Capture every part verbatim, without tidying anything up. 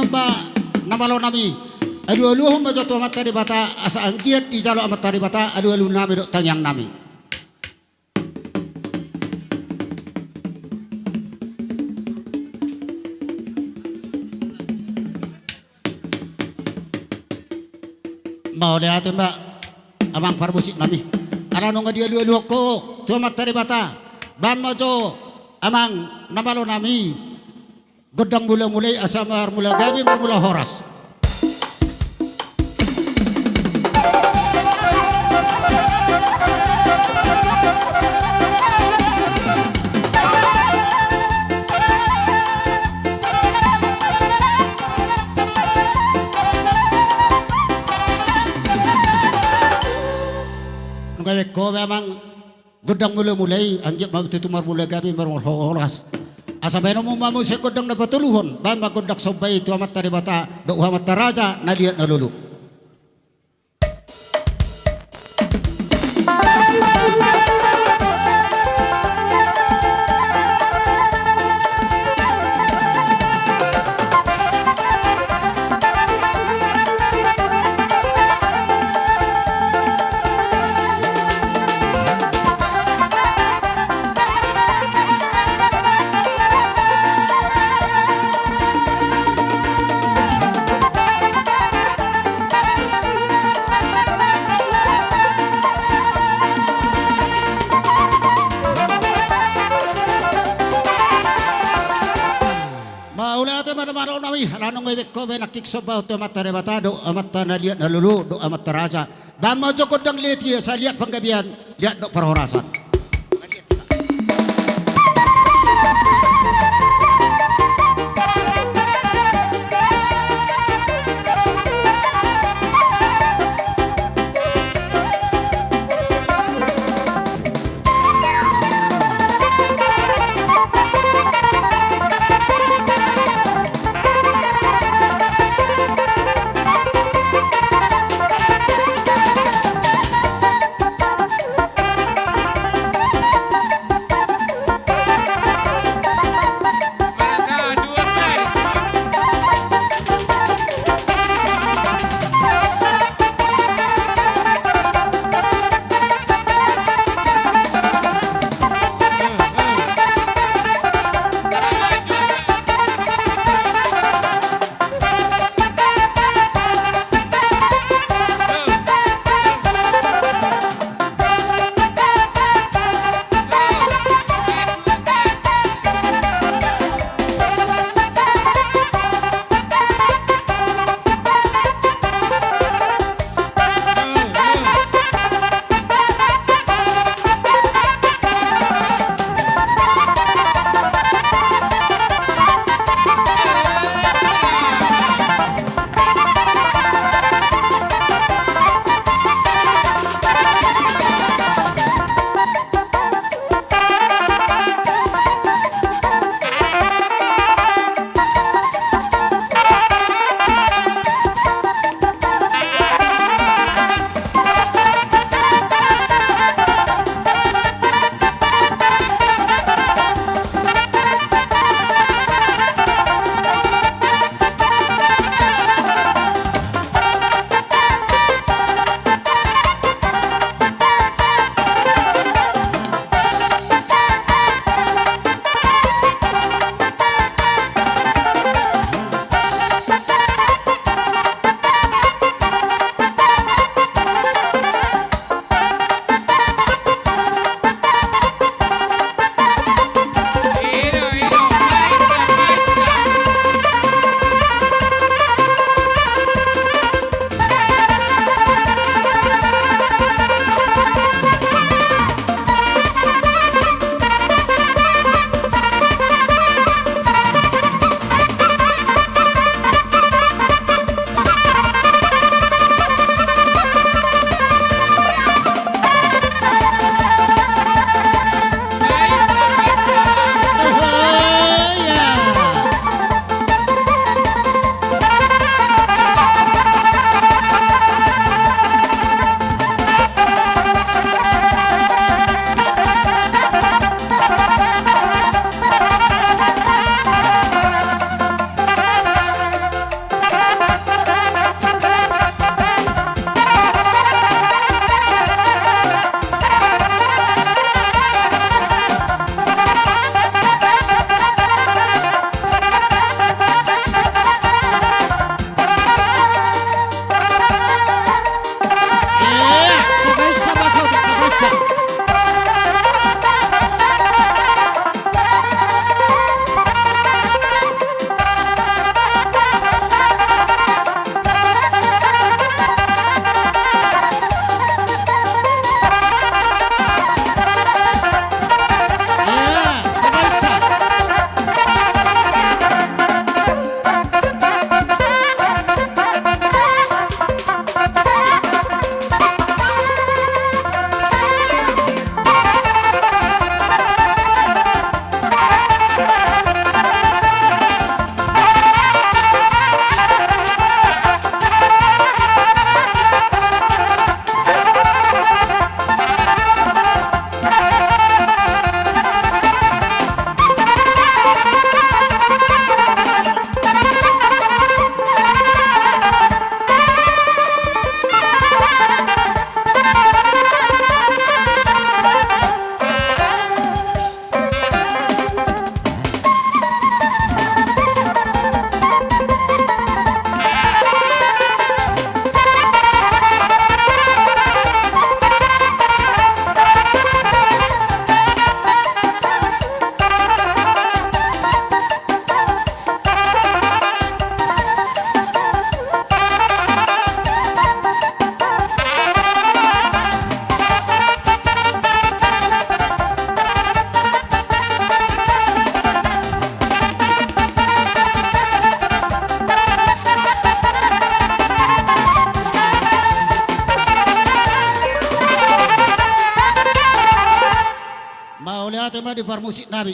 Ba na malo nami, alualuhon ma jo tu Amanta Debata, asa anggiat dijalo Amanta Debata alualu nami dohot tangiang nami. Mauliate ma amang parmusik nami. Ala nunga dialualuhon ho tu Amanta Debata, bahen ma jo amang na malo nami gondang mulamula i asa marmula gabe marmula horas. Nunga dibahen ho be amang gondang mulamula i, anggiat ma tutu marmula gabe marmula horas. Asa bahenonmu ma muse gondang na patoluhon, bahen ma gondang somba i tu Amanta Debata dohot Amanta Raja na liat na lolo. Mauliate ma na malo nami, ala nunga dibahen ho be nangkin somba tu Amanta Debata dohot Amanta na liat na lolo dohot Amanta Raja. Bahen ma jo gondang leti asa liat panggabean, liat dohot parhorasan. Ate ma di parmusik nami.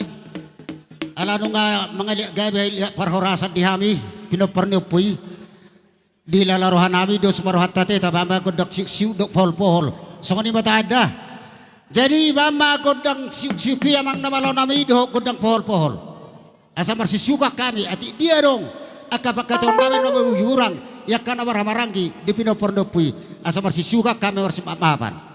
Ala nunga mangaliat gabe, liat parhorasan di hami, pinompar ni ompu i. Dihilala roha nami, dos ma rohanta tetap, bamba gondang siuk-siuk dohot pohol-pohol. Songon i ma tanda. Jadi bamba gondang siuk-siuk i amang na malo nami dohot gondang pohol-pohol. Asa marsiuksukan hami, atik dia adong angka pangkataion nami na mangihurang, i angka na marhahamaranggi di pinompar ni ompu i. Asa marsiuksukan hami, marsimaaf-maafan.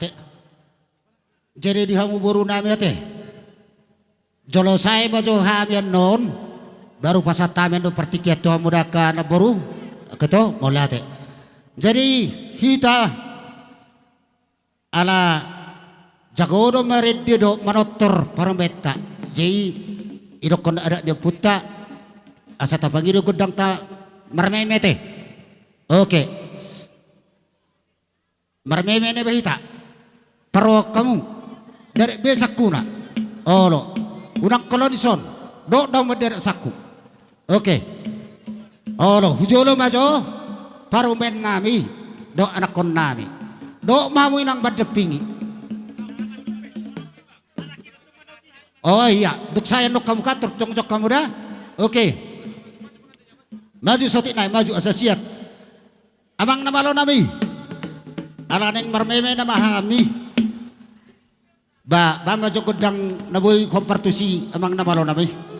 Te. Jadi di hamu boru nami ate. Jolo sae ma jo hami annon, baru pasahat hami annon partingkian tu hamu da angka namboru. Angka to, mauliate. Jadi hita ala jago do marende dohot manortor parumaenta. Jadi idokkon adat ni ompunta asa tapangido gondangta marmeme ate. Oke. Marmeme nai ba hita. Parrohahon hamu. Derek be sangkuna. Olo. Unang holong dison. Dohot daong manderek sangku. Oke. Olo, hujolo ma jo parumaen nami dohot anakkon nami. Dohot ma hamu inang mandampingi. Oh iya, dung sae annon hamu kantor, jongjong hamu da. Oke. Maju saotik nai, maju asa siat. Amang na malo nami. Ala naeng marmeme nama hami. Ba, ba ma jo gondang na boi hombar tusi amang na malo nami.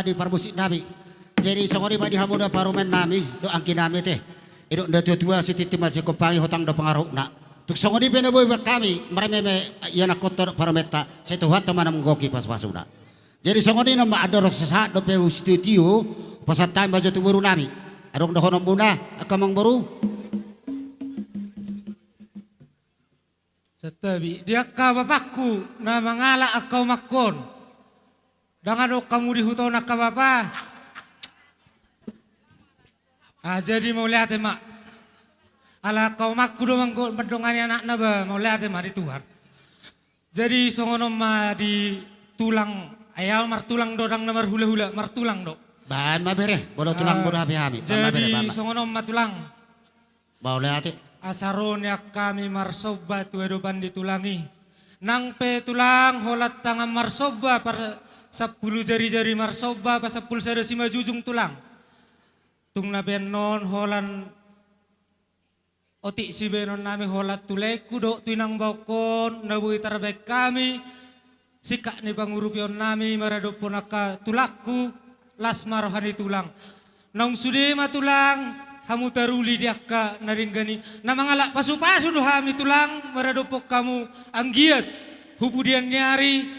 Di parmusik nami. Jadi songon i ma di hamu na parumaen nami dohot anggi nami ate. Didok na tua-tua, sitintin ma sikompangi, hotang do pangarahutna. Tung songon i pe na boi hami marmeme, ianakhonta dohot parumaenta, sai Tuhanta ma na manggohi pasu-pasuna. Jadi songon i ma, andorang so sahat dope hu sitio-tio, pasahat hami ma jo tu boru nami. Adong dohononmuna angka amangboru? Santabi, di angka bapakku na mangalap angka omakku on. Ndang adong hamu di huta on angka bapa. Ah, jadi mauliate ma. Ala angka omakku do manggo-, mandongani anakna ba, mauliate ma di Tuhan. Jadi songon on ma di tulang, ai au martulang do, ndang na marhula-hula, martulang do. Baen ma bere, molo tulang, ah, molo hape hami. Baen ma bere, jadi baen ma. Songon on ma tulang. Mauliate. Asa ro nian hami marsomba tu adopan ni tulang i. Nang pe tulang holan tangan marsomba, par-, sampulu jari-jari marsomba, pasampulu sada simanjujung tulang. Tung na baenon holan otik sibaenon nami holan tu laengku dohot tu inang baonkon na boi tarbaen hami. Singkat ni pangurupion nami maradophon angka tulangku, las ma roha ni tulang. Naung sude ma tulang, hamu taruli di angka na denggan i. Na mangalap pasu-pasu do hami tulang, maradophon hamu anggiat hu pudian ni ari,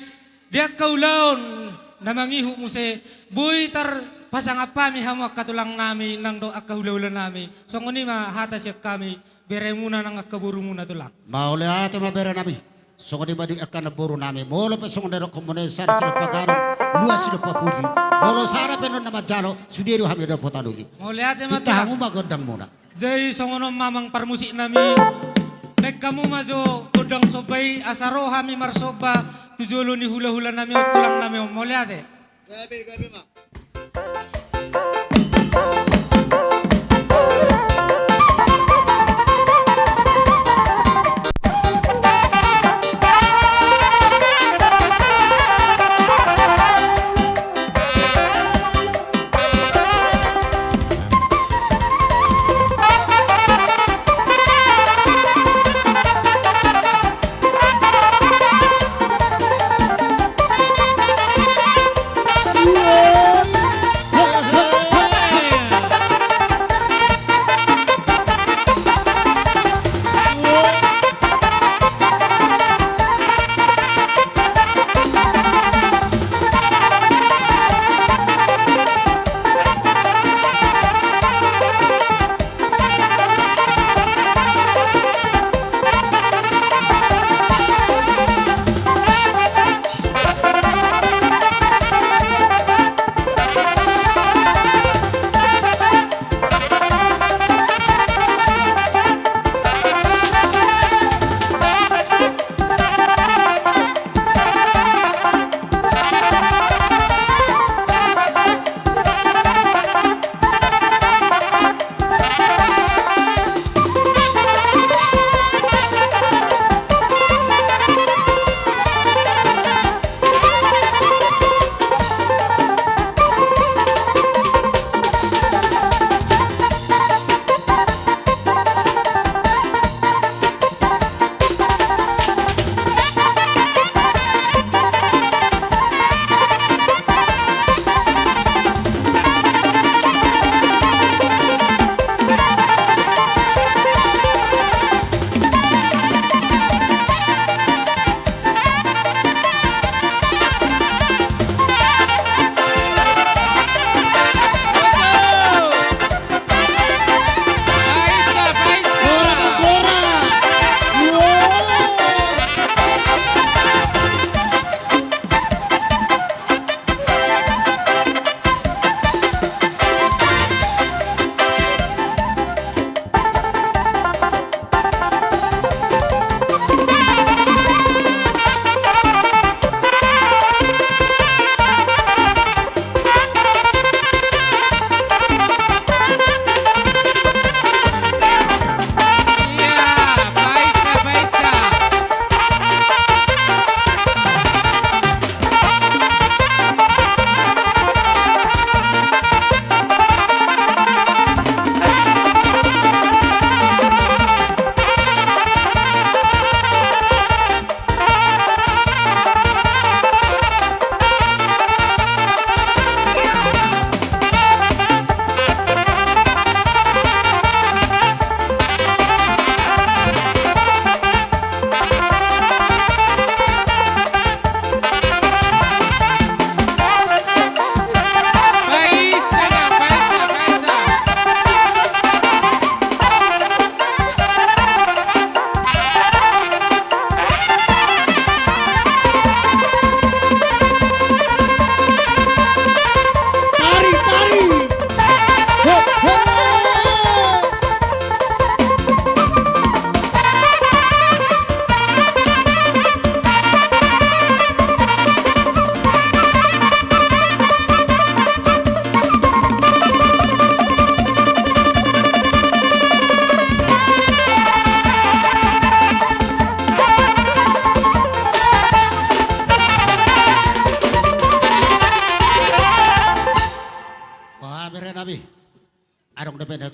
di angka ulaon na mangihut muse, boi tarpasangap hami hamu angka tulang nami, nang dohot angka hula-hula nami. Songon i ma hata sian hami. Beremuna nang angka borumuna tulang. Mauliate ma bere nami. Songon i ma di angka namboru nami. Molo pe songon na nidokmuna i, sada sinompa gadong, dua sinompa pudi. Molo sada pe annon na manjalo, sude do hami dapotan uli. Mauliate ma tulang. Pinta hamu ma gondangmuna. Jadi songon on ma amang parmusik nami. Baen hamu ma jo gondang somba i asa ro hami marsomba tu jolo ni hula-hula nami on, tulang nami on. Mauliate. Gabe, gabe ma.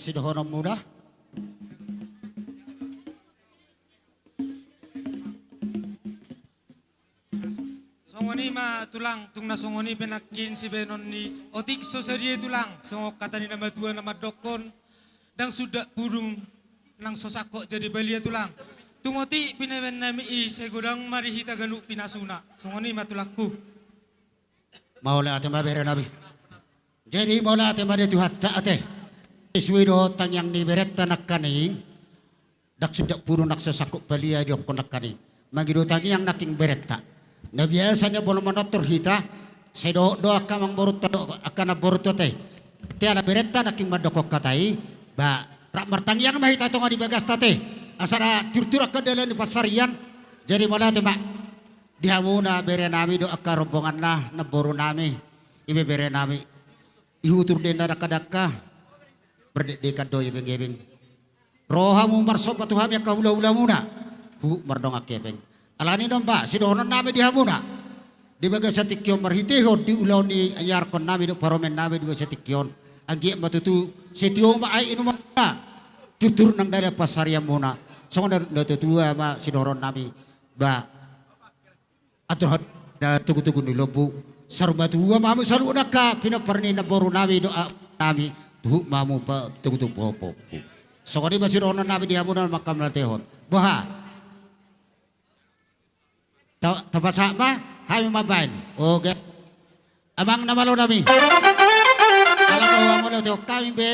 Sidohononmuna. Songon i ma tulang, tung na songon i pe nangkin sibahenon ni otik so sadia i tulang, songon hata ni na matua na mandokkon, ndang sundat pudun nang so sangkot jadi balia tulang. Tung otik pinabahen nami i sai godang ma di hita ganup pinasuna. Songon i ma tulangku. Mauliate ma bere nami. Jadi mauliate ma di Tuhanta ate. Sesuai dohot tangiang ni berenta nangkaning. Ndang sundat pudun nang so sangkot balia didokkon nangkaning. Mangido tangiang nangkin berenta. Na biasa nian molo manortor hita, sai dohot do angka amangborunta dohot angka namborunta ate. Ate ala berenta nangkin mandokkon hata i, ba, rap martangiang ma hita tonga di bagasta ate. Asa na turtur angka dalan ni pansarian. Jadi mauliate ma. Di hamuna bere nami dohot angka rombonganna, namboru nami, ibebere nami. Ihutur do inna dangka-dangka. Mardekdekan do ibeng-ibeng. Ro hamu marsomba tu hami angka hula-hulamuna. Huhut mardongan hepeng. Alani i do ba, sidohonon nami di hamuna. Di bagasan tingki on marhitehon di ulaon ni iarhon nami dohot parumaen nami di bagasan tingki on. Anggiat ma tutu, sai tio ma aek inumuna. Turtur nang dalan pansarianmuna. Songon na, na tutu ma sidohonon nami. Ba. Atur hot na togu-togu ni lombu. Saur matua ma hamu saluhut angka pinompar ni namboru nami dohot nami. Huhut ma hamu ba togu-togu pahompu. Songon i ma sidohonon nami di hamuna mangkamatehon. Boha. Ta, tapasahat ma, hami mambahen. Oke. Amang na malo nami. Ala molo tio hami be.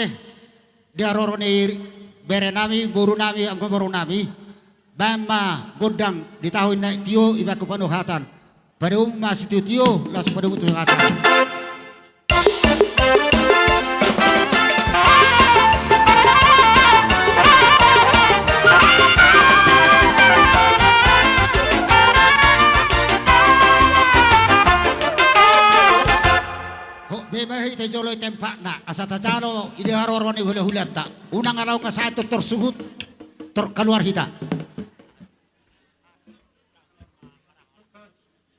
Di haroro ni bere nami, boru nami, angka boru nami. Bahen ma gondang di tahu inna tio ibaku panuhatan. Padomu ma sitio-tio, laos padomu tu hata. Hot be ma hita jolo i tempatna, asa tajalo i di haroro ni hula-hulanta. Unang ala unang sahat tor suhut, tor kaluar hita.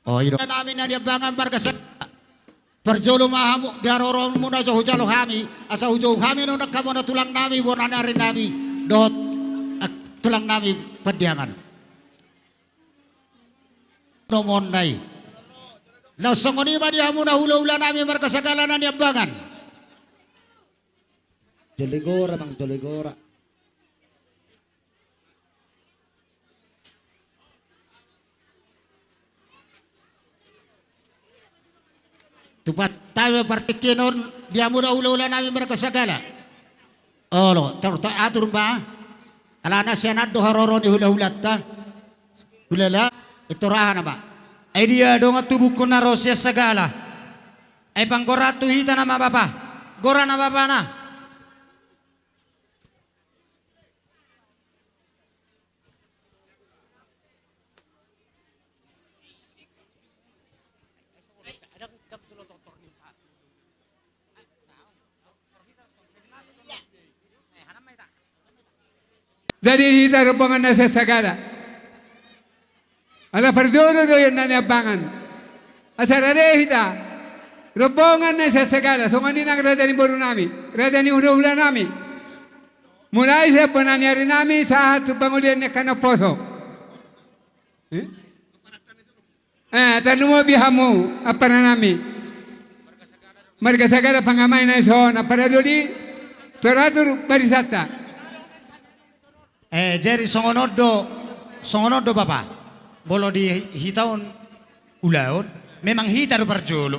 O, i do. Nami na niambangan marga sa-, parjolo ma hamu di haroromuna jo hujalo hami, asa hujou hami nunga bona tulang nami, bona ni ari nami, dohot, eh, tulang nami Pandiangan. Nomon nai. Laos songon i ma di hamuna hula-hula nami marga Sagala na niambangan. Jolo i gora, Amang, jolo i gora. Tupat tame partingkian on di hamuna hula-hula nami marga Sagala. Olo, tor ta atur ma. Alana sian an do haroro ni hula-hulanta. Hulala, ito raha nama. Ai dia dongan tubungkon na ro sian Sagala. Ai panggora tu hita nama bapa. Gora nama bapa na. Jadi hita rombongan na sian Sagala. Ala parjolo do ia na niambangan. Asa rade hita rombongan na sian Sagala, songon i nang raja ni boru nami, raja ni hula-hula nami. Mulai sian bona ni ari nami sahat tu pangolian ni angka na poso. Eh? Eh, tarlumobi hamu ampara nami. Marga Sagala pangamai na dison, ampara doli, turatur barisanta. Eh, jadi songon on do, songon on do bapa. Molo di hita on ulaon, memang hita do parjolo.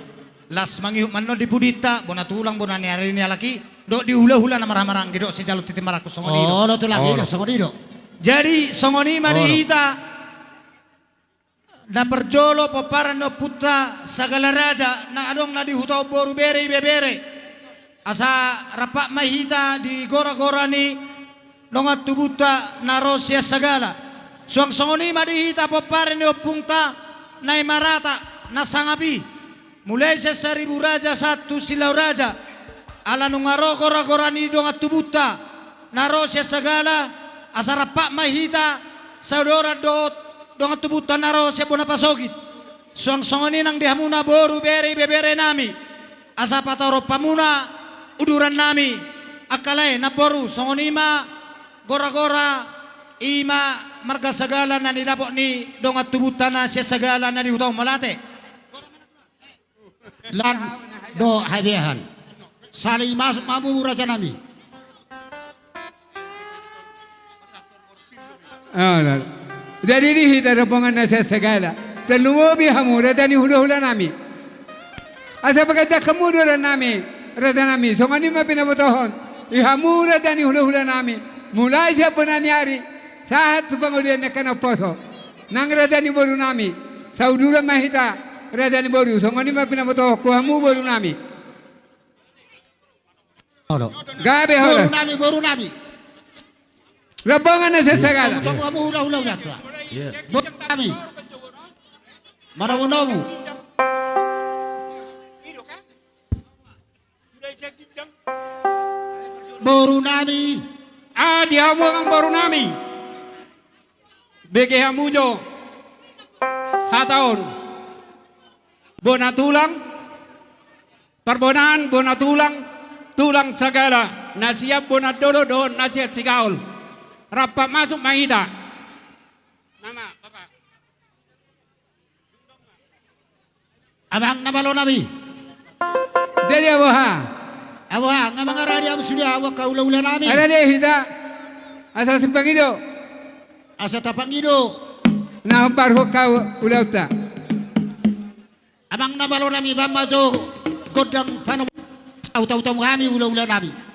Las mangihut mannon di pudinta, bona tulang, bona ni ari ni halak i, dohot di hula-hula na marhaha maranggi, dohot sijalo tintin marangkup songon i do. Olo tulang, i do, songon i do. Jadi songon i ma di hita. Na parjolo pomparan ni ompunta Sagala Raja na adong na di huta on boru bere ibebere. Asa rampak ma hita di gora-gora ni dongan tubunta na ro sian Sagala. Suang songon i ma di hita pomparan ni ompunta na i marata na sangap i. Mulai sian Saribu Raja sahat tu Silau Raja. Ala nunga ro gora-gora ni dongan tubunta na ro sian Sagala, asa rampak ma hita saodoran dohot dongan tubunta na ro sian bona pasogit. Suang songon i nang di hamuna boru bere ibebere nami, asa patorup hamuna uduran nami. Angka lae, namboru, songon i ma gora-gora, i ma marga Sagala na nidapot ni dongan tubunta na sian Sagala na di Huta Ummalate. Lan dohot habeahan. Saling masuk ma hamu rajanami. Jadi di hita rombongan na sian Sagala, tarlumobi hamu raja ni hula-hulanami. Asa pagandangkonmu do rajanami, rajanami, songon i ma pinabotohon i hamu raja ni hula-hulanami, mulai sian bona ni ari sahat tu pangolian ni angka na umposo. Nang raja ni borunami, sauduran ma hita raja ni boru, songon i ma pinabotohonku hamu borunami. Olo. Gabe horas. Borunami, borunami. Rombongan na sian Sagala. Hamu, hamu, hula-hula, hula-hula. Borunami. Manomu-nomu. Borunami. Ah, di hamu amang borunami. Bege hamu jo hata on. Bona tulang, parbonaan bona tulang, tulang Sagala, na sian bona dolok dohot na sian Sigaol. Rampak masuk ma hita. Nama, Bapak. Amang na malonami. Jadi aboha. Aboha, nga mangaradi hamu sude, angka hula-hulanami. Aradi hita. Asa sipangido. Asa tapangido. Na hombar ho angka ulaonta. Amang na malonami, bahen ma jo gondang panomu, saut-saut hamu hami hula-hulanami.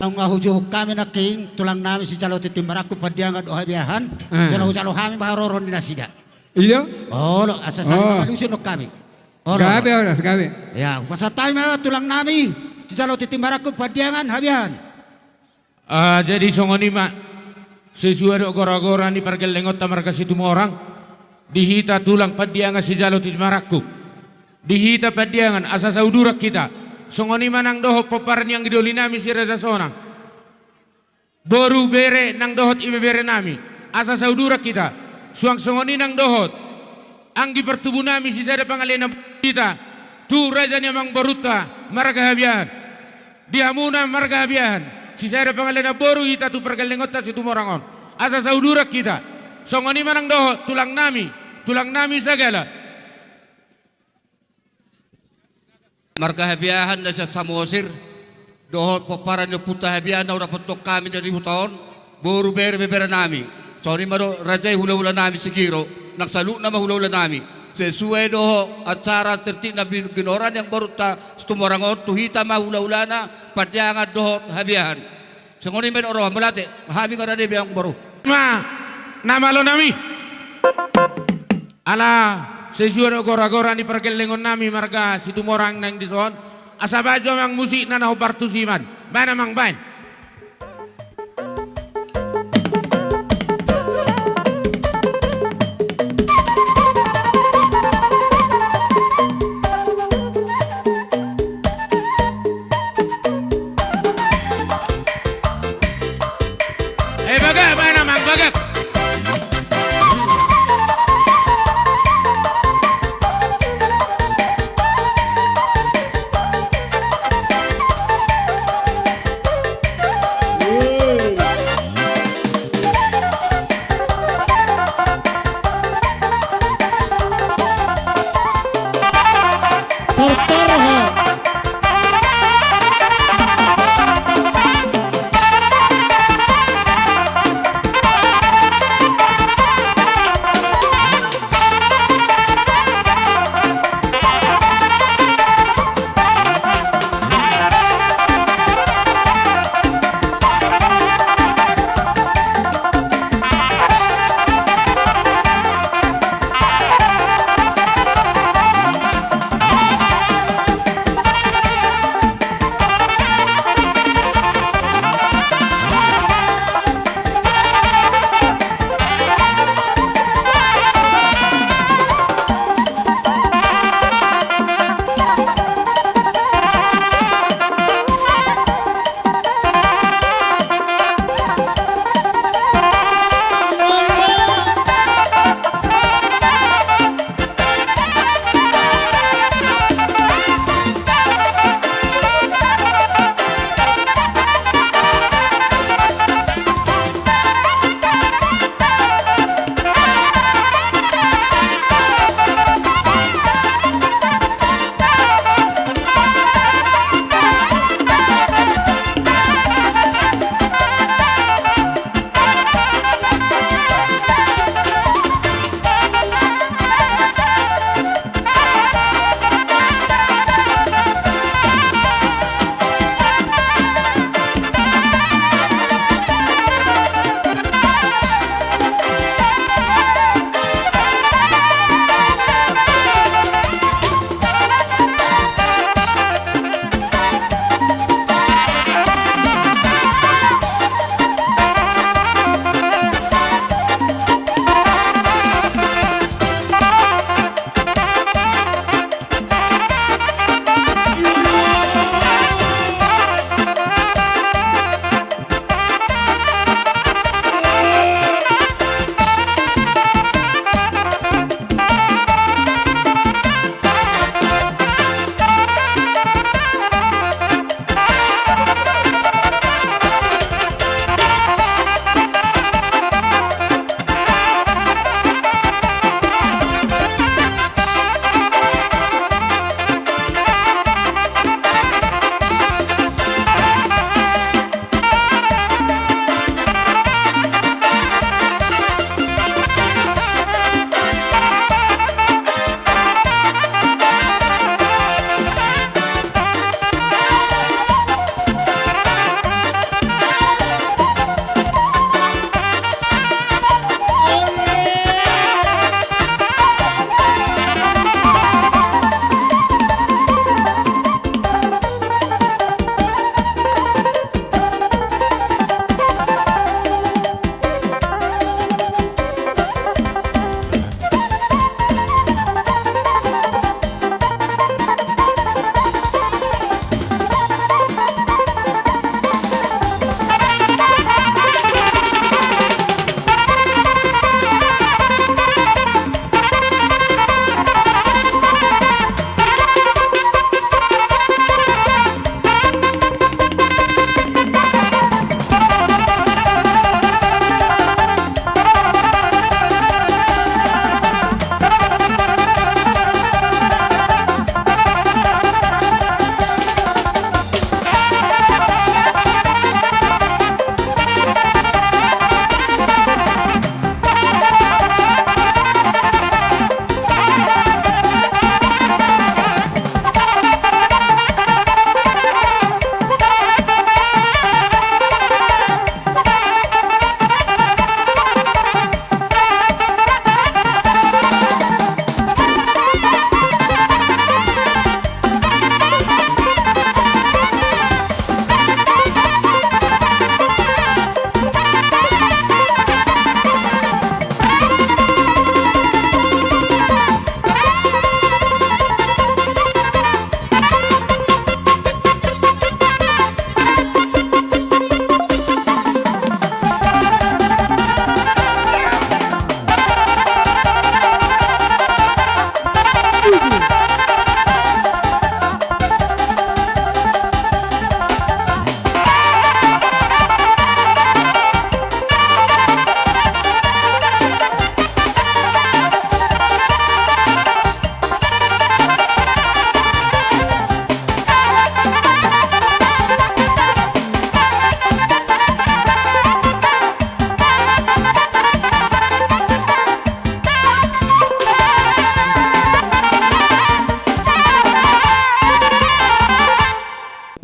Nunga hujuhuk hami nangkin tulang nami sijalo tintin marangkup Pandiangan dohot Habiahan. Ah. Jolo hujalo hami ma haroro ni nasida. Iya. Olo, asa saling mangalusi nang hami. Olo. Gabe, olo, gabe. Ya, hupasahat hami ma tulang nami sijalo tintin marangkup Pandiangan Habiahan. Ah, jadi songon i ma sesuai dohot gora-gora ni pargellengonta marga Situmorang, di hita tulang Pandiangan sijalo tintin marangkup. Di hita Pandiangan asa sauduran hita. Songon i ma nang dohot pomparan ni anggi doli nami si Raja Sonang. Boru, bere nang dohot ibebere nami. Asa sauduran hita. Suang songon i nang dohot anggi partubu nami sisada pangalena hita tu raja ni amangborunta marga Habiahan. Di hamuna marga Habiahan, sisada pangalena boru hita tu pargellengonta Situmorang on. Asa sauduran hita. Songon i ma nang dohot tulang nami, tulang nami sagala. Marga Habiahan na sian Samosir, dohot pomparan ni ompunta Habiahan na hudapothon hami na di huta on, boru, bere, bebere nami. Songon i ma dohot raja i, hula-hula nami sigiro, nang saluhutna ma hula-hula nami. Sesuai dohot acara tertib na bin-, binoran ni amangborunta Situmorang on, tu hita ma hula-hulana Pandiangan dohot Habiahan. Songon i ma dohot roha, mauliate, hami nga rade be amangboru. Ma, na malo nami. Ala sesuai dohot gora-gora ni pargellengon nami marga Situmorang naeng dison, asa baen jo amang musikna na hombar tusi i, baen amang, baen. Eh, bagak, baen amang, bagak.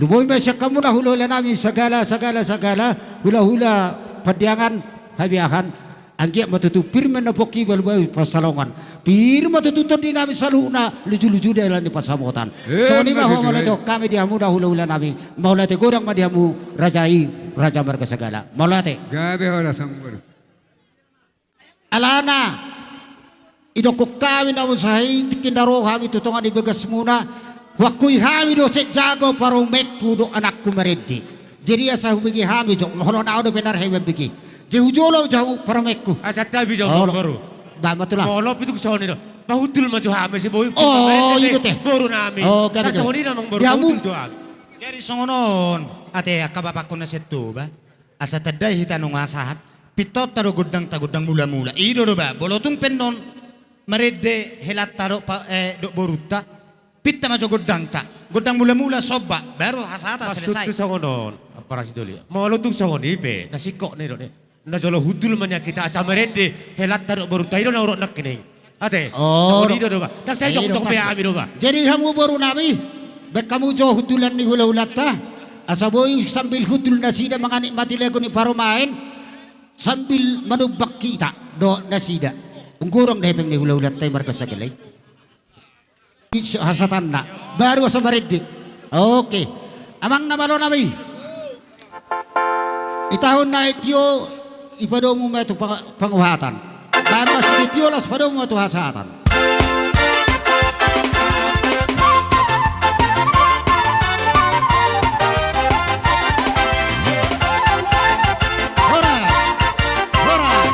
Lumobi ma sian hamuna hulahula nami, sagala, sagala, sagala hulahula Pandiangan Habiahan. Anggiat ma tutu pir ma na pongki, balu-balu pansalongan. Pir ma tutu tondi nami saluhutna, luju-luju dalan ni pansamotan. Eh, songon i ma, mauliate hami di hamuna hulahula nami. Mauliate godang ma di hamu raja i, raja marga Sagala. Mauliate. Gabe horas hamu. Alana, idokkon hami namun sahali tingki na ro hami tu tonga ni bagasmuna, huakui hami do sian jago parumaenku dohot anakku marende. Jadi asa hubege hami jo, molo na dope na ro hami mambege. Jadi hujolo jo hamu parumaenku. Asa tabi jo, olo. Boru. Ba, ma tulang. Molo pe tung songon i do. Pahundul ma jo hami, asa boi hundul ma jo hami. Oh, i do ate. Boru nami. Oh, gabe jo. Songon i do amang boru, pahundul jo hami. Jadi songon on, ate, angka bapakku na sian Toba. Asa tandai hita nunga sahat, pintonta do gondangta, gondang mula-mula. I do do ba, molo tung pe annon marende helanta dohot pa-, eh, dohot borunta, pinta ma jo gondangta, gondang mula-mula somba, baru hasahatan selesai. Maksudku songon on, ampara sidoli. Molo tung songon i pe, na singkop ni do ni. Na jolo hundul ma nian hita asa marende helanta dohot borunta, i do na hudok nangkining. Ate, oh, songon i do do ba. Ndang sai jongjongi be hami do ba. Jadi hamu boru nami, baen hamu jo hundulan ni hulahulanta. Asa boi sambil hundul nasida manganikmati lagu ni parumaen, sambil manumbang hita dohot nasida. Unggurung do hepeng ni hulahulanta i marga Sagala i. Hasahatan na baru asa marende. Oke. Amang na malo nami. Itahon na i tio, ipadomu ma tu pang-, panguhatan. Baen ma sude tio, laos padomu ma tu hasahatan. Horas, horas.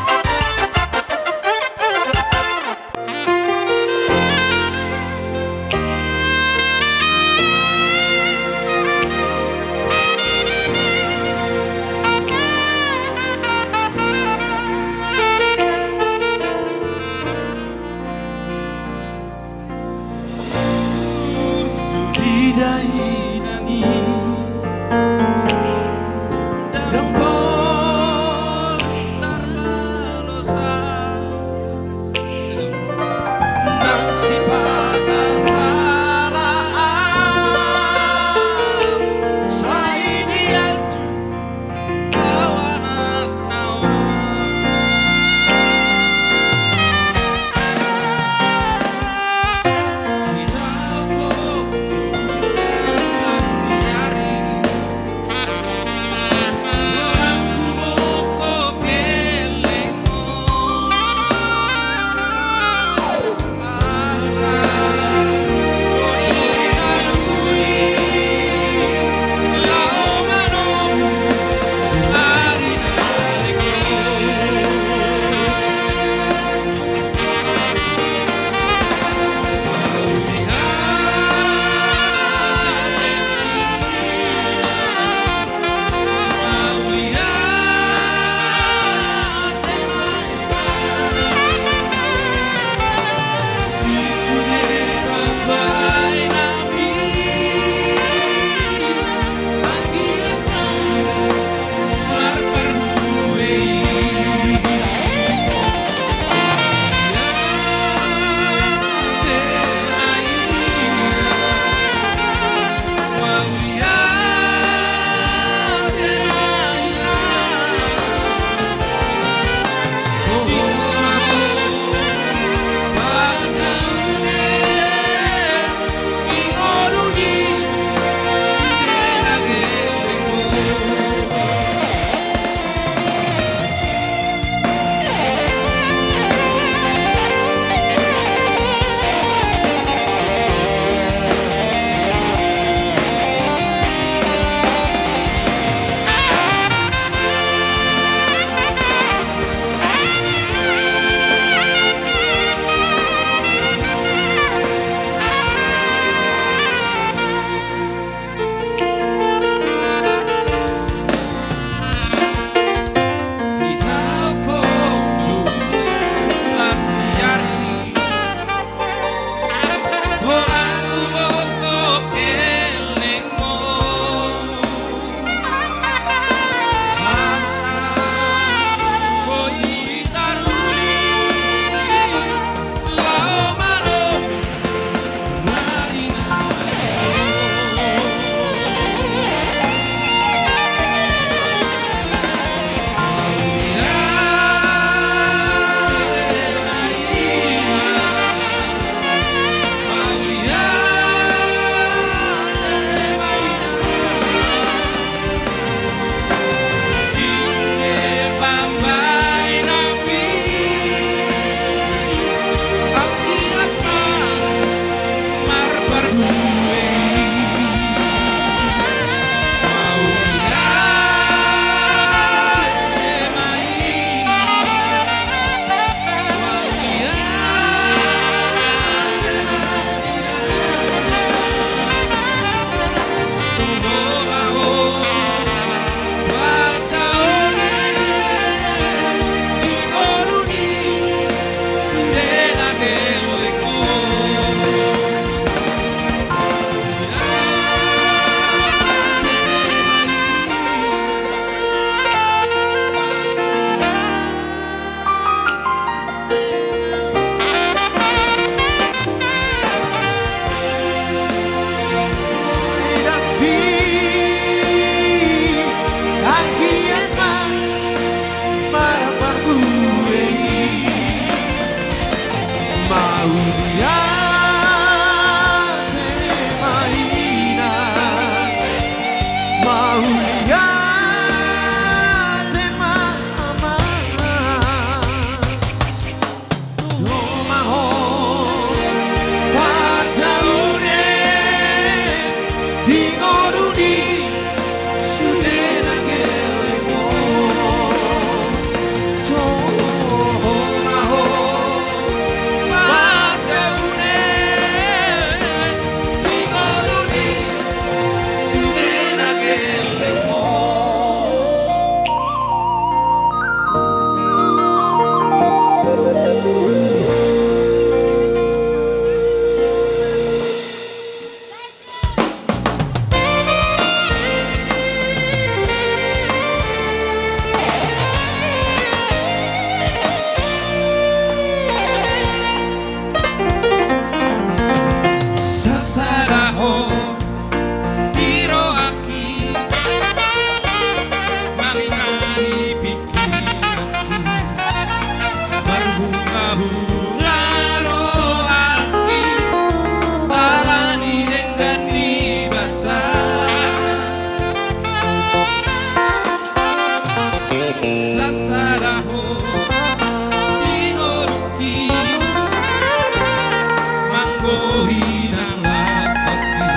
Bohi nang lakoki,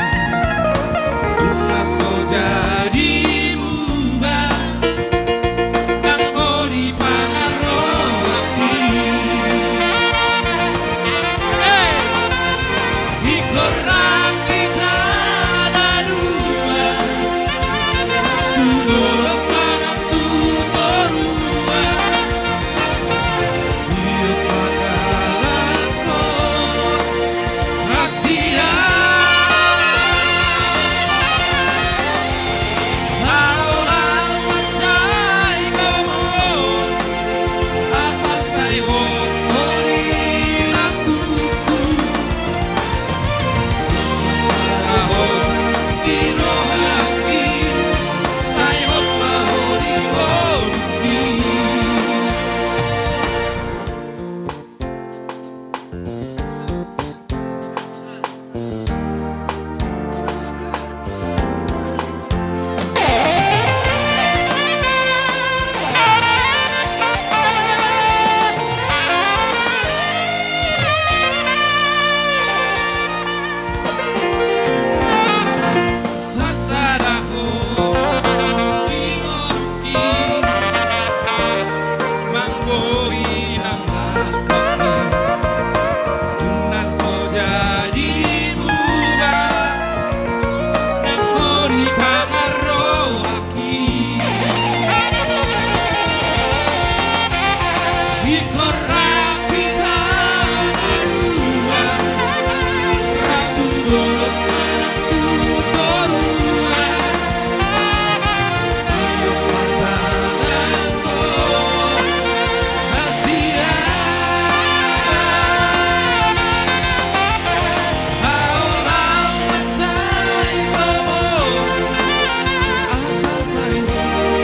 na so jadi muba, nang ho di pangaroaki. Ingkon rap hita na dua, tu dolok manang tu toruan. Sasada ho di ngolungki, manggohi nang lakoki, na so jadi muba, nang ho di pangaroaki. Rap tu dolok manang tu toruan. Tiop tangan ko, hasian. Holan mansai ngomong, asal sai ngomong.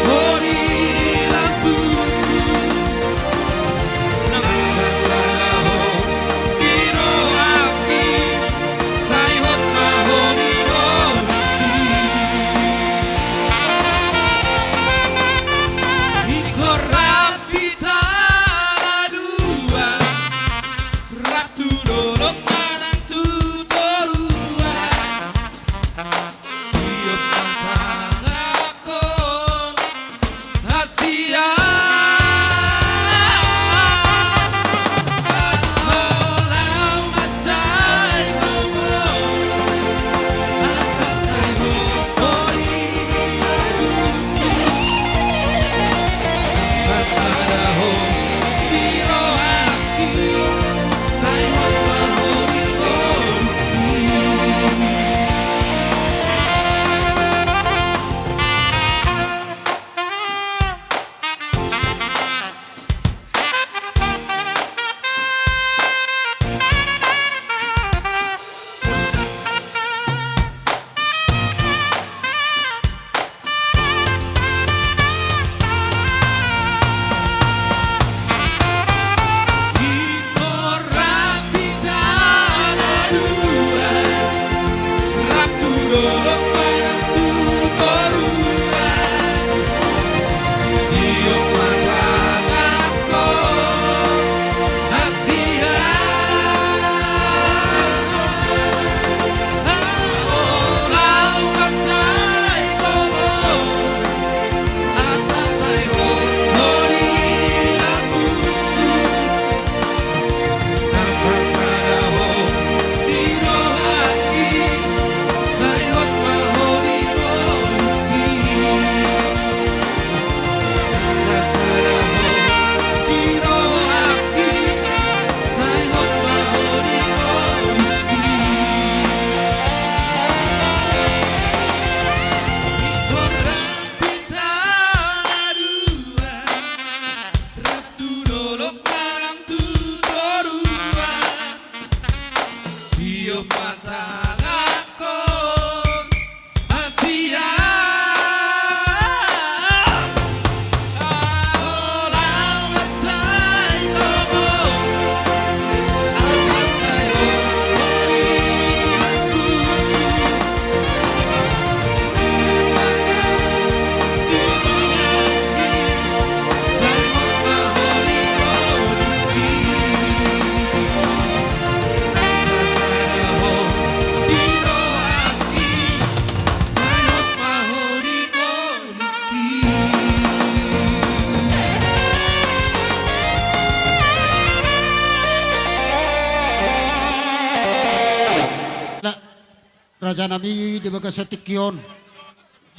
Rajanami, di bagasan tingki on.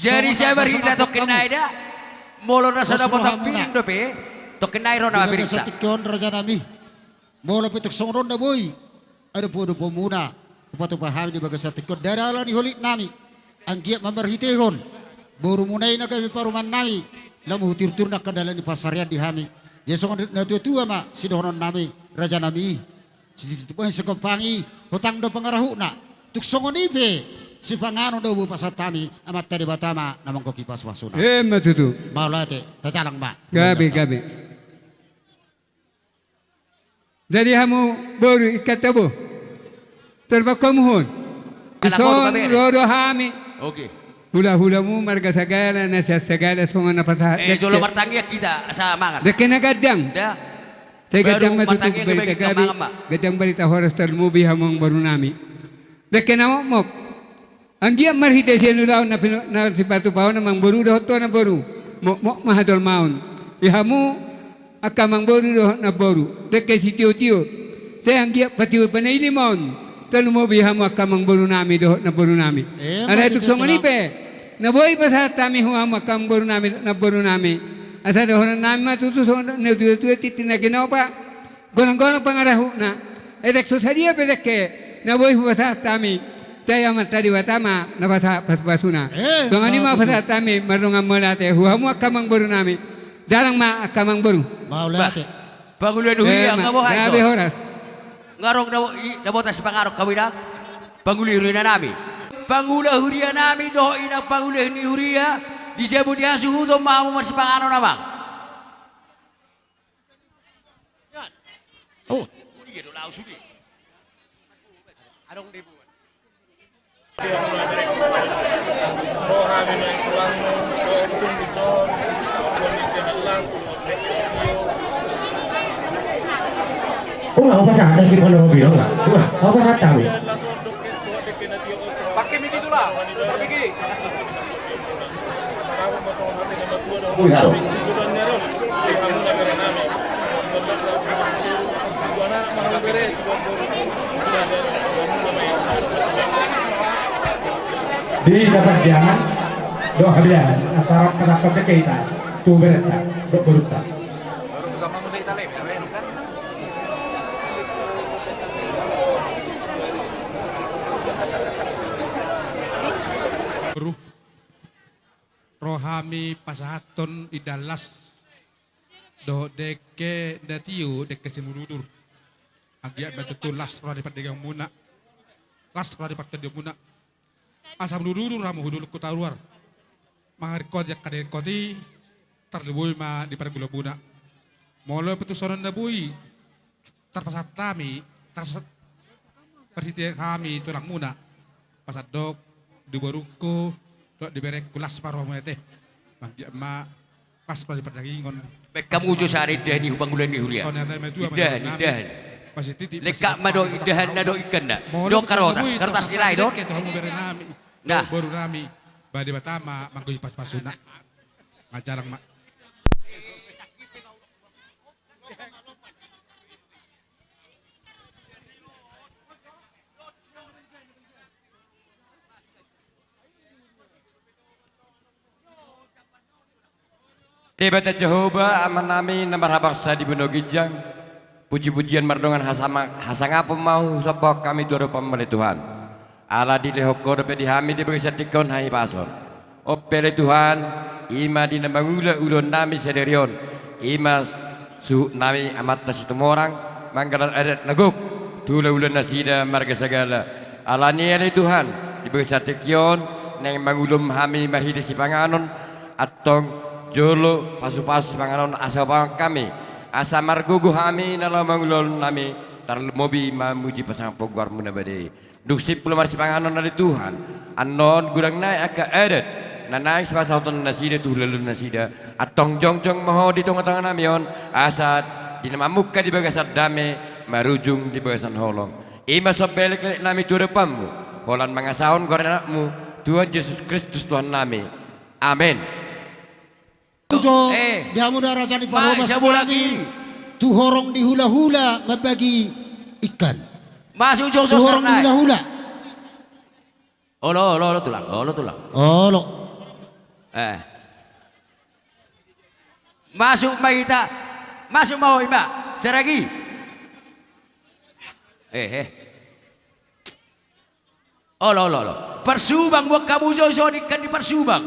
Jadi songon na sabar hita tongkin nai da. Molo na so dapotan piring dope, tongkin nai ro nama piringta. Di bagasan tingki on, rajanami. Molo pe tung songon on na boi, ado podoponmuna, hupatupa hami di bagasan tingki on, ndada ala ni holit nami. Anggiat ma marhitehon borumuna i na gabe parumaen nami, lamu hutirtir na angka dalan ni pansarian di hami. Jadi songon na tuatua ma sidohonon nami, rajanami. Sititi tu bahen sigompang i, hotang do pangarahutna. Tung songon i pe sipanganon do boi pasahat hami, Amanta Debata ma na manggohi pasupasuna. Emma tutu. Mauliate, tajalang ma. Gabe, gabe. Jadi hamu boru, ingkon tabo. Tarbahen hamu on. Dison ro do hami. Oke. Hulahulamu marga Sagala, na sian Sagala songon na pasahat. Eh, jolo martangiang hita asa mangan. Dengke na gandang. Da. Sai gandang ma tutu barita gabe, gandang barita horas, tarlumobi hamu amangboru nami. Dengke na mokmok. Anggiat marhite sian ulaon na pino-, na sipatupaon amangboru dohot tu namboru. Mokmok ma hajolmaon. Di hamu angka amangboru dohot namboru. Dengke sitiotio. Sai anggiat patio panailimon. Tarlumobi hamu angka amangboru nami dohot namboru nami. Eh, alai tung songon i pe na boi pasahat hami tu hamu angka amangboru nami, namboru nami. Asa dohonon nami ma tutu songon na tuatua, tintin na ginopa. Gononggonong pangarahutna. Etek so sadia pe dengke na boi hupasahat hami, sai Amanta Debata ma na pasahat pasupasuna. Eh, songon i ma pasahat hami mardongan mauliate tu hamu angka amangboru nami. Jalang ma angka amangboru. Mauliate. Pangula ni huria, nga boha i so? Gabe horas. Nga adong na bo-, i, na botan sipanganon hami da. Pangula huria nami. Pangula huria nami dohot inang pangula ni huria. Di jabu ni hasuhuton ma hamu marsipanganon, amang. Oh. Dia do laos sude. Adong di buat. Ura, apa sah? Ada di pondok mobil, ura. Ura, apa sah tahu? Pakai midi tu lah, sebentar, Bigi. Ui, halo. Di dapat jangan, doa bilang, asal pasak pakai kita, tu berita, tu berita. Ro hami pasahathon indahan las dohot dengke na tio, dengke simudurudur. Anggiat ma tutu las roha ni pardengganmuna, las roha ni partondionmuna. Asa mudurudur hamu hu dolok hu toruar, mangaringkoti angka na ringkot i, tarlumobi ma di parngoluonmuna. Molo pe tung songon na boi tarpasahat hami, tarpasahat marhite hami tulangmuna, pasahat do di borungku dohot di berengku, las ma rohamuna ate. Anggiat ma las roha ni pardagingon. Baen hamu jo sada indahan i hu pangula ni huria. Indahan, indahan. Lengkap ma do indahanna dohot ingkanna. Dohot karotas, karotas nilai do. Nah. Boru nami, ba Debata ma manggohi pasupasuna. Nga jalang ma. Debata Jahowa, Amanami na marhabangsa di banua ginjang, pujipujian mardongan hasama-, hasangapon ma husomba hami tu adopanMu ale Tuhan. Ala dilehon Ho dope di hami di bagasan tingki on hahipason. On pe ale Tuhan, i ma di na mangula ulaonnami sadari on, i ma suhutnami Amanta Situmorang, manggalar adat na gok tu hulahula nasida marga Sagala. Alani i ale Tuhan, di bagasan tingki on, naeng mangulahon hami marhite sipanganon, antong jolo pasupasu sipanganon asa hupangan hami, asa margogo hami na laho mangulahon hami, tarlumobi mamuji pasangap goarMu na badia i. Dung simpul marsipanganon ale Tuhan, annon godang nai angka adat na naeng sipasahaton nasida tu hulahula nasida, antong jongjong ma Ho di tongatonganami on, asa di na mamungka di bagasan dame, marujung di bagasan holong. I ma somba lekleknami tu adopanMu, holan mangasahon goar ni AnakMu, Tuhan Jesus Kristus Tuhannami. Amen. Ujo, eh, di hamu da raja ni parhobas nami, tu horong ni hulahula mambagi ikan. Masuk jo. Tu horong ni hulahula. Olo, olo, olo, tulang, olo, tulang. Olo. Eh. Masuk ma hita. Masuk ma ho, ima. Saragi. Eh, eh. Olo, olo, olo. Parsubang, boan hamu jo, jo, ingkon di parsubang.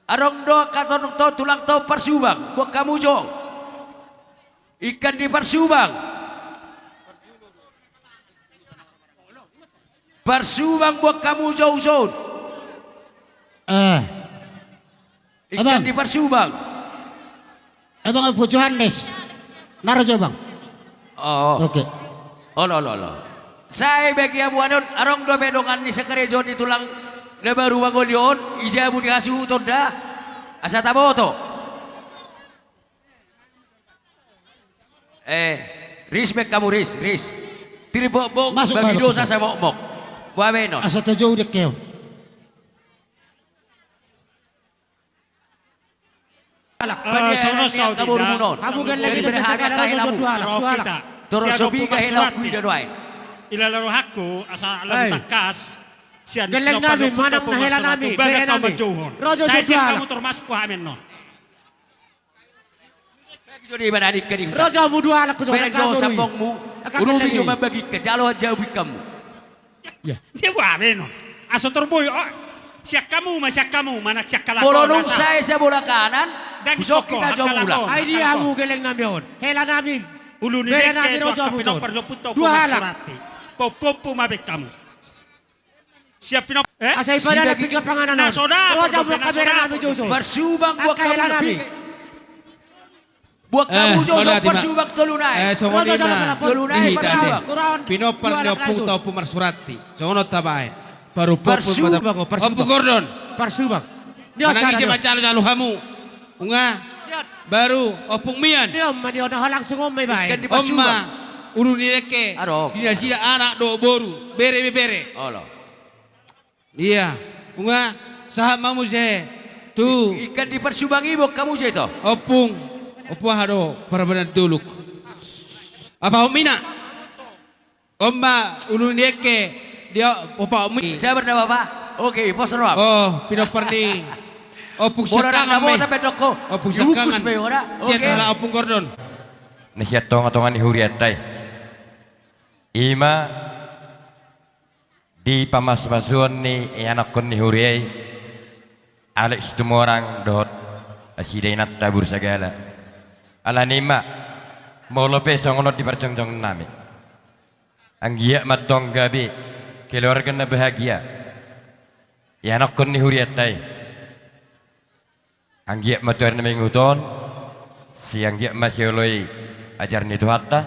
Adong do angka tonang to, tulang to, parsubang, boan hamu jo. Ingkon di parsubang. Parsubang, boan hamu jo, jo. Eh. Ingkon di parsubang. Abang, Ompu Johannes. Na ro jo, Bang. Oh. Oke. Olo, olo, olo. Sai bagi hamu annon, adong dope dongan ni sakarejo ni tulang na baru mangoli on, i jabu ni hasuhuton da. Asa taboto. Eh, ris baen hamu, ris, ris. Tiripok bok, bagi dosa samokmok. Boha baenon. Asa tajou dengke on. Alak. Eh, paniaran ni angka borumuna on. Hamu gelleng i do, sesegala raja jo, dua alak, dua alak. Torop so piga hela hu ida do ae. Ilala rohangku asa lagu tangkas. Sian gelleng nami, manang na hela nami, bere nami. Raja jo, dua alak. Sai sian hamu tormasuk hami annon. Raja, hamu dua alak jo, bere jo sambongmu. Urupi jo mambagi, jalo hanjabu ingkon hamu. Ia. Dia boha baenon. Asa torboi, oh. Sian hamu ma, sian hamu, manang sian halak on. Molo nunga sae sabola kanan, husongkit hajo mula. Ai dia hamu gelleng nami on. Hela nami. Ulu ni dengke, raja jo, hamu pinompar ni ompunta, dua alak. Pinompar ni ompunta, pinompar ni ompunta. Siap, pinompar. Eh? Asa i pada na pinggan panganan on. Na so dapot, raja jo, na so dapot. Parsubang, boan hamu jo, parsubang tolu nai. Eh, songon i ma. Tolu nai parsubang. Pinompar ni ompunta, Ompu Marsuranti. Songon on tabaen. Parsubang, parsubang. Ompu Gordon. Parsubang. Manang ise ma jalo-jalo hamu. Nunga. Baru Ompu Mian. Dia ma, dia na langsung on ma ibaen. On ma ulu ni dengke. Di nasida anak dohot boru, bere, bebere. Olo. Ia, nunga sahat ma muse tu. Ingkon di parsubang i, boan hamu jo ito. Ompung, Ompu aha do, Parbanan Dolok. Apa Om Mina? On ma ulu ni dengke, dia Opa Om Mina. Sabar da, Bapak. Oke, pos roham. Oh, pinompar ni Ompung Siangkangan ma i. Ompung Siangkangan. Sian halak Ompung Gordon. Na sian tonga-tonga ni hurianta i. Ima di pamasu-masuon ni ianakhon ni huria i, Alex Situmorang dohot nasida inanta boru sagala. Alani i ma, molo pe songon on di parjongjongonnami, anggiat ma antong gabe keluarga na bahagia ianakhon ni hurianta i. Anggiat ma tu ari na mangihut on, sai anggiat ma sioloi ajaran ni Tuhanta,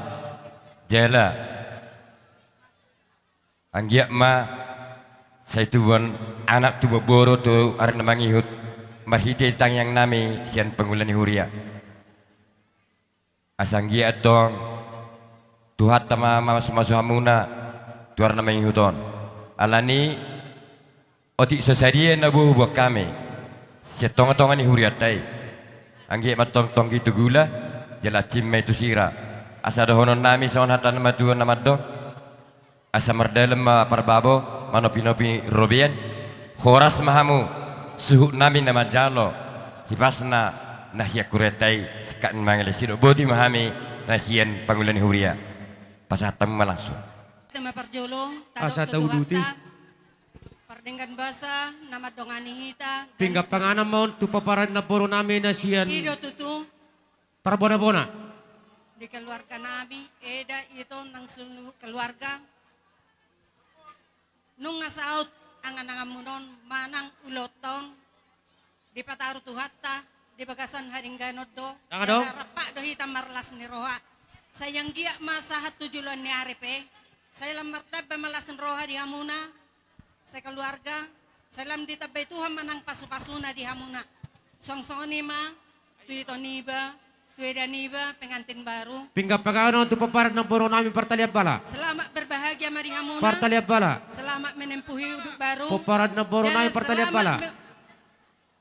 jala anggiat ma sai tubuan anak, tubuan boru tu ari na mangihut, marhite tangiangnami sian pangula ni huria. Asa anggiat antong Tuhanta ma mamasu-masu hamuna tu ari na mangihut on. Alani i, otik so sadia na bohu boan hami sian tonga-tonga ni hurianta i. Anggiat ma antong tonggi tu gula, jala ansim ma i tu sira. Asa dohononnami songon hata ni natuatua na mandok: Asa mardalan ma parbabo, manopi-nopi robean, horas ma hamu, suhutnami na manjalo hipasna na sian hurianta i, singkat ni mangele, sidok boti ma hami na sian pangula ni huria. Pasahat hamu ma langsung. Tema parjolo, asa tauduti. Pardenggan basa na mandongani hita. Pinggan panganan ma on tu pomparan ni namborunami na sian. I do tutu. Parbona-bona. Di keluarganami, eda, ito, nang seluruh keluarga. Nunga saut angan-anganmuna on manang ulaonta on dipataru Tuhanta di bagasan hadengganon do. Rap do hita marlas ni roha. Sai anggiat ma sahat tu joloan ni ari pe, sai lam martamba ma las ni roha di hamuna sekeluarga, sai lam ditambai Tuhan ma nang pasu-pasuna di hamuna. Songon i ma tu ito niba, tu eda niba, pengantin baru. Pinggan panganon tu pomparan ni namborunami, partalian bala. Selamat berbahagia ma di hamuna. Partalian bala. Selamat menempuh hidup baru. Pomparan ni namborunami, partalian bala.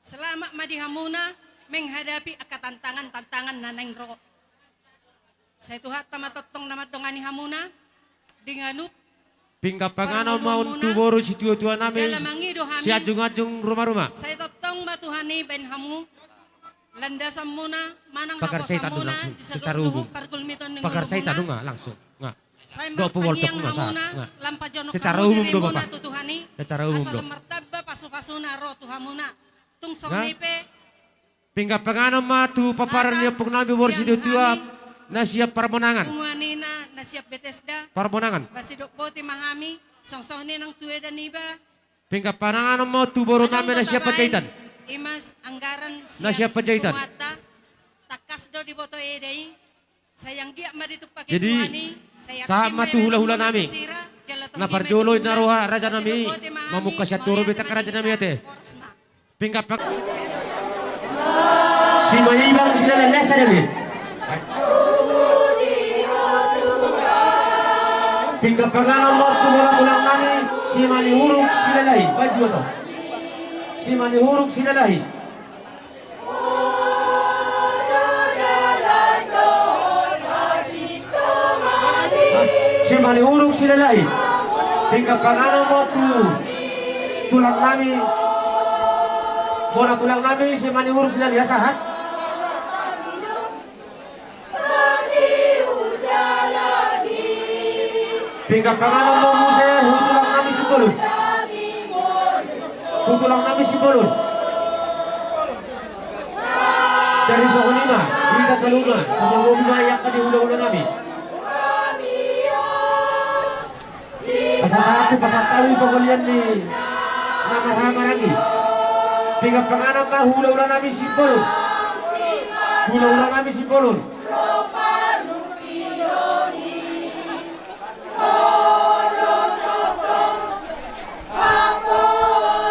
Selamat ma di hamuna menghadapi angka tantangan-tantangan na naeng ro. Sai Tuhanta ma tongtong na mandongani hamuna di ganup Pinggan panganon ma on tu boru situa-tua nami, sianjung-anjung ruma-ruma. Sai tongtong ma Tuhan i baen hamu landasanmuna manang haposaonmuna di saluhut pargulmiton ni ngolumuna. Pagar sai tanu nga langsung nga. Sai martangiang hamuna lampajonok hamu dirimuna tu Tuhan i. Secara umum do. Asa lam martamba pasu-pasuna ro tu hamuna. Tung songon i pe. Pinggan panganon ma tu paparan ni ompung nami boru situa-tua na sian Parmonangan. Punguan ina na sian Betesda. Parmonangan. Ba sidok boti ma hami, songon i nang tu eda niba. Pinggan panganon ma tu boru nami na sian Panjaitan. Imas anggaran na sian Panjaitan. Tangkas do diboto eda i. Jadi sahat ma tu hula-hula nami. Na parjolo i na roha raja nami mamungka sian toru betang raja nami ate. Pinggan pang- Simanibang Silalahi, las sada be. Pinggan panganon ma tu boru tulang nami Simanihuruk Silalahi. Baen dua to. Simanihuruk Silalahi. Simanihuruk Silalahi. Pinggan panganon ma tu tulang nami, bona tulang nami Simanihuruk Silalahi, sahat. Pinggan panganon ma muse tu tulang nami Simbolon. Tu tulang nami Simbolon. Jadi songon i ma hita saluhutna, songon i ma i angka di hula-hula nami. Asa sahat tu pasahat hami pangolian ni na marhahamaranggi. Pinggan panganon ma hula-hula nami Simbolon. Hula-hula nami Simbolon.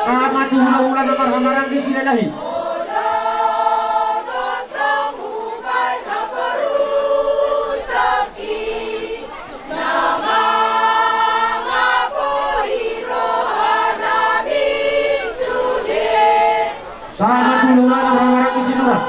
Sahat ma tu hula-hula na marhahamaranggi Silalahi. Sahat ma tu hula-hula na marhahamaranggi Sinurat.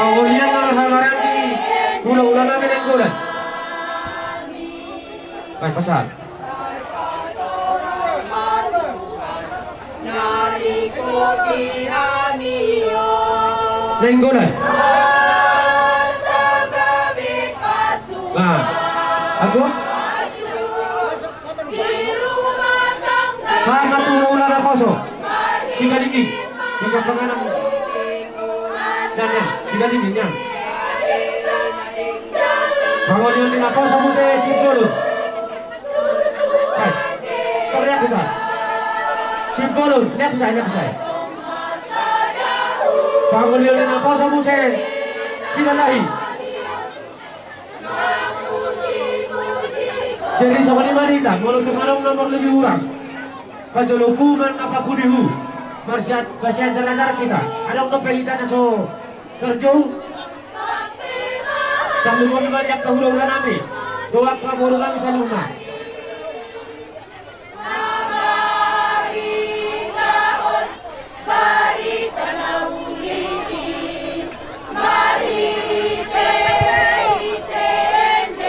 Pangolian na marhahamaranggi hula-hula nami Nainggolan. Baen pasahat. Nainggolan. Nah, aku. Sahat ma tu hula-hula naposo Sigalingging. Pinggan panganon. Nian, nian, Sigalingging, nian. Pangolian ni naposo muse Simbolon. Hai. Tor nian hita. Simbolon, nian hita, nian hita. Pangolian ni naposo muse Silalahi. Jadi songon i ma di hita, molo tung adong na marlobi hurang, pajolo hu manang na pampudi hu, marsiat basian jarajar hita. Adong dope hita na so tarjou. Tarlumobi ma di angka hula-hula nami dohot angka boru nami saluhutna.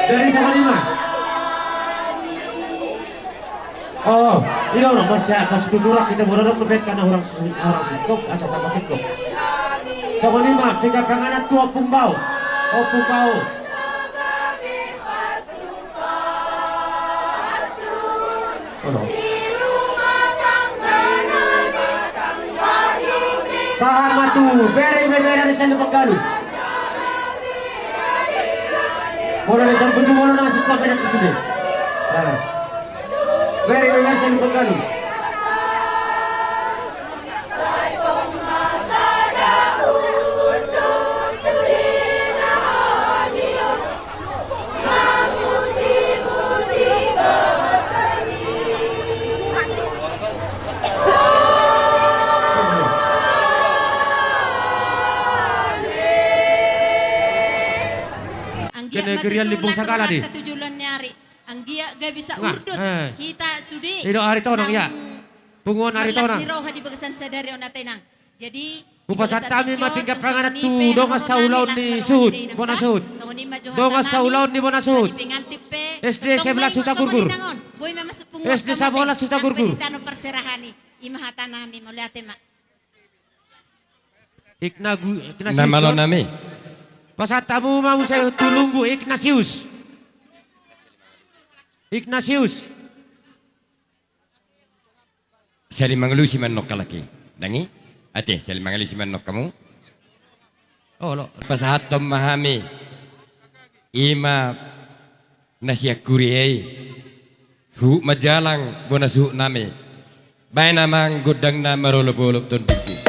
Jadi songon i ma. Oh, i do, no, baca, baca tuturak kita bodo dong, bebek karena orang si-, orang singkop, asa tambah singkop. Songon i ma, pinggan panganon tu Ompung Bao. Ompung Bao. Ono. Sahat ma tu bere, bere, bere, dari Sandi Penggalu. Molo dari Sandi Penggalu, molo nasi kau beda ke sini. Nah. Bere, bere, bere, Sandi Penggalu. Anggiat ma tutu las rohanta tu joloan ni ari. Anggiat gabe saurdot hita sude. Ido Aritonang, ia. Punguan Aritonang. Marlas ni roha di bagasan sadari on ate inang. Jadi hupasahat hami ma pinggan panganan tu dongan saulaon ni suhut, bona suhut. Dongan saulaon ni bona suhut. S D sebelas Hutagurgur. S D sebelas Hutagurgur. Ima hata nami, mauliate ma. Ignagu-, Ignatius. Na malo nami. Pasahat hamu ma muse tu Lunggu Ignatius. Ignatius. Saling mangalusi ma annon halak i. Dang i? Ate, saling mangalusi ma annon hamu. Olo. Pasahathon ma hami. Ima na sian huria i. Huhut manjalang bona suhut nami. Baen amang gondangna marolopolop tondinsi.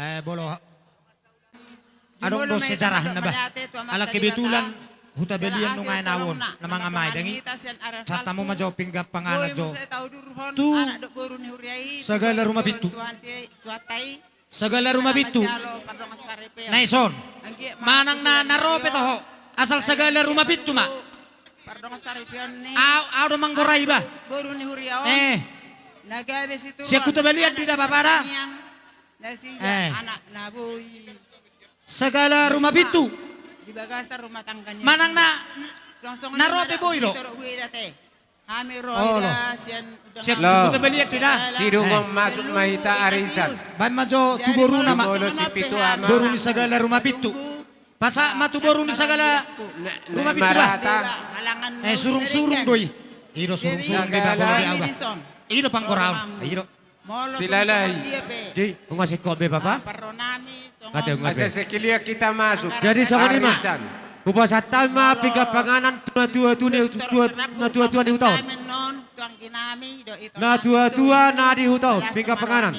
Eh, bolo. Adong do sejarahna bah. Ala kebetulan huta Belian nunga ahu on na mangamai, dang i. Pasahat hamu ma jo pinggan panganan jo tu sagala Rumapintu. Sagala Rumapintu. Na dison. Manang na, na ro pe toho. Asal sagala Rumapintu ma. Ahu, ahu do manggorai bah. Eh. Sian huta Belian do ida bapana. Eh. Sagala Rumapintu. Manang na, na ro pe boi do. Hami ro ida sian, sian huta Belian do ida. Sidung on masuk ma hita arisan. Baen ma jo tu boruna ma. Boru ni sagala Rumapintu. Pasahat ma tu boru ni sagala Rumapintu bah. Eh, surungsurung do i. I do surungsurung do i bah, bolo di ahu bah. I do panggoraon. I do. Silalahi. Nunga singkop be bapa. Ate, nunga be. Asa sekalian hita masuk. Jadi songon i ma. Hupasahat hami ma pinggan panganan tu natuatua ni, natuatua ni huta on. Natuatua na di huta on, pinggan panganan.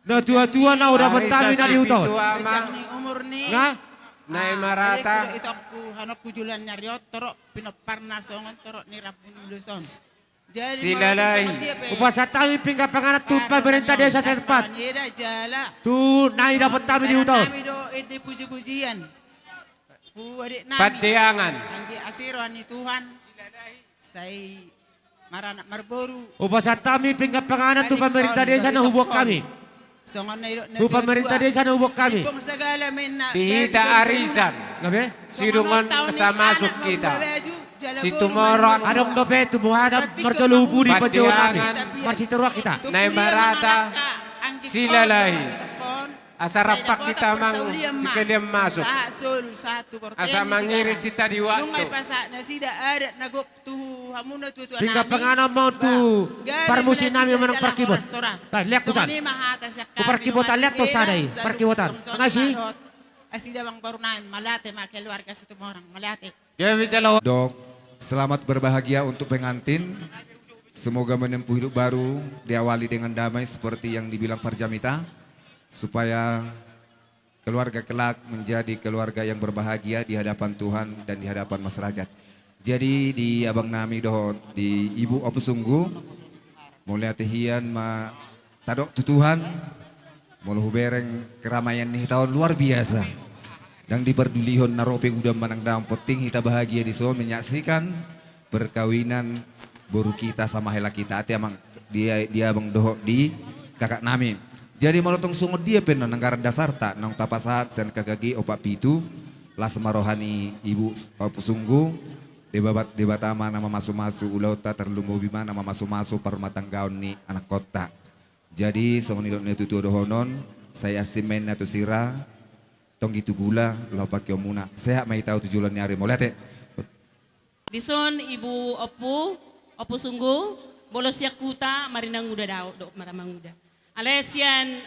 Natuatua na hudapothon hami na di huta on. Nga? Na marata. Silalahi. Hupasahat hami pinggan panganan tu pamarenta desa setempat. Tu na didapot hami di huta on. Pandeangan. Hupasahat hami pinggan panganan tu pamarenta desa na huboan hami. Tu pamarenta desa na huboan hami. Di hita arisan. Sidung on asa masuk hita. Situmorang. Adong dope tumorang marjolo pudi panjouon nami. Marsitaruan hita. Na marata. Silalahi. Asa rap hita amang sekalian masuk. Asa mangiring hita di waktu. Pinggan panganan ma on tu parmusik nami manang parkibot. Lean husada. Parkibotan lean tu sada i. Parkibotan. Nga si. Dok, selamat berbahagia untuk pengantin. Semoga menempuh hidup baru diawali dengan damai seperti yang dibilang parjamita, supaya keluarga kelak menjadi keluarga yang berbahagia di hadapan Tuhan dan di hadapan masyarakat. Jadi di abang nami dohot di ibu Ompu Sunggu, mauliate hian ma tadok tu Tuhan, molo hubereng keramaian ni hita on luar biasa. Ndang dipardulihon na ro pe udan manang daong, penting hita bahagia dison menyaksikan perkawinan boru kita sama hela kita, ate amang, di, di abang dohot di kakak nami. Jadi molo tung songon dia pe annon anggaran dasarta naung tapasahat sian K K G opat pitu, las ma roha ni ibu, Ompu Sunggu, Debata, Debata ma na mamasumasu ulaonta, tarlumobi ma na mamasumasu parrumatanggaon ni anakkonta. Jadi songon nidok ni natuatua dohonon, sai asing ma inna tu sira, tonggi tu gula, laho pangkeonmuna. Sehat ma hita tu joloan ni ari, mauliate. Dison ibu ompu, Ompu Sunggu, molo sian huta marinanguda do, do maramanguda. Alai sian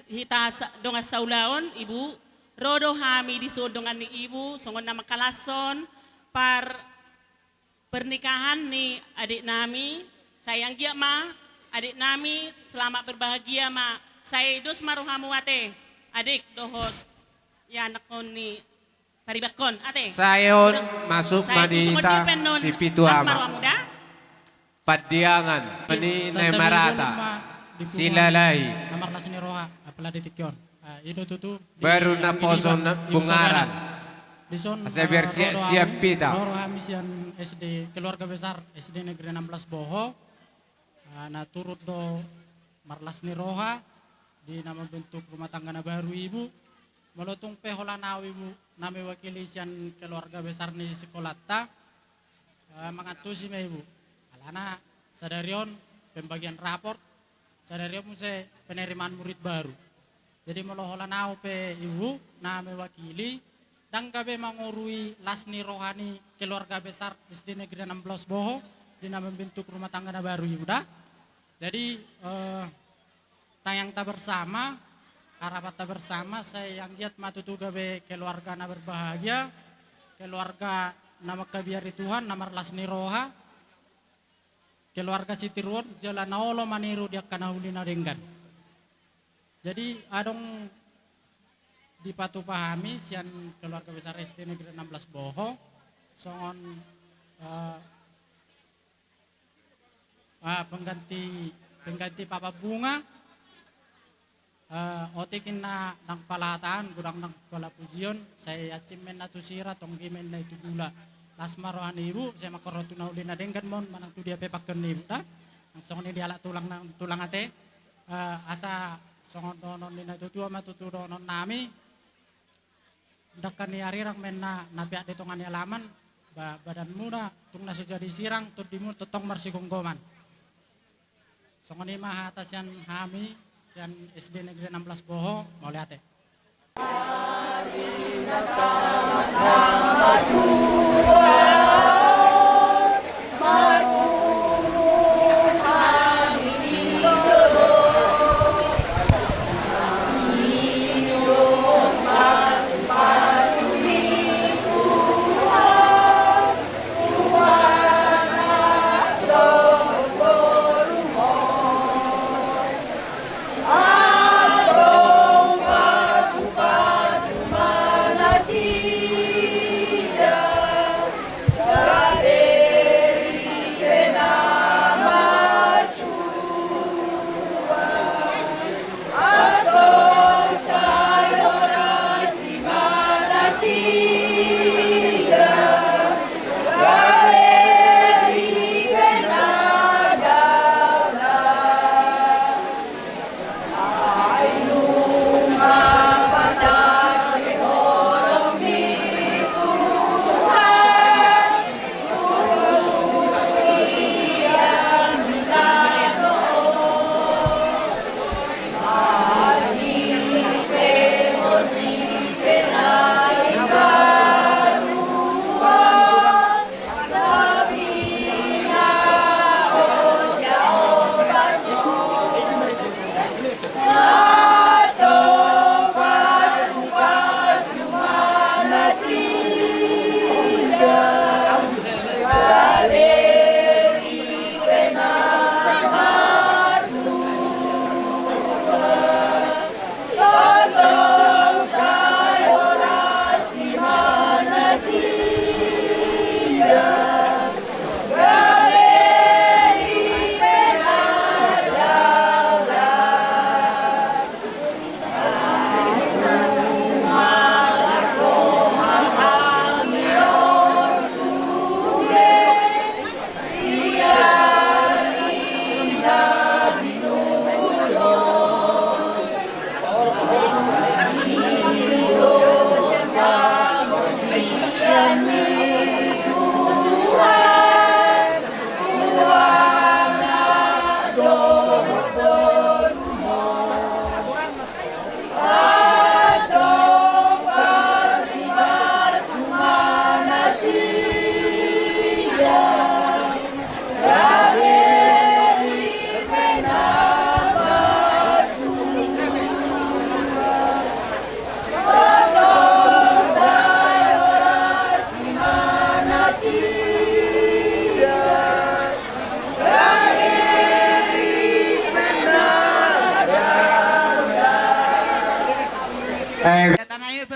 hita sa-, dongan saulaon, ibu, ro do hami dison dongan ni ibu, songon na mangkalashon par pernikahan ni adik nami, sai anggiat ma adik nami selamat berbahagia ma, sai dos ma rohamu ate, adik dohot ianakhon ni paribanhon ate. Sai on, masuk ma di hita sipitu ama. Pandiangan ni na marata, silalahi. Na marlas ni roha, apala di tingki on. Ah, i do tutu, baru naposo na bungaran. Dison, asa, eh, bersiap-siap hita. Ro do hami sian S D, keluarga besar S D Negeri enam belas Boho. Ah, na turut do marlas ni roha di na mambentuk rumah tangga na baru ibu. Molo tung pe holan au ibu na mewakili sian keluarga besar ni sikolanta, eh, mangantusi ma ibu. Alana sadari on pembagian rapor, sadari on muse penerimaan murid baru. Jadi molo holan au pe ibu na mewakili, ndang gabe mangorui las ni roha ni keluarga besar S D Negeri enam belas Boho di na membentuk rumah tangga na baru ibu da. Jadi, eh, tangiangta bersama, harapanta bersama, sai anggiat ma tutu gabe keluarga na berbahagia, keluarga na mangkabiari Tuhan, na marlas ni roha, keluarga sitiruon, jala na olo maniru di angka na uli na denggan. Jadi adong dipatupa hami sian keluarga besar S D Negeri enam belas Boho, songon, eh, ah, pengganti, pengganti papan bunga. Eh, otik inna nang pala hata on, godang nang pala pujion, sai asing ma inna tu sira, tonggi ma inna i tu gula. Las ma roha ni ibu, sai mangkorhon tu na uli na denggan ma on, manang tu dia pe pangkeon ni ibu da. Nang songon i di halak tulang, nang tulang ate. Eh, asa songon dohonon ni natuatua ma tutu dohonon nami. Dangka ni arirang ma inna na peak di tonga ni alaman, ba-, badanmuna tung na so jadi sirang, tondimuna tongtong marsigomgoman. Songon i ma hata sian hami, sian S D Negeri enam belas Boho, mauliate.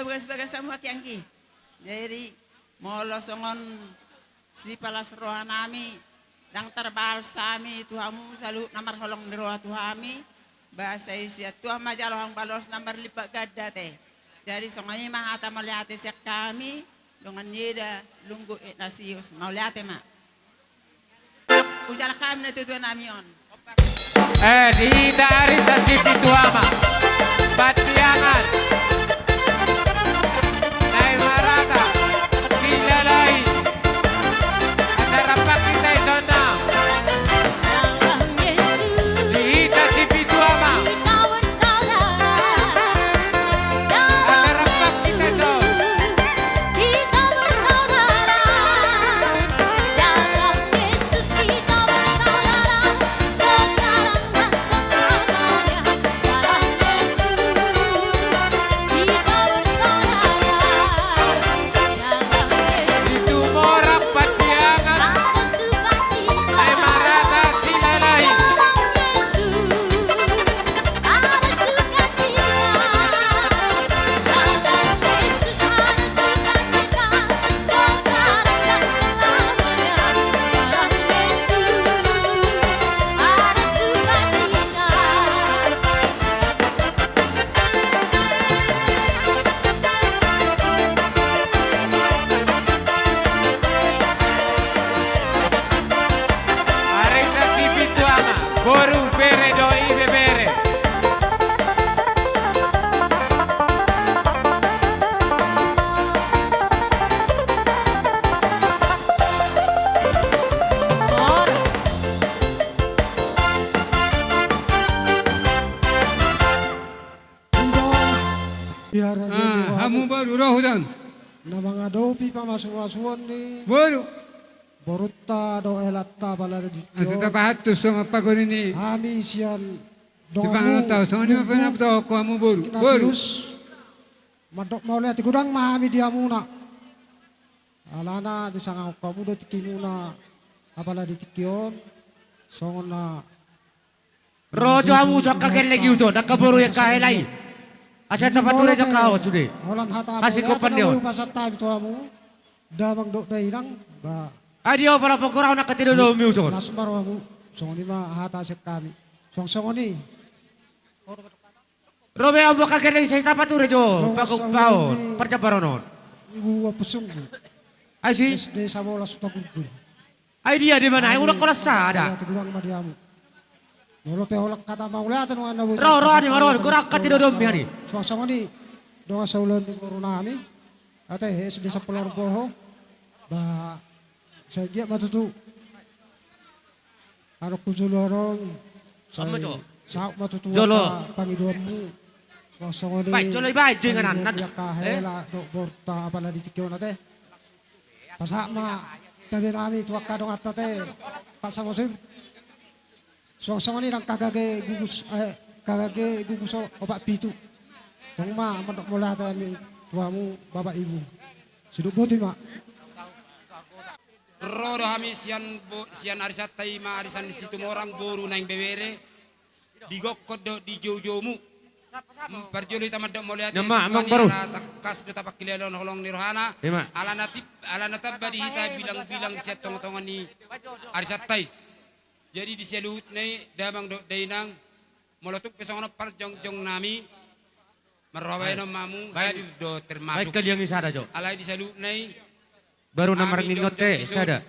Bagas-bagas hamu anggi-anggi. Jadi molo songon sipalas roha nami, ndang tarbalos hami tu hamu saluhut na marholong ni roha tu hami. Ba sai sian Tuhan ma jalo hamu balos na marlipat ganda ate. Jadi songon i ma hata mauliate sian hami. Dongan Ieda Lunggu Ignatius, mauliate ma. Ujal hami na tutua nami on. Eh, di hita ari sasi pitu ama. Patiangan. Nai marata. Silalai. Asar rampak hita isona. Di hita si pitu ama. Asar rampak hita isona. Ari sasi pitu ama, boru, bere dohot ibebere. Hamu boru, ro hudon. Na mangadopi pamasumasuon ni boru, borunta dohot helanta pala di asa tapahantu songon pagoni ni hami sian donganmu, songon i ma panaputa hoko hamu boru. Boru. Mandok mauliate godang ma hami di hamuna. Alana disangap hamu do tingkimuna apala di tingki on. Songon na ro jo hamu jo angka gelleng i ujon, angka boru i angka hela i. Asa tapature jo angka hau sude. Hasikopan ni on. Pasahat hami tu hamu damang dohot dainang ba. Ai dia pala pogorahon angka tinodom i ujon. Las ma rohamu. Songon i ma hata sian hami. Songon i. Ro be hamu angka gelleng i sai tapature jo pagombaon parjambaron on. Ibu Apusunggu. Ai si S D Sabola Sutagurgur. Ai dia di mana? Ai unang holan sada. Molo pe holan hata mauliate nunga na boi. Ro ro ani ma ro, godang angka tinodom i ani. Suang songon i dongan saulaon ni boru nami. Ate S D Sampulu Arboho. Ba sai giat ma tutu. Anu ku jolo ro. Sai saut ma tutu jolo pangidoanmu. Suang songon i. Baen jolo i, baen jo inganan. Angka hela dohot borunta apala di tingki on ate. Pasahat ma tabe nami tu angka donganta ate. Pak Samosir. Suang songon i ndang kagage gugus, eh, kagage gugus opat pitu. Tong ma mandok mauliate hami tu hamu bapak ibu. Sidok boti ma. Ro do hami sian bo-, sian arisanta i ma arisan ni Situmorang boru Naeng Bebere. Di gokhon dohot di joujoumu. Parjolo hita mandok mauliate tu Tuhan i ala tangkas do tapangkilala holong ni rohana. Alana tib-, alana tamba di hita bilang-bilang sian tonga-tonga ni arisanta i. Jadi di saluhutna i damang dohot dainang, molo tung pe songon on parjongjong nami, marroha baenon ma hamu, hadir do termasuk. Baen kaliang i sada jo. Alai di saluhutna i Baru na marngingot te sada.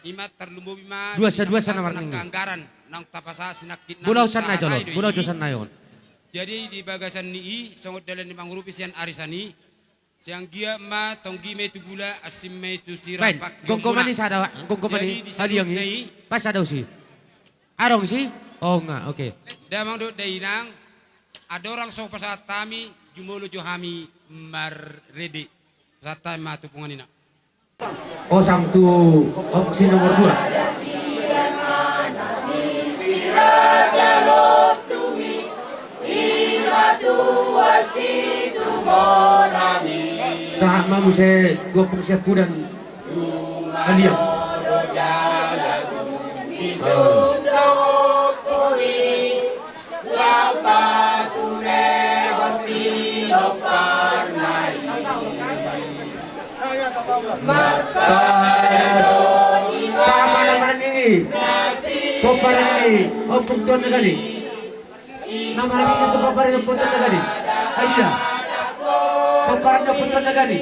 Ima tarlumobi ma dua sa dua sa na marngingot. Anggaran naung tapasahat sinangkit nami. Bola usan na jolo, bola usan na on. Jadi di bagasan ni i songon dalan ni mangurupi sian arisan i. Sian gia ma tonggi ma i tu gula, asin ma i tu sira. Baen, gomgoman i sada, gomgoman i. Hadiang i. Pas sada usi. Adong si? Oh nga, oke. Damang dohot dainang, andorang so pasahat hami, jumolo jo hami marrede. Pasahat hami ma tu punguan ina. Osang tu opsi nomor dua. Sahat ma muse tu opung siapudan. Hadiah. Sahat ma na marnini pomparan ni Ompu Tuan Nagari. Na marnini tu pomparan ni Ompu Tuan Nagari. Ai dia? Pomparan ni Ompu Tuan Nagari.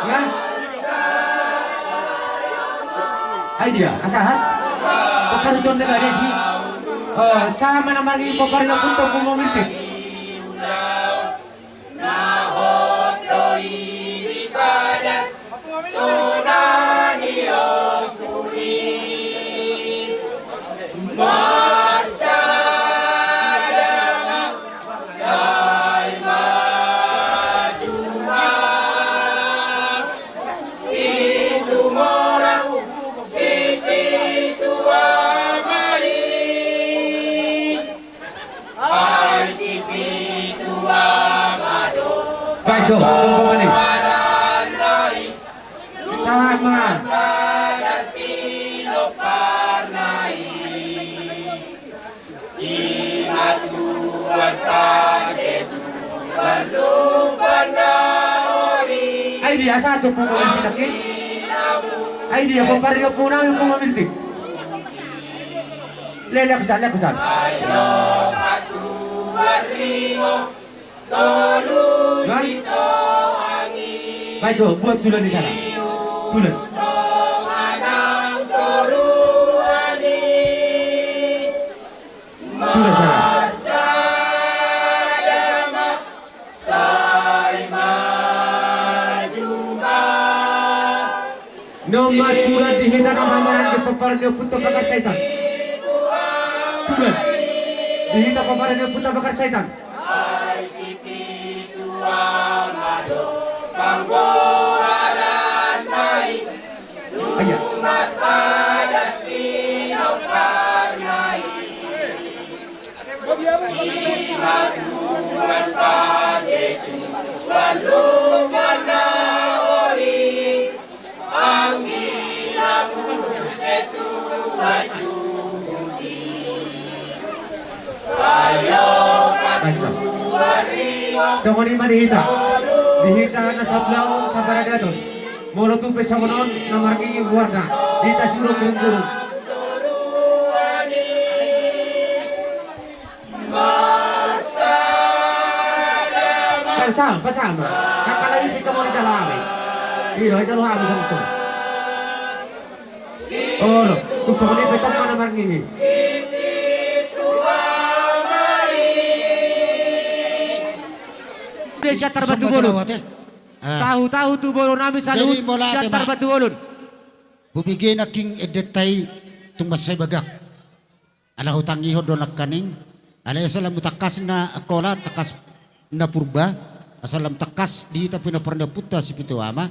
Ya? Ai dia? Sahat? Pomparan ni Ompu Tuan Nagari si. Eh, sahat ma na marnini pomparan ni Ompu Tuan Nagari. Na hot do i di padan tona ni ompu i. Marsada ma, sai maju ma. Situmorang Sipitu Ama i. Ai Sipitu Ama do. Baik, jo, tunggu mani. Sama. Ima Tuhan pake Tuhan lupa na ori. Ai dia satu punggung miltik. Ai dia pomparan ni ompu nami punggung miltik. Lele aku jan, lele aku jan. Ayo patu baringo. Tolu. Hah? Sito angin. Baik, jo, buat tulan di sana. Tulan. Tong anang toruan i. Tulan sana. Marsada ma, sai maju ma. Nunga tulan di hita na marnini pomparan ni Ompu Tuan Bakar Saitan. Tulan. Di hita pomparan ni Ompu Tuan Bakar Saitan. Ai Sipitu Ama do panggoaranna i. Ai dia? Lumat padan pinomparna i. Ima Tuhan pake Tuhan lupa na ori. Anggi na muse tu asu budi. Ayo patu baringo. Songon i ma di hita. Di hita na sablaon sabaradaton. Molo tung pe songon on na marnini goarna. Di hita sirung ringgurung. Pasama, pasama. Kakala i pito moni jalo hami. Iro, jalo hami songon i. Olo, tu songon i pe tong ma na marnini. Sian Tarbatu Bolon. Tahu-tahu tu boru nami saluhut sian Tarbatu Bolon. Hubege nangkin endenta i tung mansai bagak. Ala hutangihon do nangkaning, ala ia so lam tangkas na angkola, tangkas na purba, asa lam tangkas di hita pinompar ni ompunta Sipitu Ama.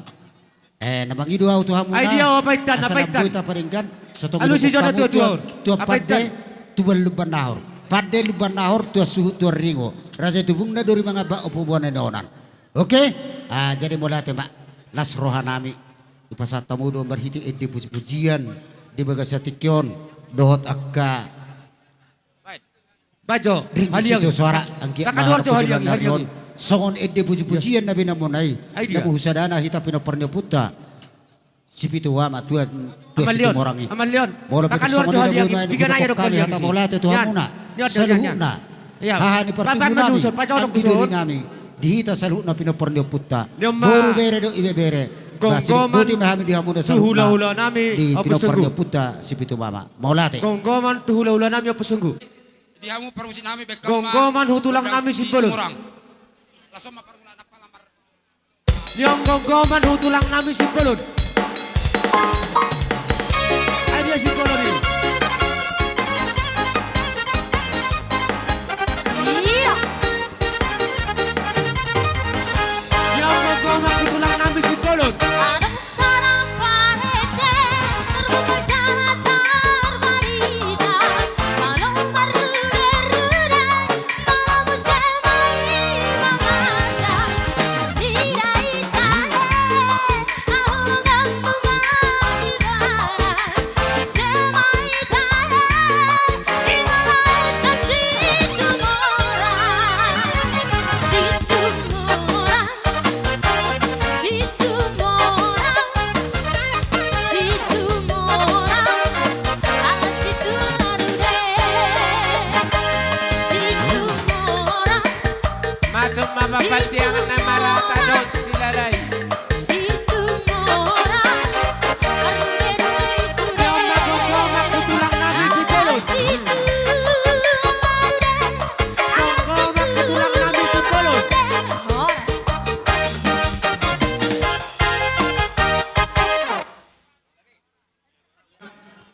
Eh, na mangido ahu tu hamuna, asa lam boi tapadenggan, so tongtong hamu tuan pande, tuan lumban nahor. Pande lumban nahor, tuan suhut tuan ringo. Raja Tubung na dori mangamba ompu bona ni onan. Oke, ah, jadi mauliate ma, las roha nami. Hupasahat hamu do marhite ende puji-pujian di bagasan tingki on dohot angka ringgas i tu soara anggiat ma harompon ni on songon ende puji-pujian na binahenmuna i. Namu husadana hita pinompar ni ompunta Sipitu Ama, tuan, tuan Situmorang i. Molo pe songon i na boi ma i, hudok hami hata mauliate tu hamuna saluhutna. Haha ni partubu nami, anggi doli nami, di hita saluhutna pinompar ni ompunta, boru bere dohot ibebere. Boti ma hami di hamuna saluhutna di pinompar ni ompunta Sipitu Ama. Mauliate. Gomgoman tu hula-hula nami Ompu Sunggu. Di hamu parmusik nami, gomgoman hu tulang nami Simbolon. Nion gomgoman hu tulang nami Simbolon. Ai dia Simbolon i. Nion gomgoman hu tulang nami Simbolon.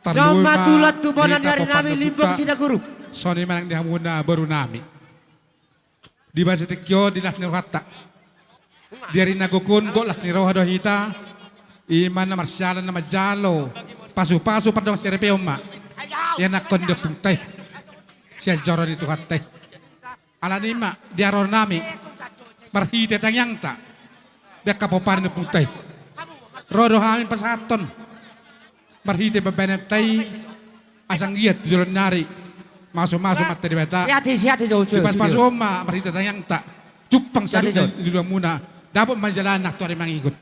Parlui ma tulan tu bona ni ari nami Limbong Sinaguru. Songon i ma nang di hamuna boru nami. Di bagasan tingki on di las ni rohanta. Di ari na gok on gok las ni roha do hita. I ma na marsiala na manjalo pasupasu pardongan saripeon ma. Ianakhon ni ompungta i sian joro ni Tuhanta i. Alani i ma di haroro nami marhite tangiangta di angka pomparan ni ompungta i. Ro do hami pasahathon marhite pambahenanta i asa anggiat tu joloan ni ari mamasu-masu ma Amanta Debata. Sihati, sihati, jo, jo, dipasupasu jo. On ma marhite tangiangta jumpang saluhutna di ulaonmuna dapot manjalahan nang tu ari mangihut.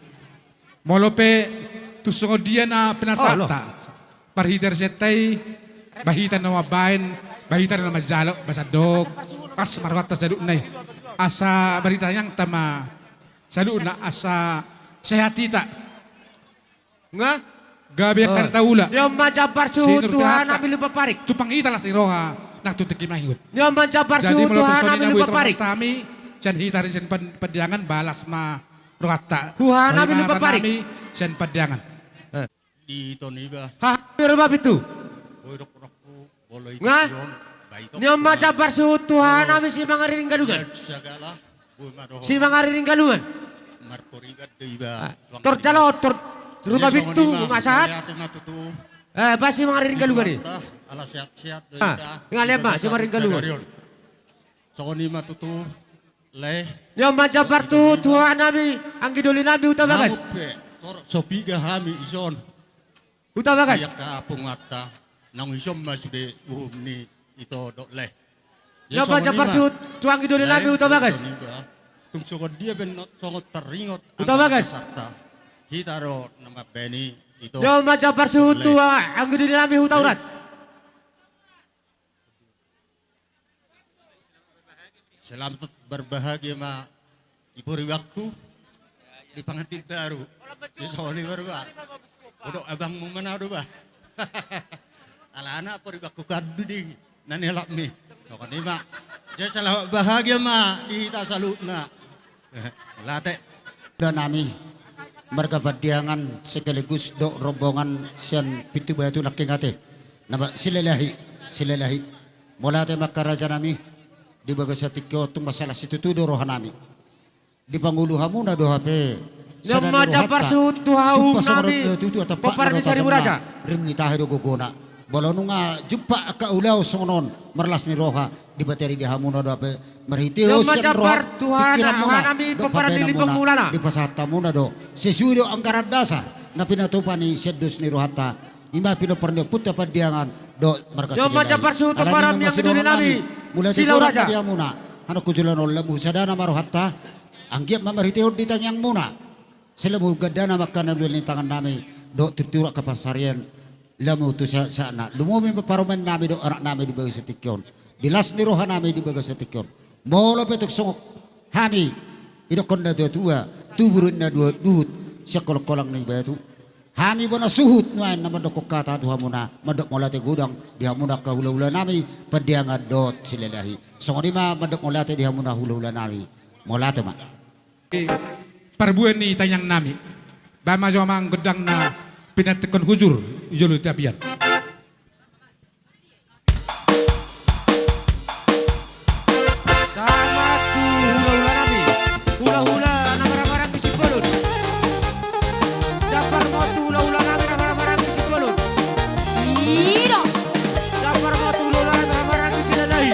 Molo pe tung songon dia na pinasahatta marhite resepta i, ba hita na mambahen, ba hita na manjalo, ba sandok las ma rohanta saluhutna i. Asa marhite tangiangta ma saluhutna asa sehat hita. Nga? Gabe angka na taula. Nion ma jambar suhut tu haha nami Lumban Parik. Jumpang hita las ni roha nang tu tingki mangihut. Nion ma jambar suhut tu haha nami Lumban Parik. Jadi molo tung songon i na boi tu rohanta hami sian hita ari sian Pan-, Pandiangan ba las ma rohanta. Tu haha nami Lumban Parik. Sian Pandiangan. Eh. Di ito niba. Haha nami Ruma Pitu. Boi dohononku. Nga? Nion ma jambar suhut tu haha nami Simangariring Galungan. Simangariring Galungan. Tor jalo, tor Ruma Pitu, nga sahat. Eh, ba Simangariring Galungan i. Nga lean ma Simangariring Galungan. Songon i ma tutu. Nion ma jambar suhut tu haha nami anggi doli nami Hutabagas. Namun pe tor so piga hami ison. Hutabagas. Ai angka punguanta naung ison ma sude uhum ni ito dohot lae. Nion ma jambar suhut tu anggi doli nami Hutabagas. Tung songon dia pe songon taringot Hutabagas. Hita do na mambahen i ito. Nion ma jambar suhut tu anggi doli nami Hutaurat. Selamat berbahagia ma i puribangku di pangantin baru. Di songon i baru ba. Hudok abangmu ma na do ba. Alana puribangku kandu di na nialapmi. Songon i ma. Jadi selamat bahagia ma di hita saluhutna. Mauliate. Hula nami marga Pandiangan sekaligus dohot rombongan sian Pintubatu nangkin ate. Nama Silalahi, Silalahi. Mauliate ma angka raja nami di bagasan tingki on tung mansai las situtu do roha nami. Di pangulu hamuna do hape. Nion ma jambar suhut tu haha uhum nami pomparan ni Saribu Raja. Rim ni tahi do gogona. Molo nunga jumpang angka ulaon songon on marlas ni roha, dipateru di hamuna do hape marhite on sian roha, pingkiranmuna dohot pambahenanmuna, dipasahat hamuna do sesuai do anggaran dasar na pinatupa ni sian dos ni rohanta. I ma pinompar ni ompunta Pandiangan dohot marga Silalahi. Alani i ma sidohonon nami, mauliate godang ma di hamuna. Hamu tu joloan on lam husadana ma rohanta. Anggiat ma marhite on di tangiangmuna. Sai lam hugandana ma angka na uli ni tangan nami dohot tirtiur angka pansarian. Lam tu sahatsahatna lumobi ma parumaen nami dohot anak nami di bagasan tingki on, di las ni roha nami di bagasan tingki on. Molo pe tung songon hami, idokkon na tuatua, tubu do inna duhutduhut sian kolangkolang ni batu. Hami bona suhut nuaeng na mandokkon hata tu hamuna mandok mauliate godang di hamuna angka hulahula nami Pandiangan dohot Silalahi. Songon i ma mandok mauliate di hamuna hulahula nami. Mauliate ma. Parbue ni tangiang nami. Baen ma jo amang gondang na pinantikhon hujur di jolo ni tapian. Selamat tu hulahula nami, hulahula na marhahamaranggi Simbolon. Jambar ma tu hulahula nami na marhahamaranggi Simbolon. Jambar ma tu hulahula nami na marhahamaranggi Silalahi.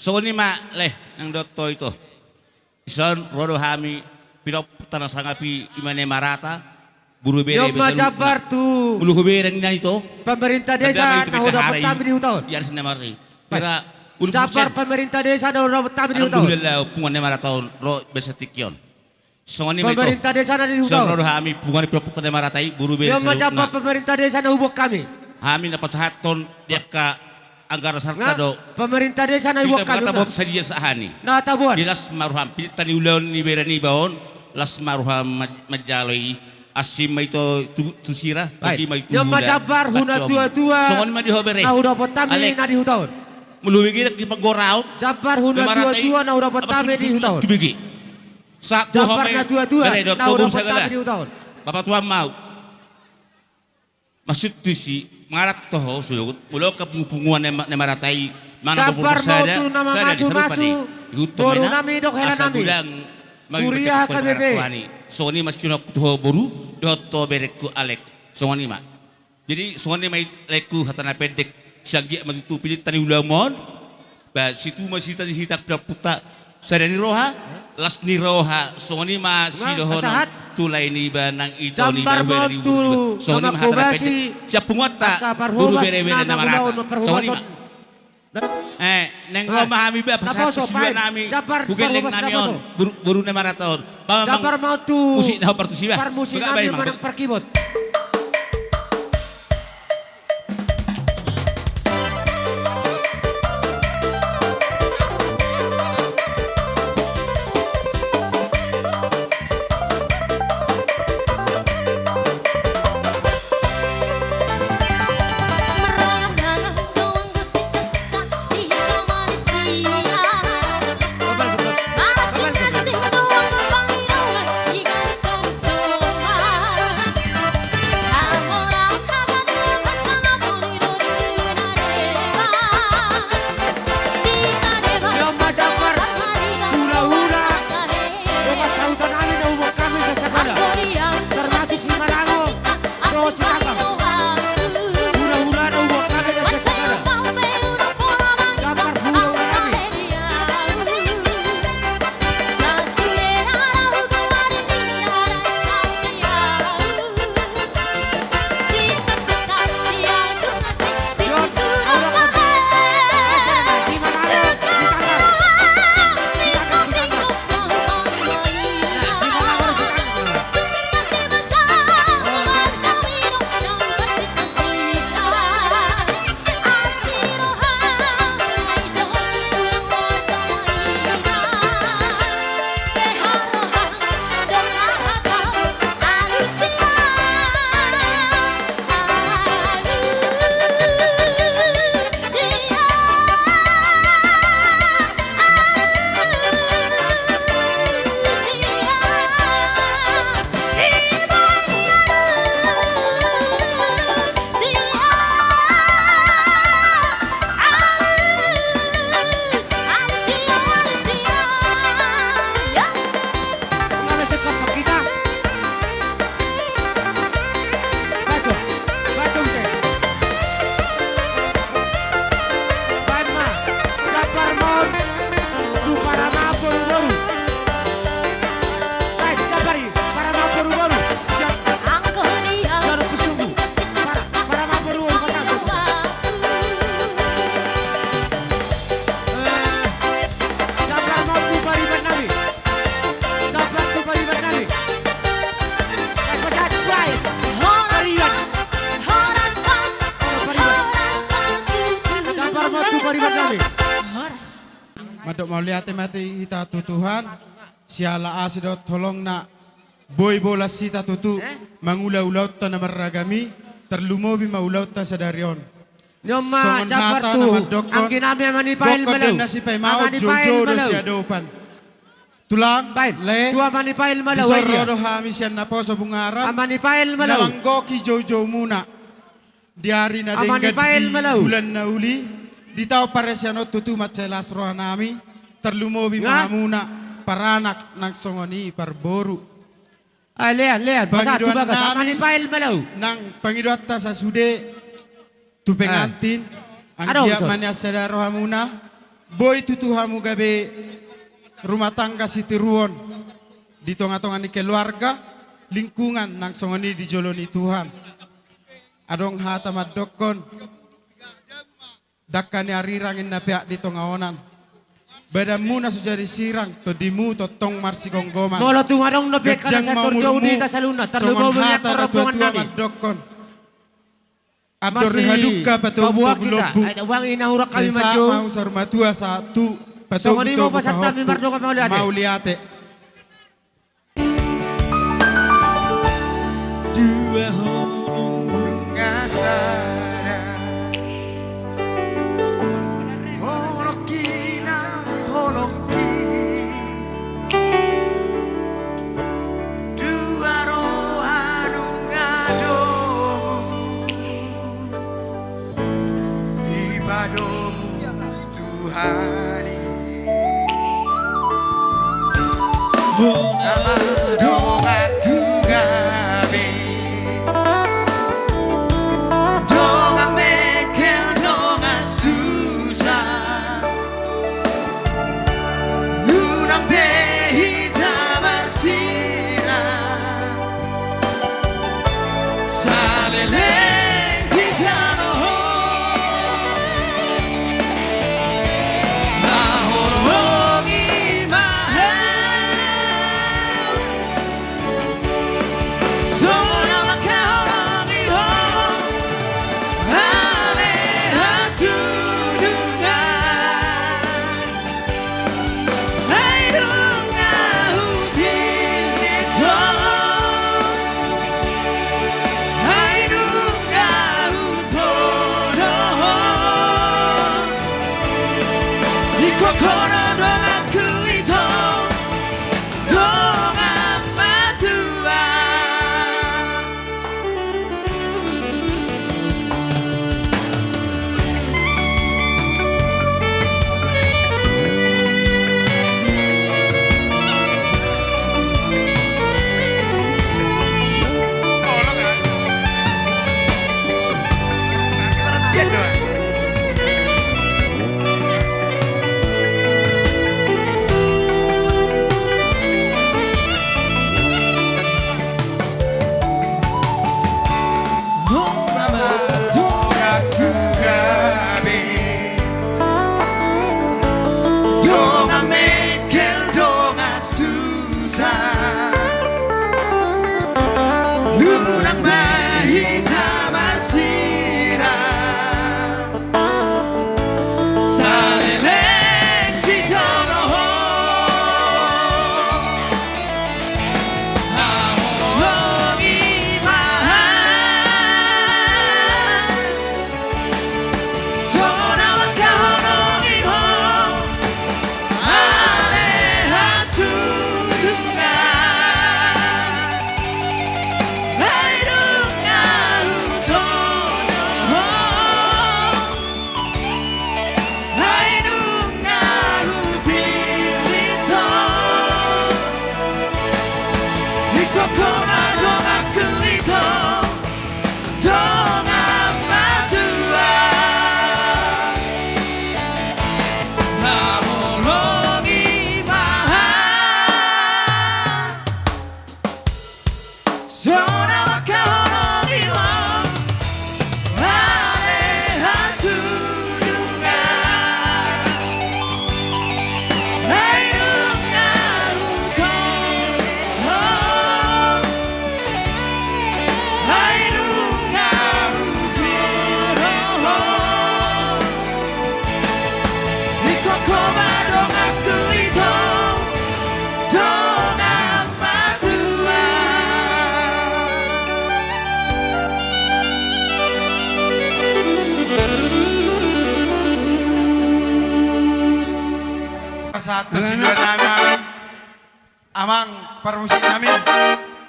Songon i ma, leh, nang dohot ho ito. Dison ro do hami, pinompar na sangap i, ima na marata, boru bere. Ima jambar tu. Molo hubere ninna ito. Pemerintah desa na hudapot hami di huta on. Jambar pemerintah desa na hudapot hami di huta on. Alhamdulillah, punguan na marata on ro basa tingki on. Songon i ma ito. Pemerintah desa na di huta on. Dison ro do hami, punguan ni pinompar na marata i, boru bere. Ima jambar pemerintah desa na huboan hami. Hami na pasahathon di angka anggaran sarta do. Pemerintah desa na huboan hami. Taboan sadia sahat ni. Na taboan. Di las ma roham, pinta ni ulaon ni bere niba on, las ma roham manjalo i, asi ma ito tu sira, bagi ma ito. Ima jambar hu natuatua. Songon i ma di ho bere. Na hudapot hami na di huta on. Molo bege di panggoraon. Jambar hu natuatua na hudapot hami di huta on. Sahat tu ho ma i. Jambar natuatua na hudapot hami di huta on. Bapa tuan mau. Maksud tusi, mangarat toho, suhut, molo angka punguan na marata i, manang boru sada, sada di sarupa ni, di huta boru nami, dohot hela nami. Asa godang, magi huria H K B P. Songon i ma sinuhuk tu ho boru, dohot ho berengku Alek. Songon i ma. Jadi, songon i ma i, Alekku, hata na pendek, sian giat ma tutu pinta ni ulaonmon, Ba, situtu ma sita, sita pinompar ta, sada ni roha, las ni roha, songon i ma sidohonon tu lae niba nang ito niba, bere niba. Songon i ma hata na pendek sian punguanta, boru bere-bere na marata. Songon i ma. Eh, naeng ro ma hami ba, pasahat tu sidohonon nami, tu geleng nami on, boru, boru na marata on. Ba, jambar ma on tu musik na hombar tusi ba. Parmusik nami manang parkibot. Mandok mauliate ma hita tu Tuhan, siala asi dohot holongna, boi bolas hita tutu mangula ulaonta na marragam i, tarlumobi ma ulaonta sadari on. Songon hata na mandokkon, anggi nami ama ni Pael Malau. Gokkon do na sipaimaon, joujou do siadopan. Tulang, Pael, lae, tu ama ni Pael Malau, dison ro do hami sian naposo Bungaran, ama ni Pael Malau, na manggohi joujoumuna. Di ari na denggan, di bulan na uli, di taon parasian on tutu mansai las roha nami, tarlumobi ma hamuna, paranak nang songon i parboru. Ai, lean, lean, pasahat tu bagas, ama ni Pael Malau. Nang pangidoanta sasude tu pengantin, anggiat ma nian sada rohamuna, Boi tutu hamu gabe rumah tangga sitiruon di tonga-tonga ni keluarga, lingkungan nang songon i di jolo ni Tuhan. Adong hata mandokkon, dangka ni arirang inna peak di tonga onan. Badanmu na so jadi sirang, tondimu tongtong marsigomgoman. Molo tung adong na peak ganjang na ma sator umurmu, jauh di hita saluhutna, songon tarlumobi hata na tua-tua mandokkon. Andor ni halumpang patogu-togu lombu. Sai sahat ma hamu saur matua sahat tu patogu-togu pahompu. Mauliate. Dua holong nunga sada. Holong kina, holong kiri. Dua roha nunga domu. Dipadomu Tuhan i. Ho nama donganku gabe. Dongan mengkel, dongan susah. Unang pe hita marsirang. Saleleng di tano on. Na holong i ma hau. Songon na mangkaholongi ho. Ale hasudungan. Ai nunga hupillit ho. Ai nunga hutodo ho. Ingkon ho do donganku ito, dongan matua. Dongan mengkel, dongan susah. Unang ma hita marsirang. Saleleng di tano on. Na holong i ma hau. Songon na mangkaholongi ho. Ale hasudungan. Ai nunga hutodo ho. Ai nunga hupillit ho. Ingkon ho ma donganku ito, dongan matua. Na holong i ma hau. Songon na mangkaholongi ho. Ale hasudungan. Ai nunga hutodo ho. Ai nunga hupillit ho. Ingkon ho ma donganku ito, dongan matua. Pasahat tu siluan nami, amang parmusik nami,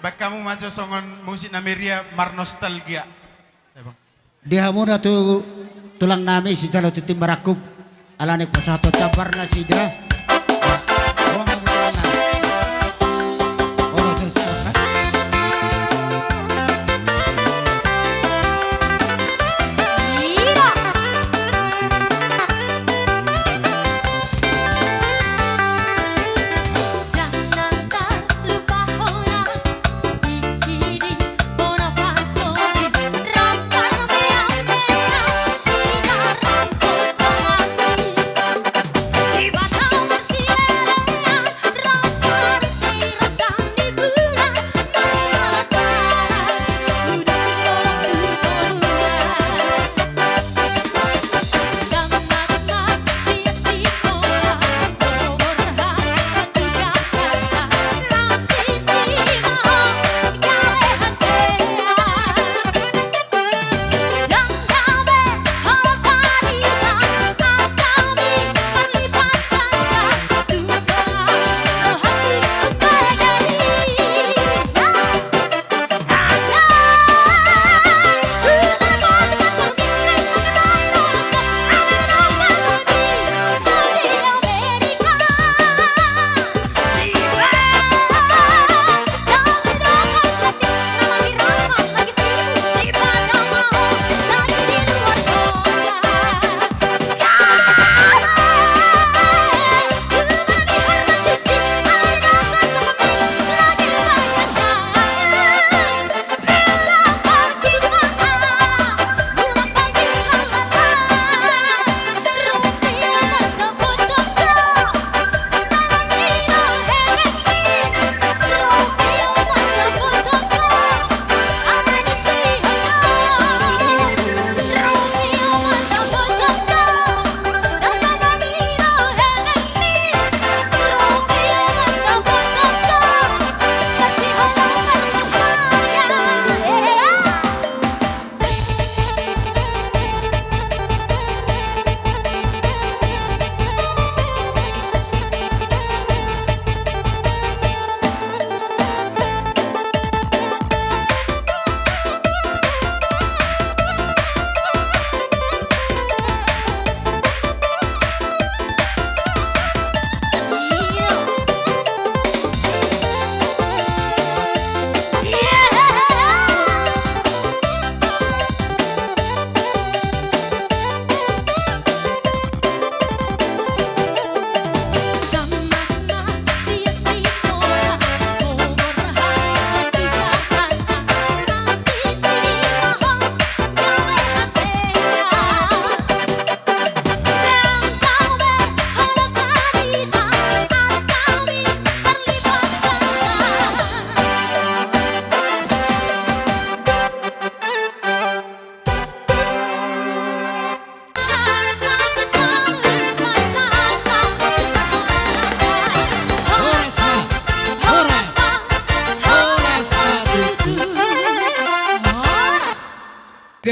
baen hamu ma jo songon musik na meriah marnostalgia. Di hamuna tu tulang nami sijalo tintin marangkup, ala ni pasahathon jambar nasida.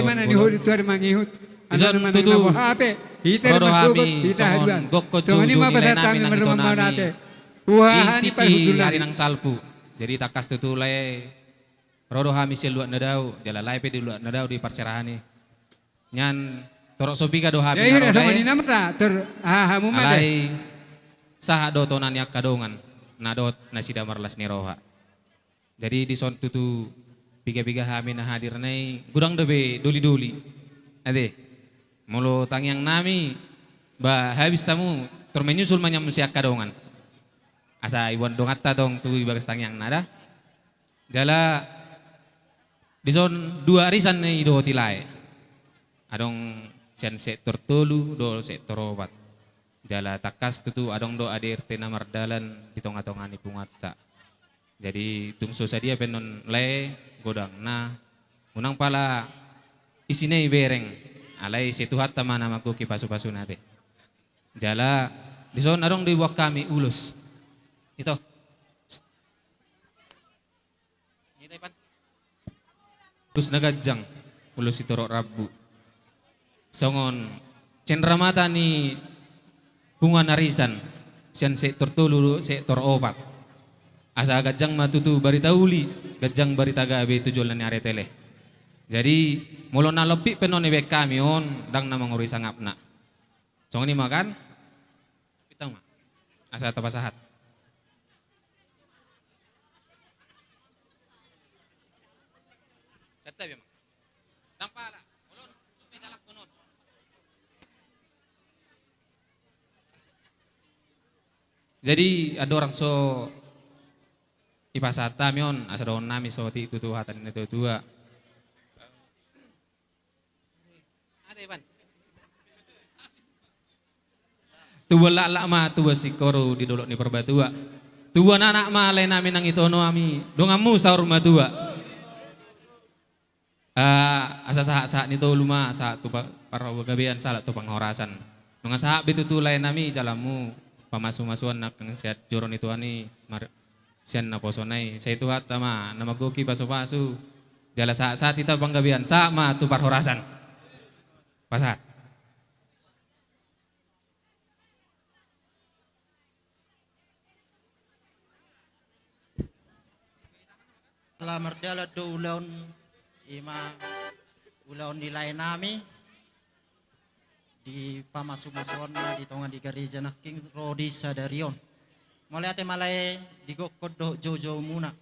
Mana ni holi tuari mangihut. Ison tutu. Hape hita ro do hami songon gokkon joujou ni lae nami nang ito nami. Di tingki ari nang salpu. Jadi tangkas tutu lae, ro do hami sian luat na dao, jala lae pe di luat na dao di parserahan i. Nian torop so piga do hami na ro lae. Alai sahat do tona ni angka dongan na dohot nasida marlas ni roha. Jadi dison tutu piga-piga hami na hadir na i, godang dope doli-doli. Ate, molo tangiang nami, ba habis hamu tor menyusul ma nian muse angka dongan. Asa iboan donganta tong tu di bagas tangiangna da. Jala dison dua arisan na i dohot i lae. Adong sian sektor tolu dohot sektor opat. Jala tangkas tutu adong do A D R T na mardalan di tonga-tonga ni punguanta. Jadi tung so sadia pe annon lae godangna, unang pala isi na i bereng, alai sai Tuhanta ma na manggohi pasu-pasuna ate. Jala dison adong do diboan hami ulos. Ito. Ulos na ganjang, ulos sitorop rambu. Songon cendramata ni punguan arisan sian sektor tolu, sektor opat. Asa ganjang ma tutu barita uli, ganjang barita gabe tu joloan ni ari ate lae. Jadi molo na lompit pe annon dibaen hami on, ndang na mangorui sangapna. Songon i ma kan? Pitang ma. Asa tapasahat. Santabi ma. Tampala. Olo, on pe salak konon. Jadi andorang so dipasahat hami on, asa dohonon nami saotik tutu hata ni na tua-tua. Tubuan laklak ma tubuan singkoru di dolok ni Parbatua. Tubuan anak ma lae nami nang ito nami, donganmu saur matua. Ah, asa sahat-sahat ni tolu ma, sahat tu pa-, pargabean sahat tu parhorasan. Nunga sahat be tutu lae nami jalanmu, pamasu-masuan nangkin sian joro ni Tuhan i mar-, sian naposona i, sai Tuhanta ma na manggohi pasu-pasu. Jala sahat-sahat hita panggabean, sahat ma tu parhorasan. Pasahat. Ala mardalan do ulaon, ima ulaon ni lae nami. Di pamasu-masuonna di tonga ni gareja nangkin ro di sadari on. Mauliate ma lae di gokkon dohot joujoumuna.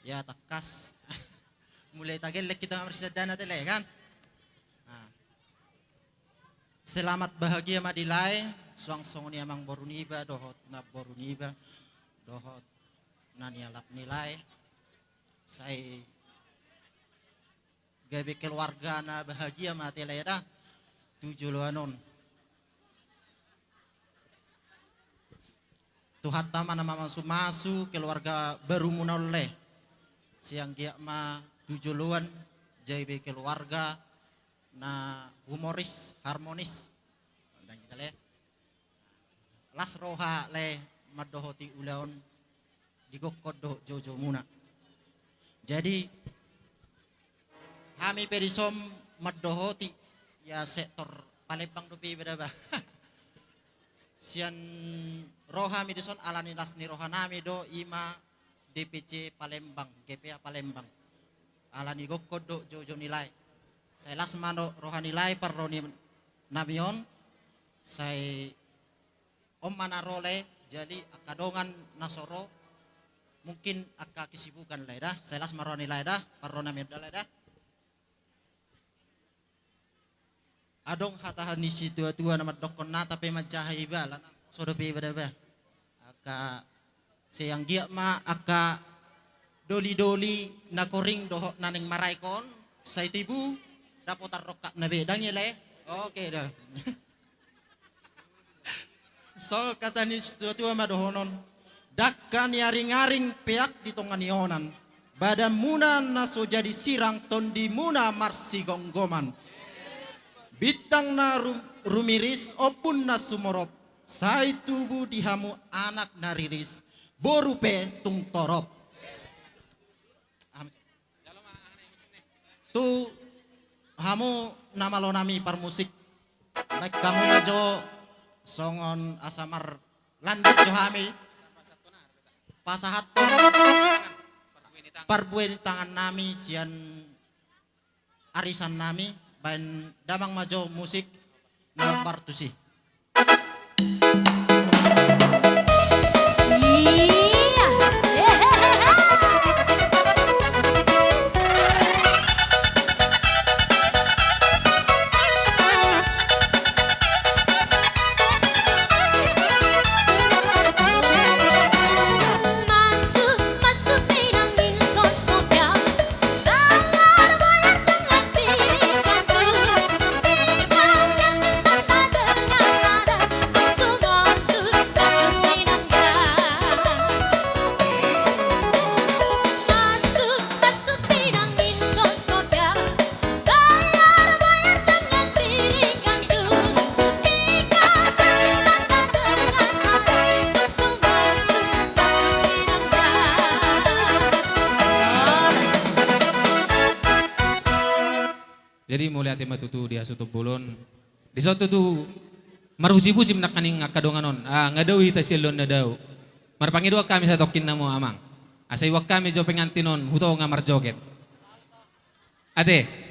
Ya tangkas. Mulai tagelleng hita marsitandaan ate lae kan. Nah. Selamat bahagia ma di lae, suang songon i amangboru niba dohot namboru niba dohot na nialap ni lae. Sai gabe keluarga na bahagia ma ate lae da tu joloan on. Tuhanta ma na mamasu-masu keluarga barumuna on lae. Sai anggiat ma tu joloan gabe keluarga na humoris, harmonis. Las roha lae mandohoti ulaon di gokkon dohot joujoumuna. Jadi hami pe dison mandohoti, ya sektor Palembang dope iba da ba. Sian ro hami dison ala ni las ni roha nami do ima D P C Palembang, G P A Palembang. Ala ni gokkon dohot joujou ni lae. Sai las ma do roha ni lae parro ni nami on. Sai on ma na ro lae, jadi angka dongan na so ro mungkin angka kesibukan lae da. Sai las ma roha ni lae da, parro nami on da lae da. Adong hata ni situa-tua na mandokkon nata pe manjaha iba, alana poso dope iba da ba. Angka sai anggiat ma angka doli-doli na koring dohot na naeng maraek on, sai tibu, dapotan rongkapna be, ndang i lae? Oke da. So hata ni situa-tua ma dohonon. Dangka ni aring-aring peak di tonga ni onan. Badanmuna na so jadi sirang, tondimuna marsigomgoman. Bintang na ru-, rumiris, ombun na sumorop. Sai tubu di hamu anak na riris, boru pe tung torop. Tu hamu na malo nami parmusik, baen hamu ma jo songon asa marlanjut jo hami pasahathon parbue ni tangan nami sian arisan nami, baen damang ma jo musik na hombar tusi. Jadi mauliate ma tutu di hasuhuton bolon. Dison tutu marhusip-husip nangkaning angka dongan on. Ah, nga dao hita sian loan na dao. Marpangidoan hami satongkin hamu amang, asa iboan hami jo pengantin on tu tonga marjoget. Ate.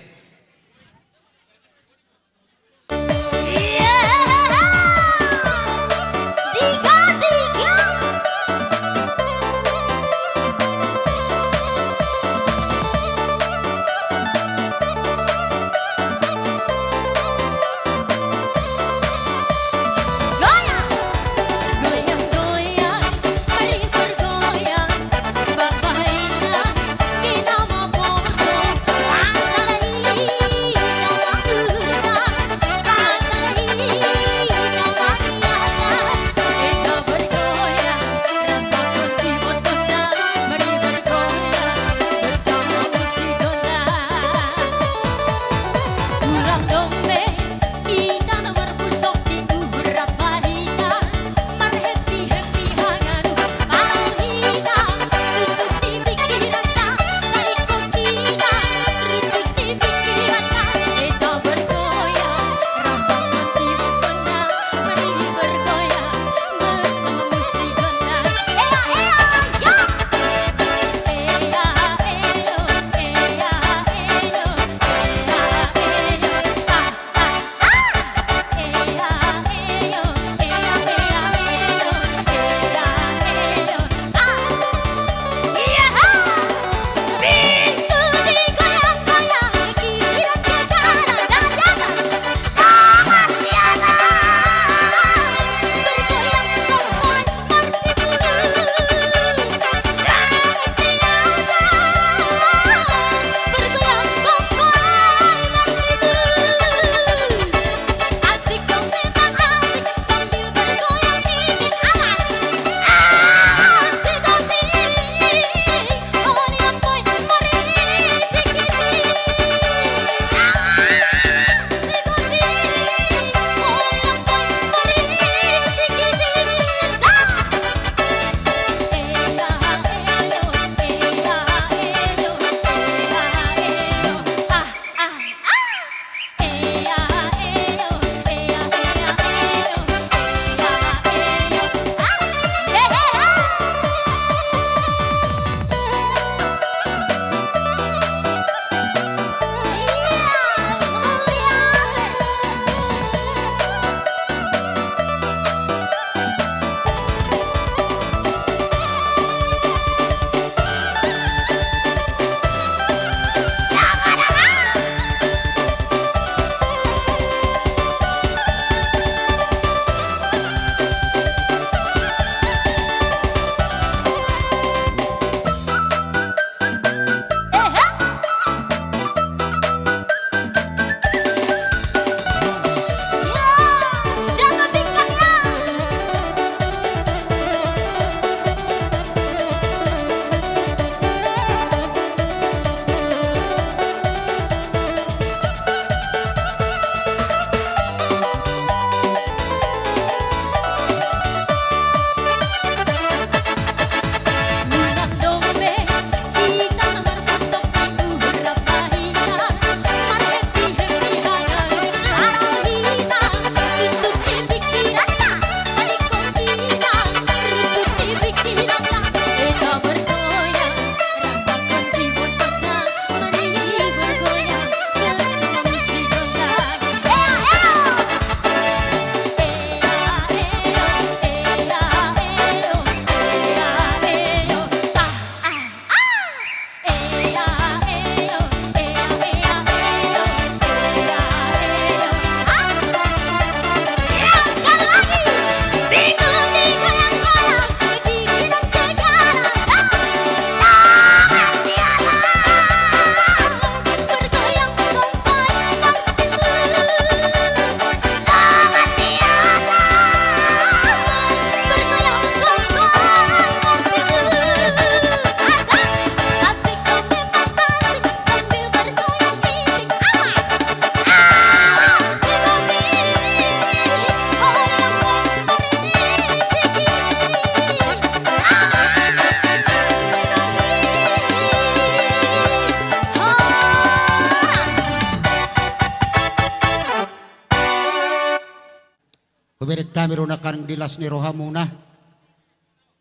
Hami do nangkaning di las ni rohamuna,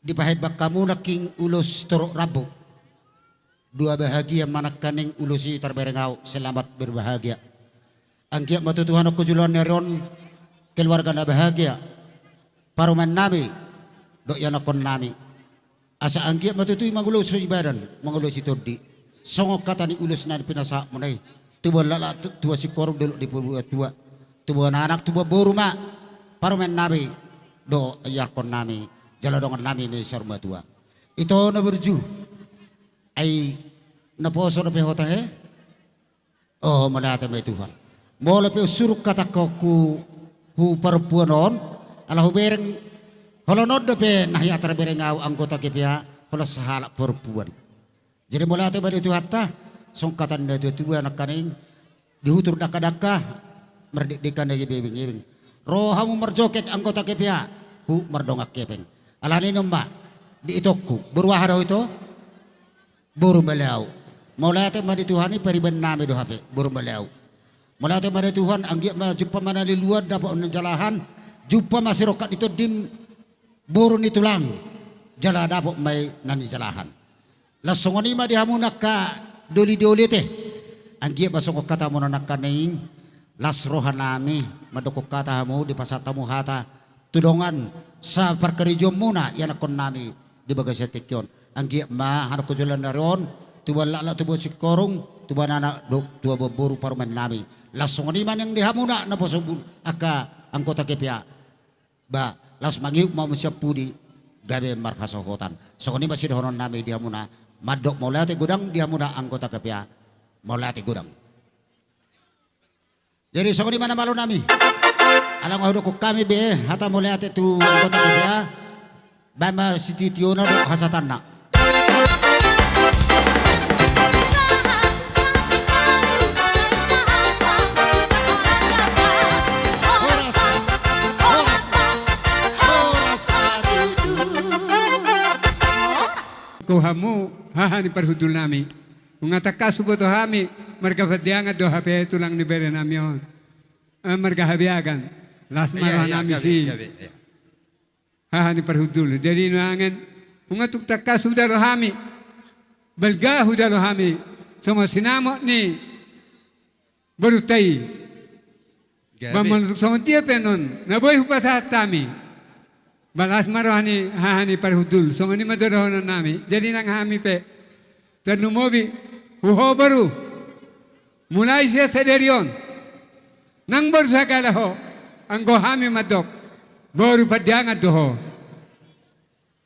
dipahebat hamu nangkin ulos torop rambu. Dua bahagia ma nangkaning ulos i, tarbereng ahu, selamat berbahagia. Anggiat ma tutu hamu angka joloan ni ari on keluarga na bahagia, parumaennami dohot ianakkonnami. Asa anggiat ma tutu i mangulosi badan, mangulosi tondi. Songon hata ni ulos na pinasahatmuna i, tubuan laklak, tu-, tubuan singkoru, dolok ni natuatua, tubuan anak, tubuan boru ma parumaennami dohot ianakkonnami, jala dongannami ma i saur matua. Ito na burju. Ai naposo dope ho tahe? Oh, mauliate ma di Tuhan. Molo pe unsurhon hatangku hu parompuan on, ala hubereng, holan on dope na hea tarbereng ahu anggota G P A, holan sahalak parompuan. Jadi mauliate ma di Tuhanta, songon hata ni natuatua nangkaning, di hutur dangkadangka, mardekdekan na gabe ebeng-ebeng. Ro hamu marjoget anggota G P A, huhut mardongan hepeng. Alani i on ma, di itongku, boru aha do ho ito? Boru Maleau. Mauliate ma di Tuhan i, paribanami do hape, boru Maleau. Mauliate ma di Tuhan, anggiat ma jumpa ma na niluluan, dapot na ninjalahan, jumpa ma sirongkap ni tondim, boru ni tulang, jala dapot ma i na ninjalahan. Laos songon i ma di hamu angka doli-doli ate. Anggiat ma songon hatamuna nangkaning, las rohanami, mandokkon hata hamu, dipasahat hamu hata, tu dongan saparkarejoanmuna, ianakkonnami, di bagasan tingki on. Anggiat ma hamu angka joloan ni ari on, tubuan laklak, tubuan singkoru, tubuan anak, dohot tubuan boru parumaennami. Laos songon i ma nang di hamuna, naposo bulu, angka anggota G P A. Ba, laos mangihut ma hamu sian pudi, gabe marhasohotan. Songon i ma sidohononnami di hamuna, mandok mauliate godang di hamuna anggota G P A, mauliate godang. Jadi songon i ma na malo nami. Ala nga hudokkon hami be hata mauliate tu anggota G P A, baen ma sititiona dohot hasahatanna. Ho hamu haha ni parhundulnami. Nunga tangkas huboto hami, marga Pandiangan do hape tulang ni berenami on. Eh, marga Habiagan. Las ma rohanami si haha ni parhundul. Jadi nuaeng, nunga tung tangkas hudalo hami. Balga hudalo hami. Songon sinamot ni borunta i. Ba molo tung songon dia pe annon, na boi hupasahat hami. Ba las ma roha ni haha ni parhundul. Songon i ma dohononnami. Jadi nang hami pe, tarlumobi, tu ho boru. Mulai sian sadari on. Nang boru Sagala ho. Anggo hami mandok, boru Pandiangan do ho.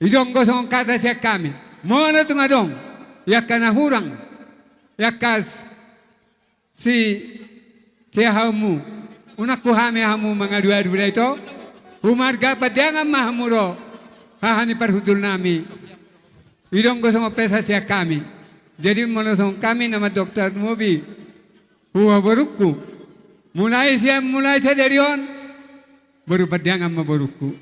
I do anggo songon hata sian hami. Molo tung adong i angka na hurang, i angka si, siahaonmu, unang tu hami hamu mangaduadu da ito. Tu marga Pandiangan ma hamu ro haha ni parhundulnami. I do anggo songon pesan sian hami. Jadi molo songon hami na mandok, tarlumobi tu ho borungku. Mulai sian, mulai sadari on, boru Pandiangan ma borungku.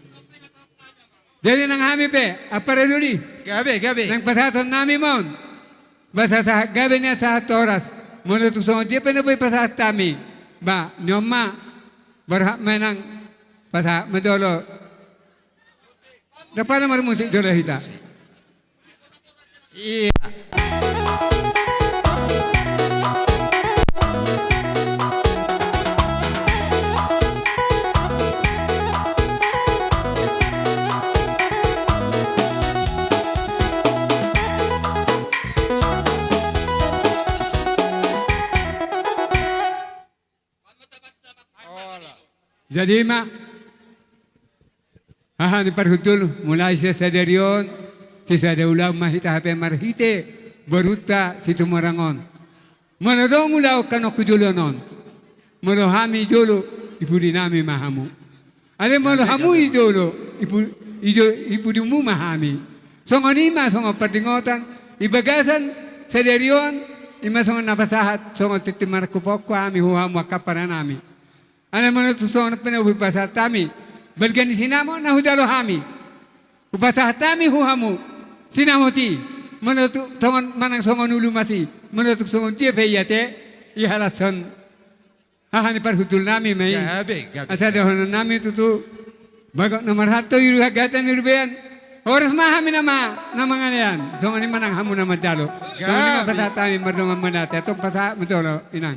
Jadi nang hami pe, ampara doli. Gabe, gabe. Nang pasahatonnami ma on. Ba sahat gabe nian sahat horas. Molo tung songon dia pe na boi pasahat hami. Ba, ni on ma. Borhat ma nang pasahat ma jolo. Dapot na marmusik jolo hita. Ia. Jadi ma, haha ni parhundul, mulai sian sadari on, sisada ulaon ma hita hape marhite borunta Situmorang on. Molo adong ulaon hamu tu joloan on, molo hami jolo, i pudinami ma hamu. Alai molo hamu i jolo, i pu-, i jo-, i pudimu ma hami. Songon i ma songon pardingotan, di bagasan sadari on, i ma songon na pasahat, songon tintin marangkup ho hami tu hamu angka amparanami. Alai molo tung songon on pe na hupasahat hami, balga ni sinamot na hujalo hami. Hupasahat hami tu hamu, sinamot i, molo tung songon manang songon ulumas i, molo tung songon dia pe i ate, i halashon haha ni parhundulnami ma i. Gabe, gabe. Asa dohononnami tutu, Bagot na marhalto, iru hagata ni rubean. Horas ma hami nama na manganean. Songon i ma nang hamu na manjalo. Songon i ma pasahat hami mardongan mauliate. Antong pasahat ma jolo, Inang.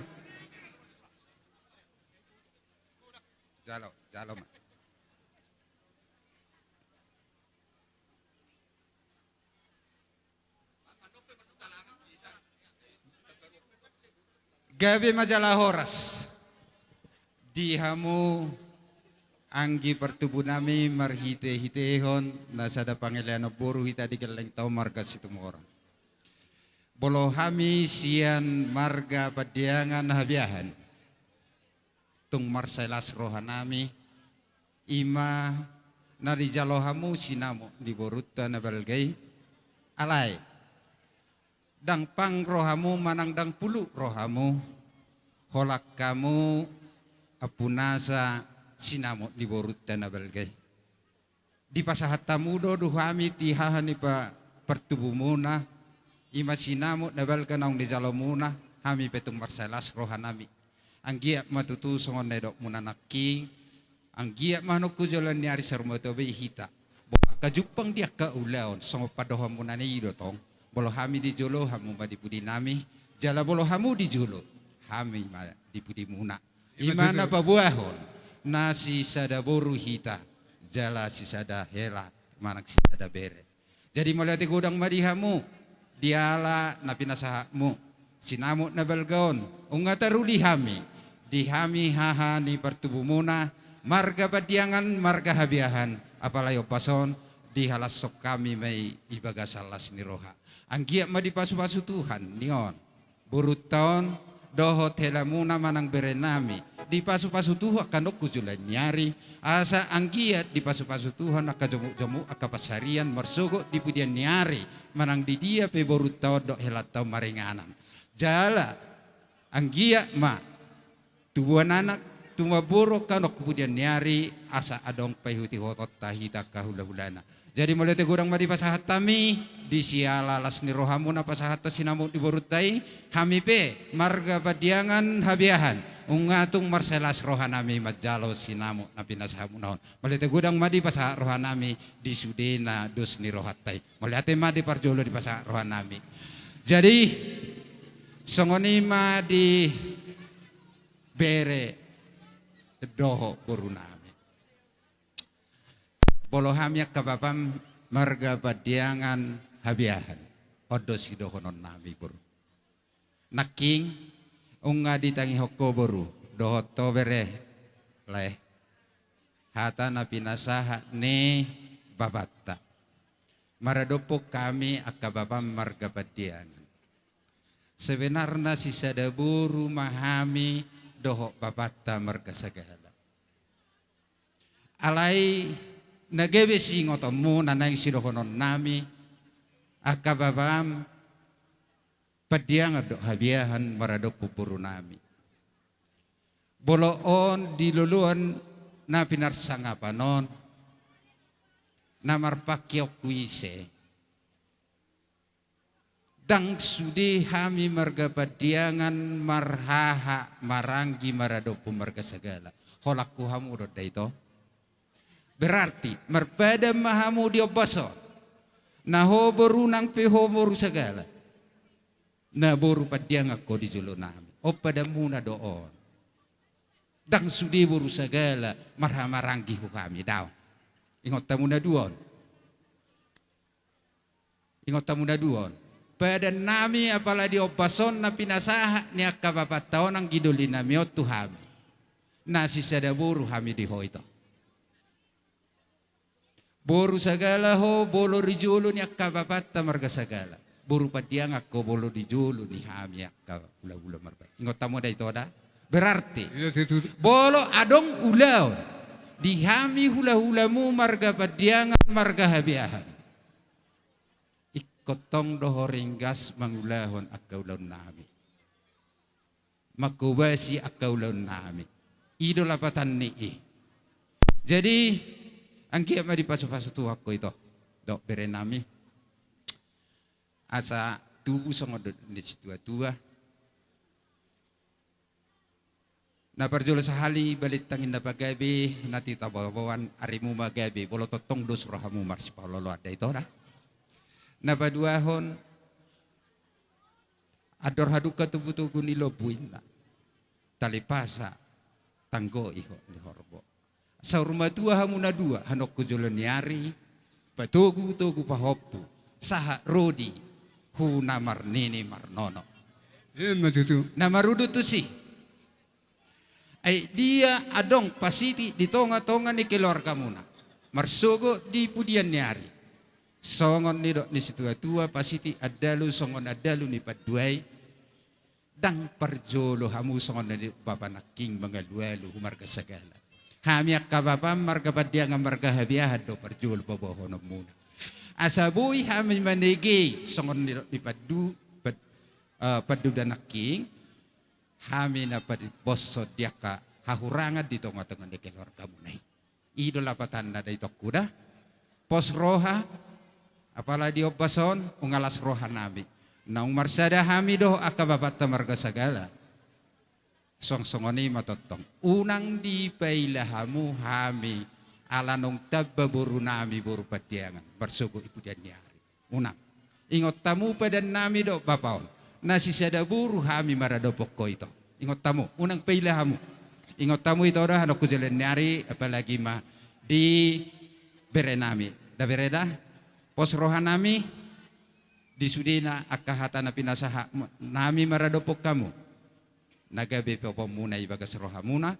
Jalo, jalo ma. Gabe ma jala horas di hamu anggi partubu nami marhitehitehon na sada pangelean boru hita di gelleng tau marga Situmorang. Molo hami sian marga Pandiangan Habiahan, tung marsai las roha nami, i ma na dijalo hamu sinamot ni borunta na balga i. Alai ndang pang rohamu manang ndang puluk rohamu, holan hamu ampunasa sinamot ni borunta na balga i. Dipasahat hamu do tu hami di haha ni pa-, partubumuna, i ma sinamot na balga naung dijalomuna, hami pe tung marsai las roha nami. Anggiat ma tutu songon na nidokmuna nangkin, anggiat ma nangkin jolo ni ari saur matua be hita. Molo angka jumpang di angka ulaon, songon pandohanmuna na i do tong. Molo hami di jolo, hamu ma di pudi nami, jala molo hamu di jolo, hami ma di pudimuna. I ma na paboahon na sisada boru hita, jala sisada hela manang sisada bere. Jadi mauliate godang ma di hamu, diala na pinasahatmu sinamot na balga on. Nunga taruli hami, di hami haha ni partubumuna, marga Pandiangan, marga Habiahan, apalai ombas on, dihalashon hami ma i di bagasan las ni roha. Anggiat ma dipasupasu Tuhan, ni on. Borunta on, dohot helamuna manang berenami, dipasupasu Tuhan angka nongku joloan ni ari, asa anggiat dipasupasu Tuhan angka jomukjomuk, angka pansarian marsogot di pudian ni ari, manang di dia pe borunta on dohot helanta on maringanan. Jala, anggiat ma tubuan anak, tubuan boru angka nongku pudian ni ari, asa adong paihuthonta hita angka hulahulana. Jadi mauliate godang ma dipasahat hami, di siala las ni rohamuna pasahathon sinamot ni borunta i, hami pe, marga Pandiangan Habiahan, nunga tung marsai las roha nami manjalo sinamot na pinasahatmuna on. Mauliate godang ma dipasahat roha nami, di sudena dos ni rohanta i. Mauliate ma di parjolo dipasahat roha nami. Jadi, songon i ma di bere dohot boru nami. Molo hami angka bapam marga Pandiangan Habiahan, on do sidohonon nami boru. Nangkin, nunga ditangihon ho boru, dohot ho bere, lae. Hata na pinasahat ni bapanta. Maradophon hami angka bapam marga Pandiangan. Sebenarna sisada boru ma hami dohot bapanta marga Sagala. Alai na gabe siingotonmuna naeng sidohonon nami, angka bapam Pandiangan dohot Habiahan maradophon boru nami. Molo on di loloan na pinarsangapan on, na marpangkion hu ise. Ndang sude hami marga Pandiangan marhaha maranggi maradophon marga Sagala. Holan hu hamu do ndai to. Berarti, marpadan ma hamu di ombas on. Na ho boru nang pe ho boru Sagala. Na boru Pandiangan ho di jolo nami. On padanmuna do on. Ndang sude boru Sagala marhaha maranggi hu hami, daong. Ingot hamu na dua on. Ingot hamu na dua on. Padan nami apala di ombas on na pinasahat ni angka bapanta on anggi doli nami on tu hami. Na sisada boru hami di ho ito. Boru Sagala ho, molo di jolo ni angka bapanta marga Sagala. Boru Pandiangan ho, molo di jolo ni hami angka hulahula marga. Ingot hamu da ito da? Berarti, iya, situ. Molo adong ulaon di hami hulahulamu marga Pandiangan, marga Habiahan. Ingkon tong do ho ringgas mangulahon angka ulaon nami. Manghobasi angka ulaon nami. I do lapatan ni i. Jadi, anggiat ma dipasupasu Tuhan ho ito. Dohot bere nami. Asa tubu songon dok ni situatua. Na parjolo sahali balintang inna pagabe, na tinaboboan arimu ma gabe, molo tongtong dos rohamu marsipaolooloan da ito da. Na paduahon, andor hadungka togutogu ni lombu inna. Tali pasa tanggo iho ni horbo. Saur matua hamu na dua, hanokku jolo ni ari, patogutogu pahompu, sahat ro di hu na marnini marnono. Ima tutu. Na marudut tusi. Ai dia adong pasiti di tongatonga ni keluargamuna, marsogot di pudian ni ari. Songon nidok ni situatua, pasiti andalu songon andalu ni panduai. Ndang parjolo hamu songon na nidok bapa nangkin mangalualu hu marga Sagala. Hami angka bapa marga Pandiangan marga Habiahan do parjolo paboahononmuna. Asa boi hami manege songon nidok ni pandu, pad-, eh, panduda nangkin, hami na padiboshon di angka hahurangan di tongatonga ni keluargamuna i. I do lapatanna da itongku da. Pos roha, apala di ombas on, unang las rohanami. Naung marsada hami dohot angka bapanta marga Sagala. Suang songon i ma tongtong. Unang dipaila hamu hami, ala naung tamba borunami boru Pandiangan, marsogot di pudian ni ari. Unang. Ingot hamu padannami dohot bapa on. Na sisada boru hami maradophon ho ito. Ingot hamu, unang paila hamu. Ingot hamu ito da hanokku jolo ni ari, apalagi ma di berenami. Da bere da, pos rohanami, di sudena angka hata na pinasahatnami maradophon hamu. Na gabe pahompumuna i bagas rohamuna,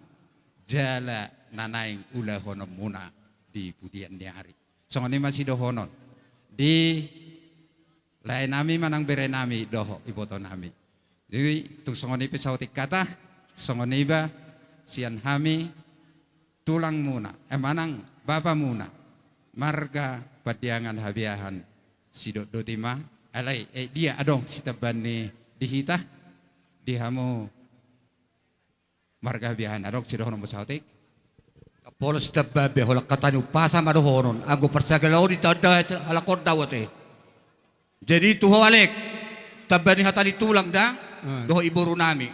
jala na naeng ulahononmuna di pudian ni ari. Songon i ma sidohonon di laenami manang berenami dohot ibotonami. Jadi tung songon i pe saotik hata, songon iba sian hami tulangmuna, eh, manang bapamuna, marga Pandiangan Habiahan, sidok doti ma, alai, eh, dia adong sitambaan ni di hita, di hamu marga Habiahan, adong sidohononmu saotik? Pola sitamba be, holan hata ni umpasa ma dohonon, anggo parsagala on ditanda halak on dao ate. Jadi tu ho Alek, tamba ni hata ni tulang da, hmm, dohot iborunami.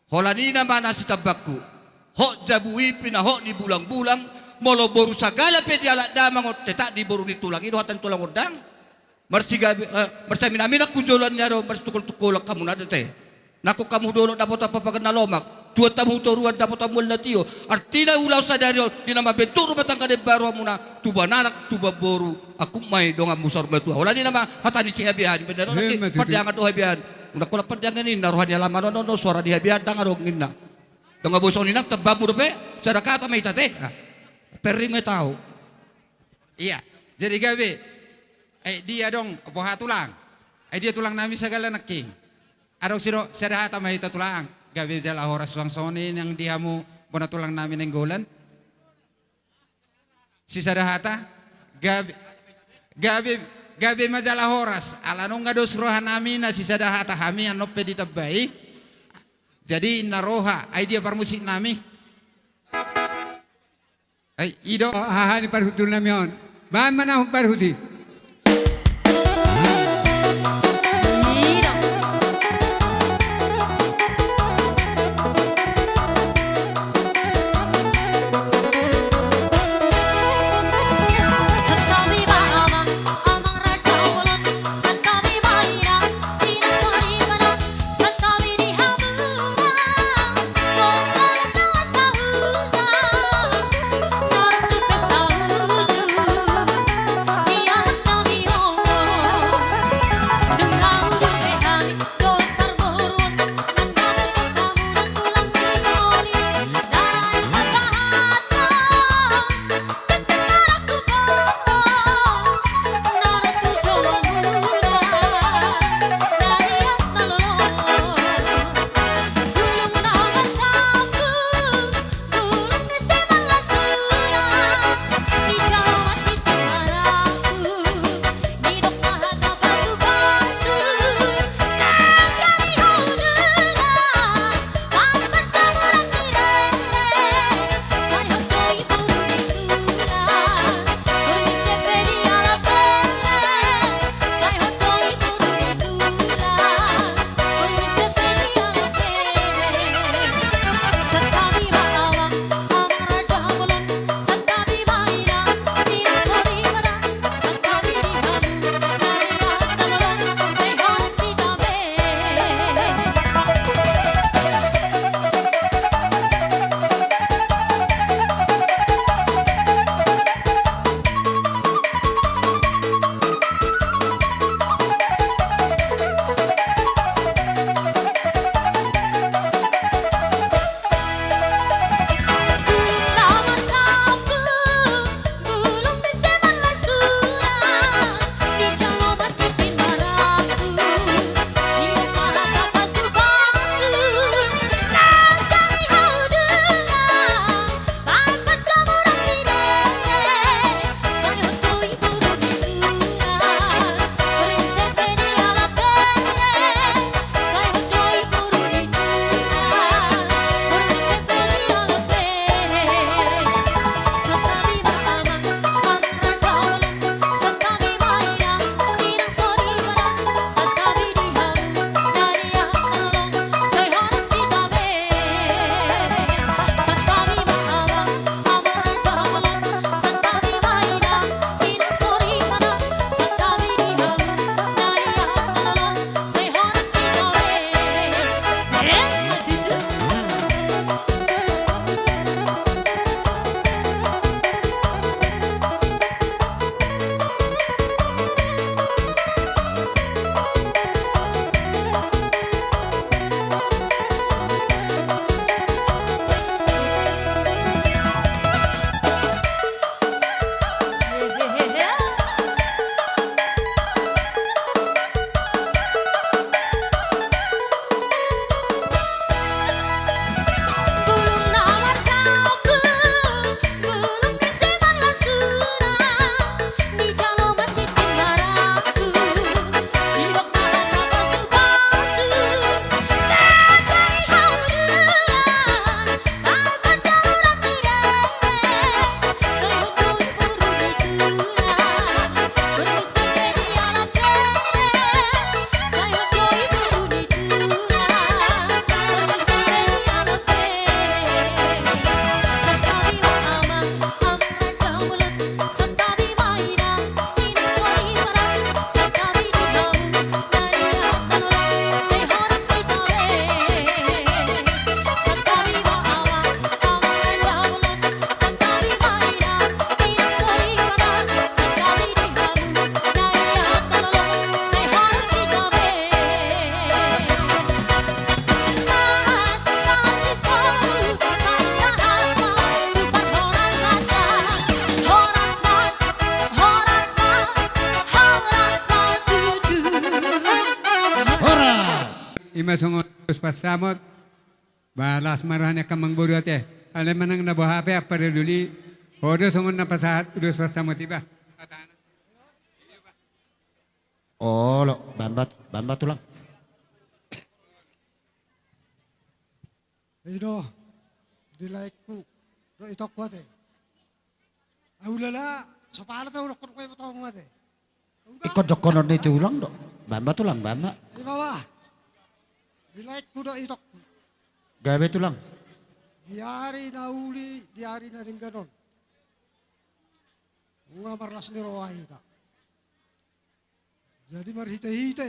Holan i nama na sitambangku. Hot jabu i pinahot ni bulangbulang, molo boru Sagala pe dialap damang on tetap di boru ni tulang i do hata ni tulang on dang. Marsigabe, eh, marsiaminamin angka joloan ni ari on, marsitungkoltungkolan hamu na da te. Nangkok hamu dolok dapot hamu papagan na lomak, tuat hamu toruan dapot hamu na tio. Artina ulaon sadari on, di na mambentuk rumah tangga na imbaru hamuna, tubuan anak, tubuan boru, angkup ma i donganmu saur matua. Holan i nama hata ni si Habiahan, benar. Ima tutu. Pandiangan do Habiahan. Unang holan Pandiangan ninna roha ni alaman on, on, on, suara ni Habiahan dang adong ninna. Dang boi songon i nang tambanmu dope, sada hata ma hita te. Nah. Perring ma i tahu. Iya, jadi gabe. Eh, dia adong, boha tulang? Eh, dia tulangnami Sagala nangkin. Adong sidok, sada hata ma hita tulang. Gabe jala horas suang songon i nang di hamu bona tulangnami Nainggolan. Sisada hata? Gabe, gabe, gabe ma jala horas. Ala nunga dos rohanami na sisada hata hami annon pe ditambai. Jadi na roha, ai dia parmusiknami? Ai, i do. Haha ni parhutulnami on. Baen ma na parhuti. Ima songon ulos pansamot. Ba las ma roha ni angka amangboru ate. Alai manang na boha pe, ampara doli. Ho do songon na pasahat ulos pansamot i ba. Olo, baen ma, baen ma tulang. I do, di laengku dohot itongku ate. Ahu lala, so pala pe hudokkon ho i ma tu hamu ate. Ingkon dohonon ni tulang do. Baen ma tulang, baen ma. Ima ba. Di laengku dohot itongku. Gabe tulang. Di ari na uli, di ari na denggan on. Nunga marlas ni roha hita. Jadi marhitehite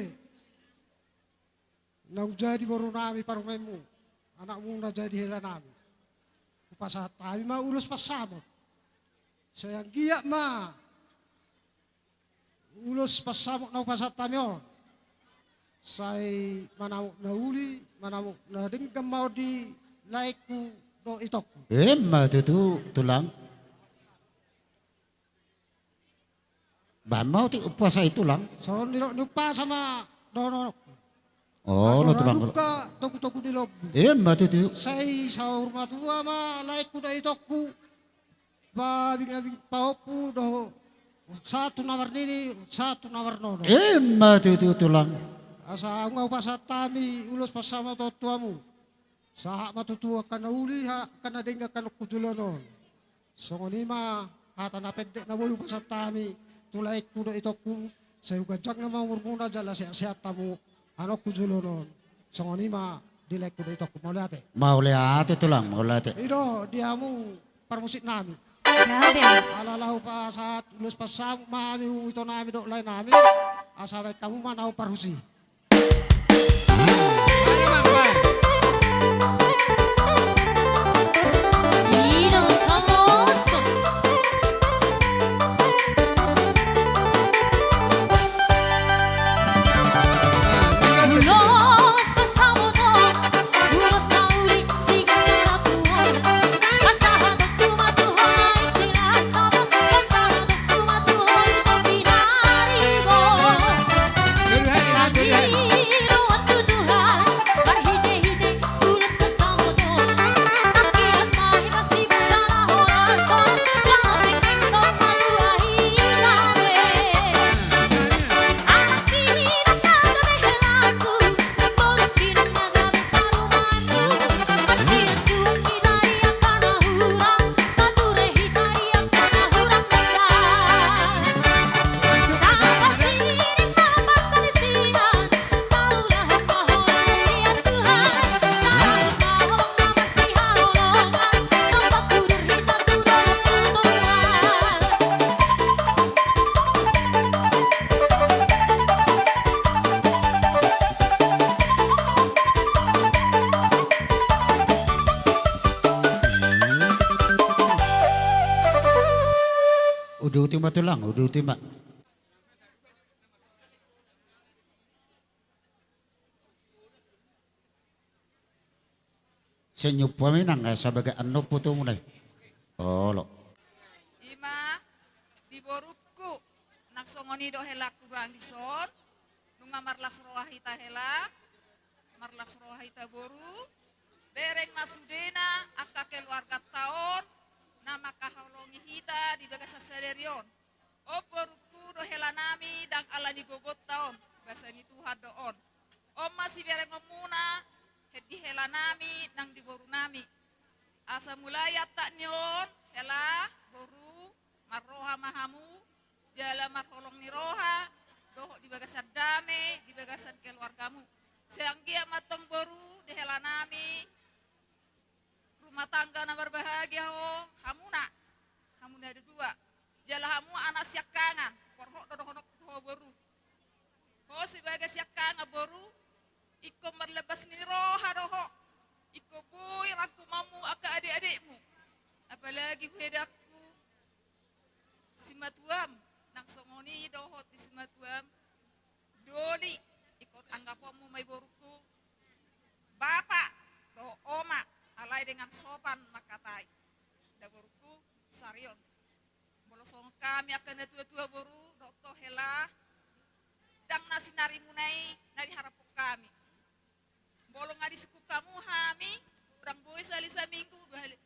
naung jadi borunami parumaenmu, anakmuna jadi helanami, hupasahat hami ma ulos pansamot. Sai anggiat ma ulos pansamot na hupasahat hami on sai manamok na uli, manamok na denggan ma on di laengku dohot itongku. Ima tutu tulang. Baen ma otik umpasa i tulang. Songon nidok ni umpasa ma dohononku. Olo tulang. Anggo na dungka togutogu ni lombu. Ima tutu. Sai saur matua ma laengku dohot itongku. Paabingabing pahompu dohot sahat tu na marnini, sahat tu na marnono. Ima tutu tulang. Asa nunga hupasahat hami ulos pansamot on tu hamu. Sahat ma tutu angka na uli, angka na denggan, angka na hujoloan on. Songon i ma hata na pendek na boi hupasahat hami tu laengku dohot itongku, sai huganjang nama umurmuna jala sehat-sehat hamu anakku joloan on. Songon i ma di laengku dohot itongku, mauliate. Mauliate tulang, mauliate. I do di hamu parmusiknami. Ala laho pasahat ulos pansamot ma hami tu itonami dohot laenami, asa baen hamu ma naung parhus i. Uduti ma tulang, uduti ma. Senyum paminang, eh, sabagai annon putumuna i. Olo. Ima di borungku, nang songon i do helangku bangison, nunga marlas roha hita hela, marlas roha hita boru, bereng ma sudena angka keluarganta on, na mangkaholongi hita di bagasan sadari on. On borungku dohot helanami, ndang ala ni bobonta on, basa ni Tuhan do on. On ma siberengonmuna, he-, di helanami nang di borunami. Asa mulai antak ni on, hela, boru, marroha ma hamu, jala marholong ni roha, dohot di bagasan dame, di bagasan keluargamu. Sai anggiat ma antong boru, di helanami, rumah tangga na marbahagia ho, hamuna, hamuna na dua. Jala hamu anak siangkangan, porhot do dohononku tu ho boru. Ho sebagai siangkangan boru, ingkon marlambas ni roha do ho. Ingkon boi rangkumanmu angka adek-adekmu. Apalagi huedakku simatuam, nang songon i dohot di simatuam. Doli, ingkon anggaponmu ma i borungku bapa dohot oma, alai dengan sopan mangkatai. Da borungku, sarion. Molo songon hami angka na tua-tua boru, dohot ho hela, ndang na sinarimuna i na diharaphon hami. Molo nga disungkun hamu hami, ndang boi sahali saminggu, dua hali,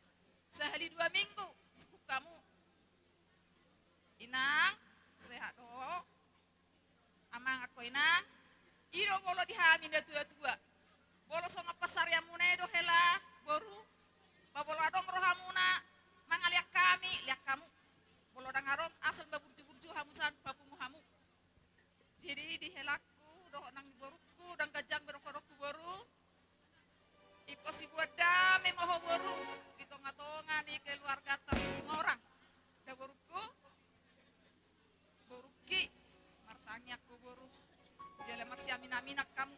sahali dua minggu sungkun hamu. Inang, sehat do? Amang, angka inang, i do molo di hami na tua-tua. Molo songon pansarianmuna i do hela boru, ba molo adong rohamuna mangalean hami, lean hamu. Molo ndang adong, asal ma burju-burju hamu san, papungu hamu. Jadi di helangku dohot nang di borungku, ndang ganjang be dohononku boru. Ingkon siboan dame ma ho boru di tonga-tonga ni keluarganta Situmorang. Da borungku, borungki, martangiang ho boru. Jala marsiamin-aminan hamu,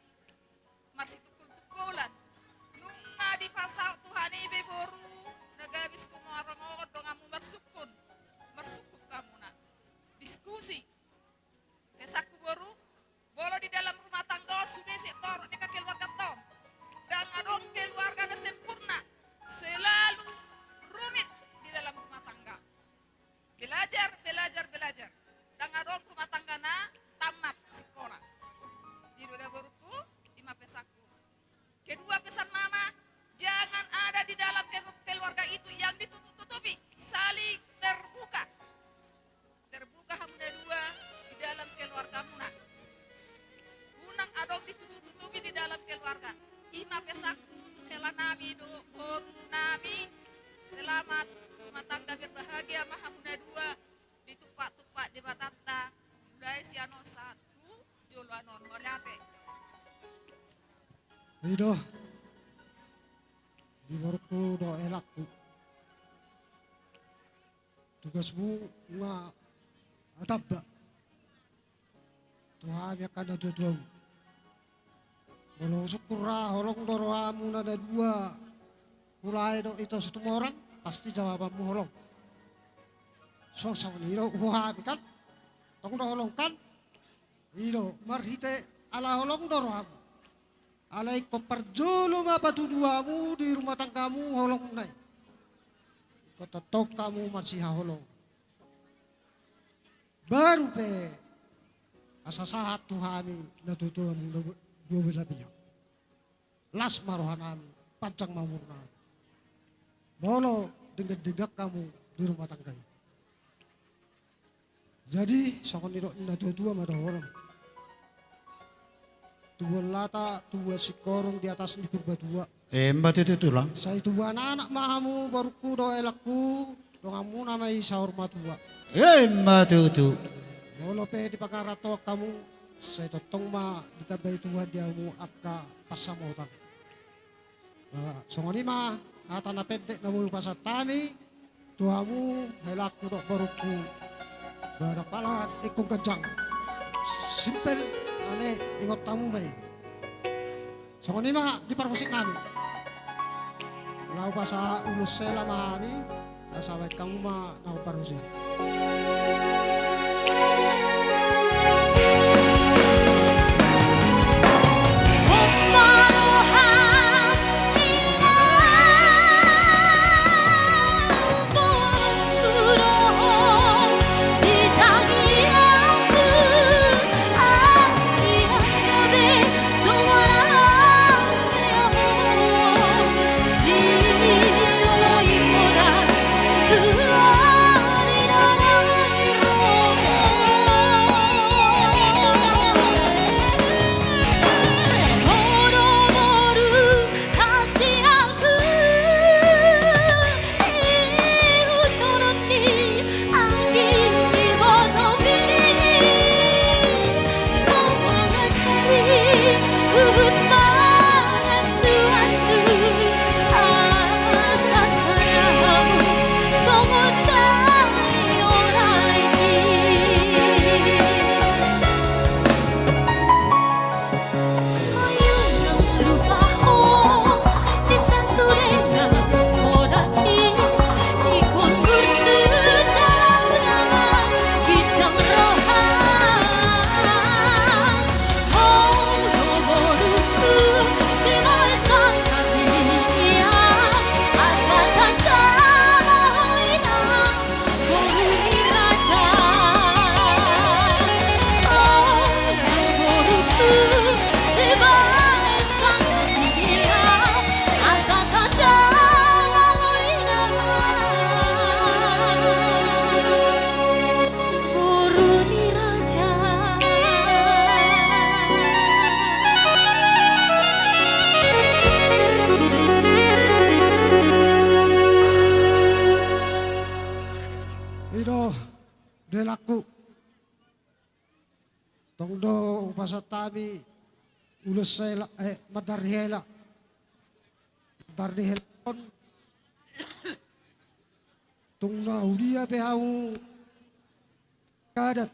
marsitungkol-tungkolan. Nunga dipasaut Tuhan i be boru na gabe Situmorang on donganmu, marsungkun, marsungkun hamuna. Diskusi. Pesanku boru, molo di dalam rumah tangga on sude sitorop ni angka keluarganta on. Ndang adong keluarga na sempurna, selalu rumit di dalam rumah tangga. Belajar, belajar, belajar. Ndang adong rumah tangga na tamat sikola. Jadi do da borungku, i ma pesanku. Kedua, pesan mama, jangan ada di dalam kelu-, keluarga itu yang ditutup-tutupi, saling terbuka. Terbuka hamuna dua di dalam keluargamuna. Unang adong ditutup-tutupi di dalam keluarga. I ma pesanku tu helanami dohot borunami. Selamat rumah tangga berbahagia ma hamuna dua. Ditumpak-tumpak Debatanta mulai sian on sahat tu joloan on. Mauliate. I do di borungku dohot helangku. Tugasmu nga atamba tu hami angka na tua-tuamu. Molo sungkun ra holong do rohamuna na dua, Hulae dohot ito Situmorang, pasti jawabanmu holong. Songon i do tu hami kan. Tong do holong kan. I do, marhite ala holong do rohamu. Alai ingkon parjolo ma patuduamu di rumah tanggamu holongna i. Ingkon tongtong hamu marsihaholongan. Baru pe asa sahat tu hami na tua-tuamu na dua belah pihak. Las ma rohanami, panjang ma umurnami. Molo denggan-denggan hamu di rumah tangga i. Jadi songon i do na tua-tua ma dohonon. Tubuan lata, tubuan singkoru di atas ni Purbatua. Emma tutu, Tulang. Sai tubuan anak ma hamu, borungku dohot helangku, donganmuna ma i saur matua. Emma tutu. Molo pe dipangarantoan hamu, sai tongtong ma ditambai Tuhan di hamu angka pansamotan. Nah, songon i ma hata na pendek na boi hupasahat hami tu hamu, helangku dohot borungku. Ba ndang pola ingkon ganjang. Simpel, alai ingot hamu ma i. Songon i ma di parmusiknami. Laho pasahat ulos sela ma hami, asa baen hamu ma na parmusik. pasahat hami ulos hela, eh, mandar ni hela. Mandar ni hela on. Tung na hudia pe hamu adat,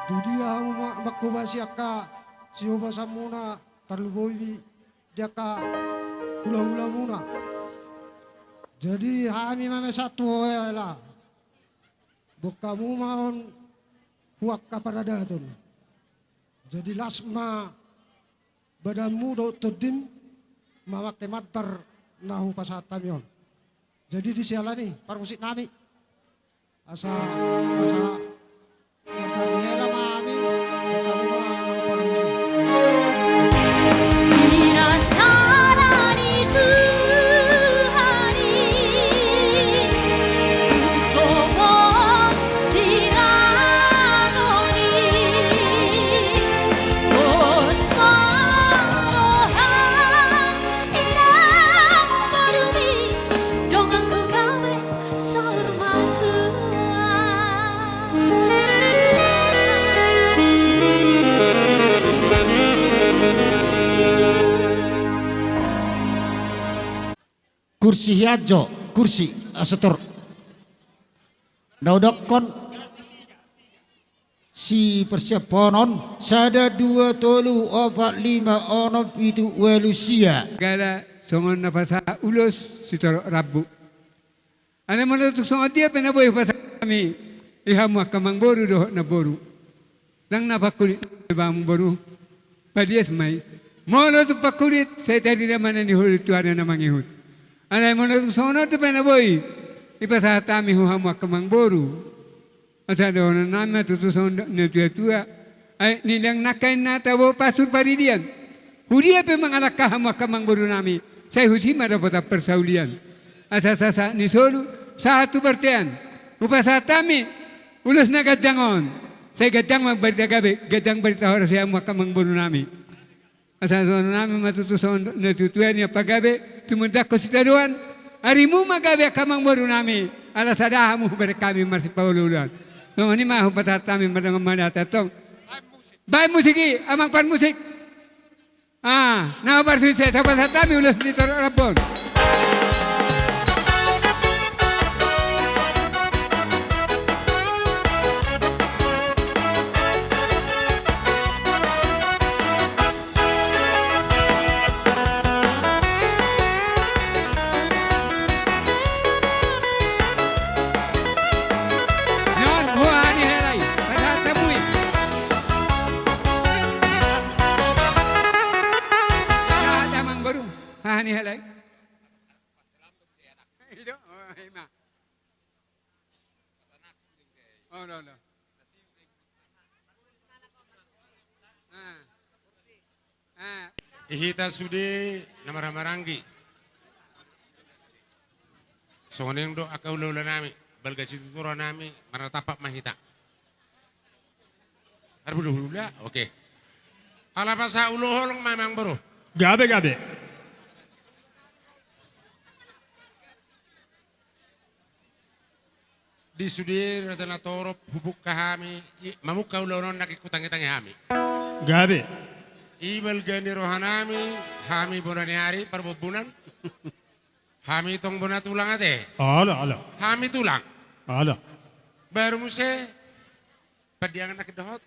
tu dia hamu ma-, manghobasi angka sihobasanmuna, tarlumobi di angka hulahulamuna. Jadi hami ma mesa tu hela. Boan hamu ma on tu angka paradaton. Jadi las ma badanmu dohot tondim mamangke mandar na hupasahat hami on. Jadi disiala ni parmusik nami. Asa, asa, mandar ni hela ma hami, boan hamu ma parmusik. Kursi hian jo, kursi, asa tor. Na hudokkon sipersiaponon, sada, dua, tolu, opat, lima, onom, pitu, ualu, sia. Jala songon na pasahat ulos sitorop rambu. Alai molo tung songon dia pe na boi hupasahat hami, di hamu angka amangboru dohot namboru. Ndang na pangkulit, amangboru. Palias ma i. Molo tung pangkulit, sai tarida ma na niholhon tu ari na mangihut. Alai molo tung songon on dope na boi dipasahat hami tu hamu angka amangboru. Asa dohonon nami ma tutu songon natuatua. Ai nilehon nangkin na tabo pasur paridian. Hudia pe mangalangka hamu angka amangboru nami, sai husi ma dapotan parsaulian. Asa sahat ni solu, sahat tu bontean, hupasahat hami ulos na ganjang on. Sai ganjang ma barita gabe, ganjang barita horas di hamu angka amangboru nami. Asa dohonon nami ma tutu songon natuatua nian, pagabe, tumundalhon sitadoan, arimu ma gabe angka amangboru nami, ala sada hamu hubereng hami marsipaolooloan. Songon i ma hupasahat hami mardongan marhata tong. Baen musik i, amang parmusik. Ah, na parmusik, sai hupasahat hami ulos ni torop rambu on. Nuaeng, huaha ni hela i, pasahat hamu i. Sahat amangboru, haha ni hela i. I do, oh, i ma. Olo, olo. Ah. Ah. I hita sude na marhahamaranggi. Songon i do angka hulahula nami, balga situtu roha nami, marnatampak ma hita. Ar hulahula, oke. Ala pasahat ulos holong ma amangboru. Gabe, gabe. Di sude raja na torop hubungka hami, i, mamungka ulaon on nangkin hutangitangi hami. Gabe. I balga ni roha nami, hami bona ni ari parbombunan. Hami tong bona tulang ate. Olo, olo. Hami tulang. Olo. Baru muse, Pandiangan nangkin dohot.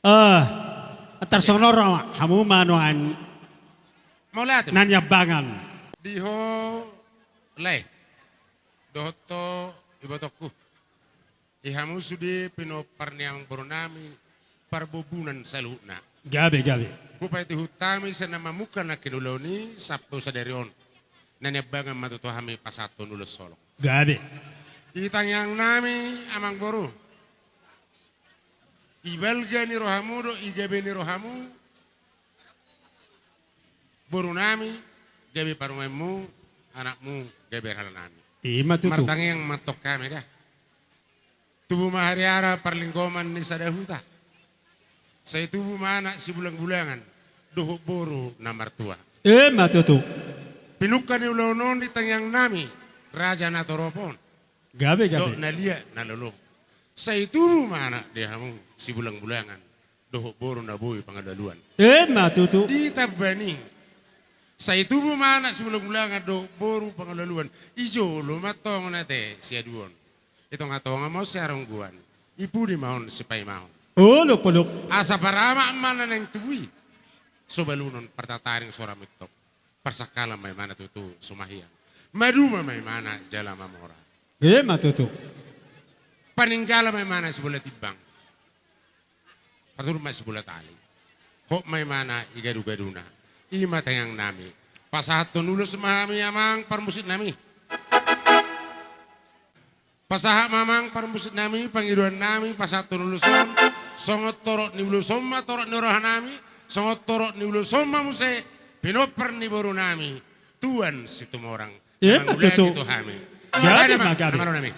Eh, tarsongon on ma hamu ma nuaeng. Mauliate. Na niambangan. Di ho lae. Dohot ho ibotongku. Di hamu sude pinompar ni amangboru nami, parbombunan saluhutna. Gabe, gabe. Hupaihut hami sian na mamungka nangkin ulaon i, sampe sadari on. Na niambangan ma tutu hami pasahathon ulos holong. Gabe. Di tangiang nami, amangboru. I balga ni rohamu dohot i gabe ni rohamu. Boru nami, gabe parumaenmu, anakmu, gabe raja nami. I ma tutu. Martangiang ma antong hami da. Tubu ma hariara parlinggoman ni sada huta. Sai tubu ma anak sibulangbulangan, dohot boru na martua. I ma tutu. Pinungka ni ulaon on di tangiang nami, raja na torop on. Gabe, gabe. Dohot na liat na lolo. Sai tubu ma anak di hamu sibulangbulangan. dohot boru na boi pangalualuan. Emma tutu. Di tamba ni, sai tubu ma anak sibulangbulangan dohot boru pangalualuan. I jolo ma tongon ate siaduon. I tongatonga ma on siaronggoan. I pudi ma on sipaimahon. Olopolop. Asa paramak ma na naeng tubu i. So balunon partataring so ra mintop. Parsangkalan ma imana tutu so mahiang. Maduma ma imana jala mamora. Emma tutu. Paninggalan ma imana sibola timbang. Parturut ma sibola tali. Hot ma imana i gadugaduna. I ma tangiang nami. Pasahathon ulos ma hami amang parmusik nami. Pasahat ma amang parmusik nami, pangidoan nami, pasahathon ulos on, songon torop ni ulos on ma torop ni roha nami, songon torop ni ulos on ma muse, pinompar ni boru nami, Tuan Situmorang. Emma tutu. Mangulaki tu hami. Jadi ma gabe. Amang, amang nami.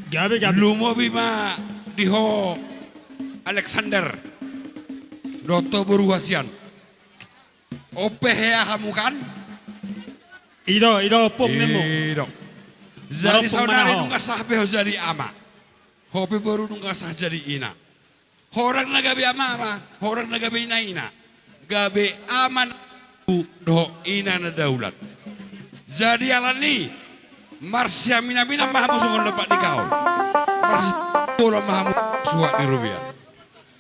Gabe, gabe. Lumobi ma di ho Alexander dohot ho boru hasian. On pe hea hamu kan? I do, i do ompung nimmu. I do. Jadi saonari nunga sah be ho jadi ama. Ho pe boru nunga sah jadi ina. Ho ndang na gabe ama ma, ho ndang na gabe ina-ina. Gabe ama na dohot ina na daulat. Jadi alani i, marsiamin-aminan ma hamu songon dompak ni kaol. Marsiamin-aminan ma hamu suhat ni robean.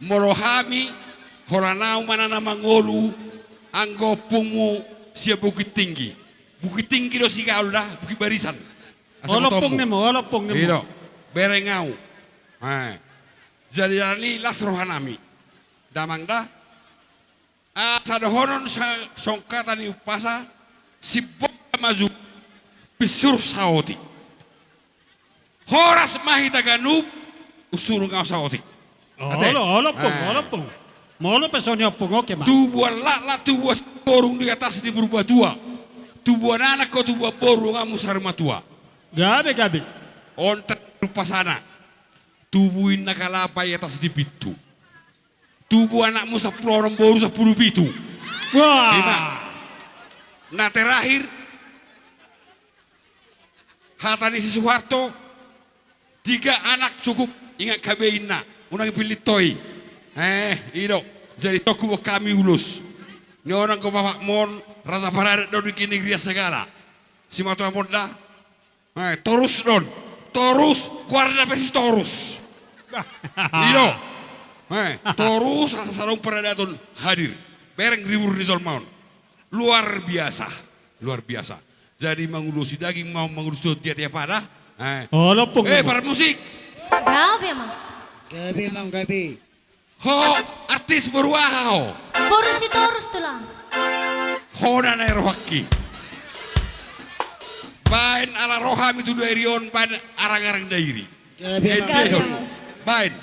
Molo hami, holan au ma na mangolu anggo ompungmu sian Bukit Tinggi. Bukit Tinggi do sigaol da, Bukit Barisan. Asa ompung nimmu, olo ompung nimmu. I do, bereng au. Eh. Jadi alani i las rohanami. Damang da. Asa dohonon sa-, songon hata ni umpasa, simbol na maju, pinsur saotik. Horas ma hita ganup, unsur nga saotik. Ate? Olo, olo ompung, eh, olo ompung. Molo pe songon i ompung, oke ma. Tubuan laklak, tubuan siborung di atas ni Purbatua. Tubuan anak ho, tubuan boru, nga musar matua. Gabe, gabe. On terakhir umpasana. Tubu inna kalapa i atas ni pintu. Tubu anakmu sampulu onom, boru sampulu pitu. Wah. Ima. Na terakhir, hata ni si Suharto, tiga anak cukup, ingat hamu be inna, unang pillit ho i. Eh, i do. Jadi tongku, boan hami ulos. Ni on anggo bapakmon, raja paradat do di kinigrian segala. Simatuamon da. Eh, torus do on. Torus, keluarga pe Sitorus. I do. Eh, torus, asa sadong paradaton hadir. Bereng ribur ni jolma on. Luar biasa. Luar biasa. Jadi mangulosi daging ma on, mangulosi on, tiap-tiap ada. Eh. Olo ompung. Eh, parmusik. Gabe ma. Gabe ma, gabe. Ho, artis, boru aha ho? Boru Sitorus, tulang. Ho na naeng rohangki. Baen ala rohami tu Dairi on, baen arang-arang Dairi. Gabe ma. Endehon. Gabe ma. Baen.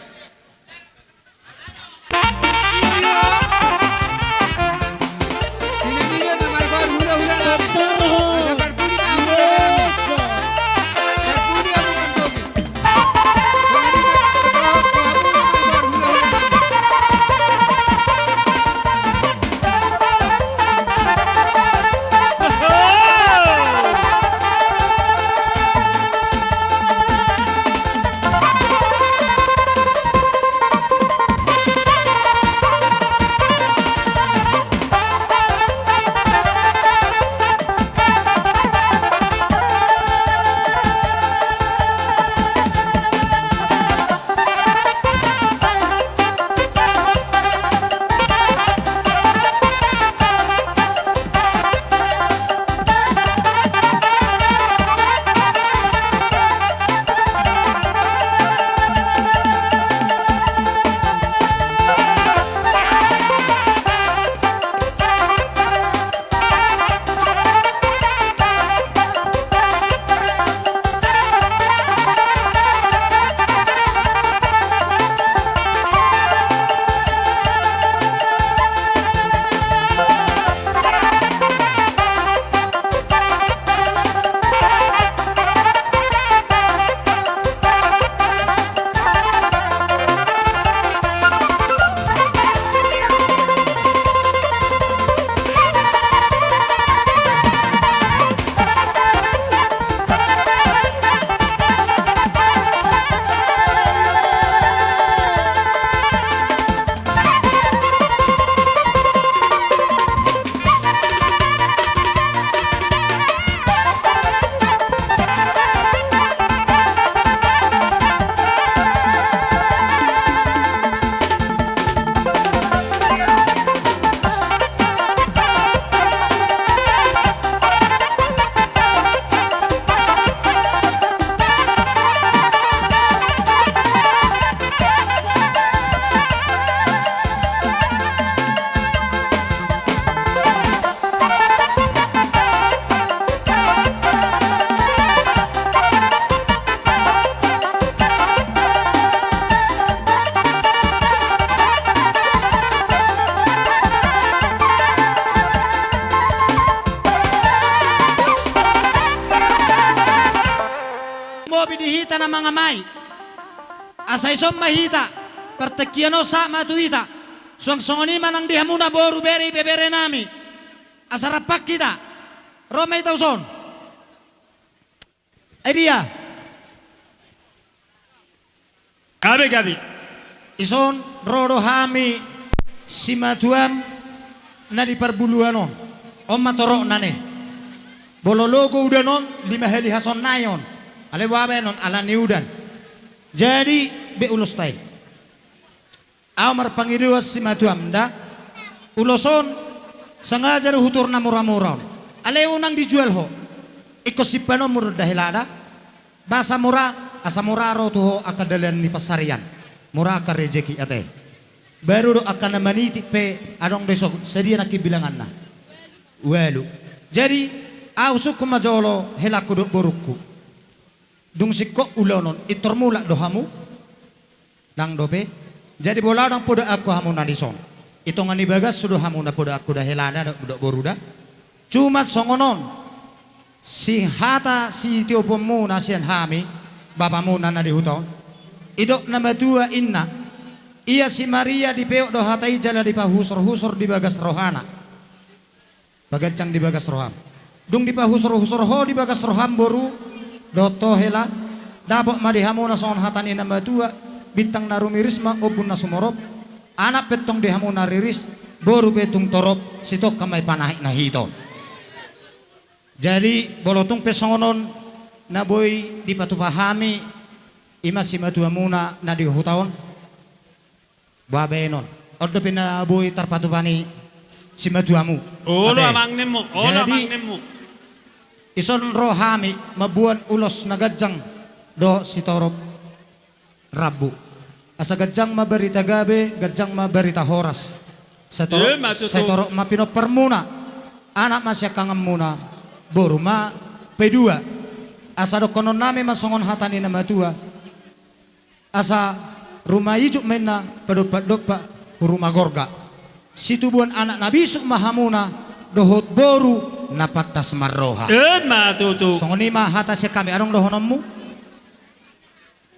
Hita na mangamai. Asa ison ma hita, partingkian on sahat ma tu hita. Suang songon i ma nang di hamuna boru, bere, ibebere nami. Asa rap hita. Ro ma hita uson. Ai dia. Gabe, gabe. Ison ro do hami simatuam na di parbuluan on. On ma torokna ne. Molo logo udan on, lima hali hasonai on. Alai boha baenon, ala ni udan. Jadi, be ulos tai. Ahu marpangidoan simatuam da. Ulos on, sengaja do hutor na mura-mura on. Alai unang dijual ho. Ingkon sipanonmu do da hela da. Ba asa mura, asa mura ro tu ho angka dalan ni pansarian. Mura angka rejeki ate. Baru do angka na manitik pe adong do ison, sadia nangkin bilanganna. Ualu. Jadi, ahu sungkun ma jolo helangku dohot borungku. Dung singkop ulaon on, intor mulak do hamu? Ndang dope. Jadi molo ahu ndang podaanku hamu na dison. I tonga ni bagashu do hamu na podaanku da hela da dohot boru da. Cuma songon on. Sihata sitioponmuna sian hami, bapamuna na di huta on. Didok na matua inna. Ia si Maria dipeop do hata i jala dipahusor-husor di bagas rohana. Paganjang di bagas roham. Dung dipahusor-husor ho di bagas roham boru, dohot ho hela, dapot ma di hamuna songon hata ni na matua, bintang na rumiris ma ombun na sumorop, anak pe tong di hamuna riris, boru pe tung torop, sitongka ma i panahit na hita on. Jadi, molo tung pe songon on, na boi dipatupa hami, i ma simatuamuna na di huta on. Boha baenon. On dope na boi tarpatupa ni simatuamu. Olo, ate. Amang nemmu. Olo, jadi, amang nemmu. Ison ro hami mamboan ulos na ganjang dohot sitorop rambu. Asa ganjang ma barita gabe, ganjang ma barita horas. Satorop, eh, ma tutu. Satorop ma pinomparmuna. Anak ma siangkanganmuna. Boru ma paidua. Asa dohononnami ma songon hata ni na matua. Asa ruma ijuk ma inna padompak-dompak hu ruma gorga. Situbuan anak na bisuk ma hamuna dohot boru na pantas marroha. Eh, ma tutu. Songon i ma hata sian hami, adong dohononmu?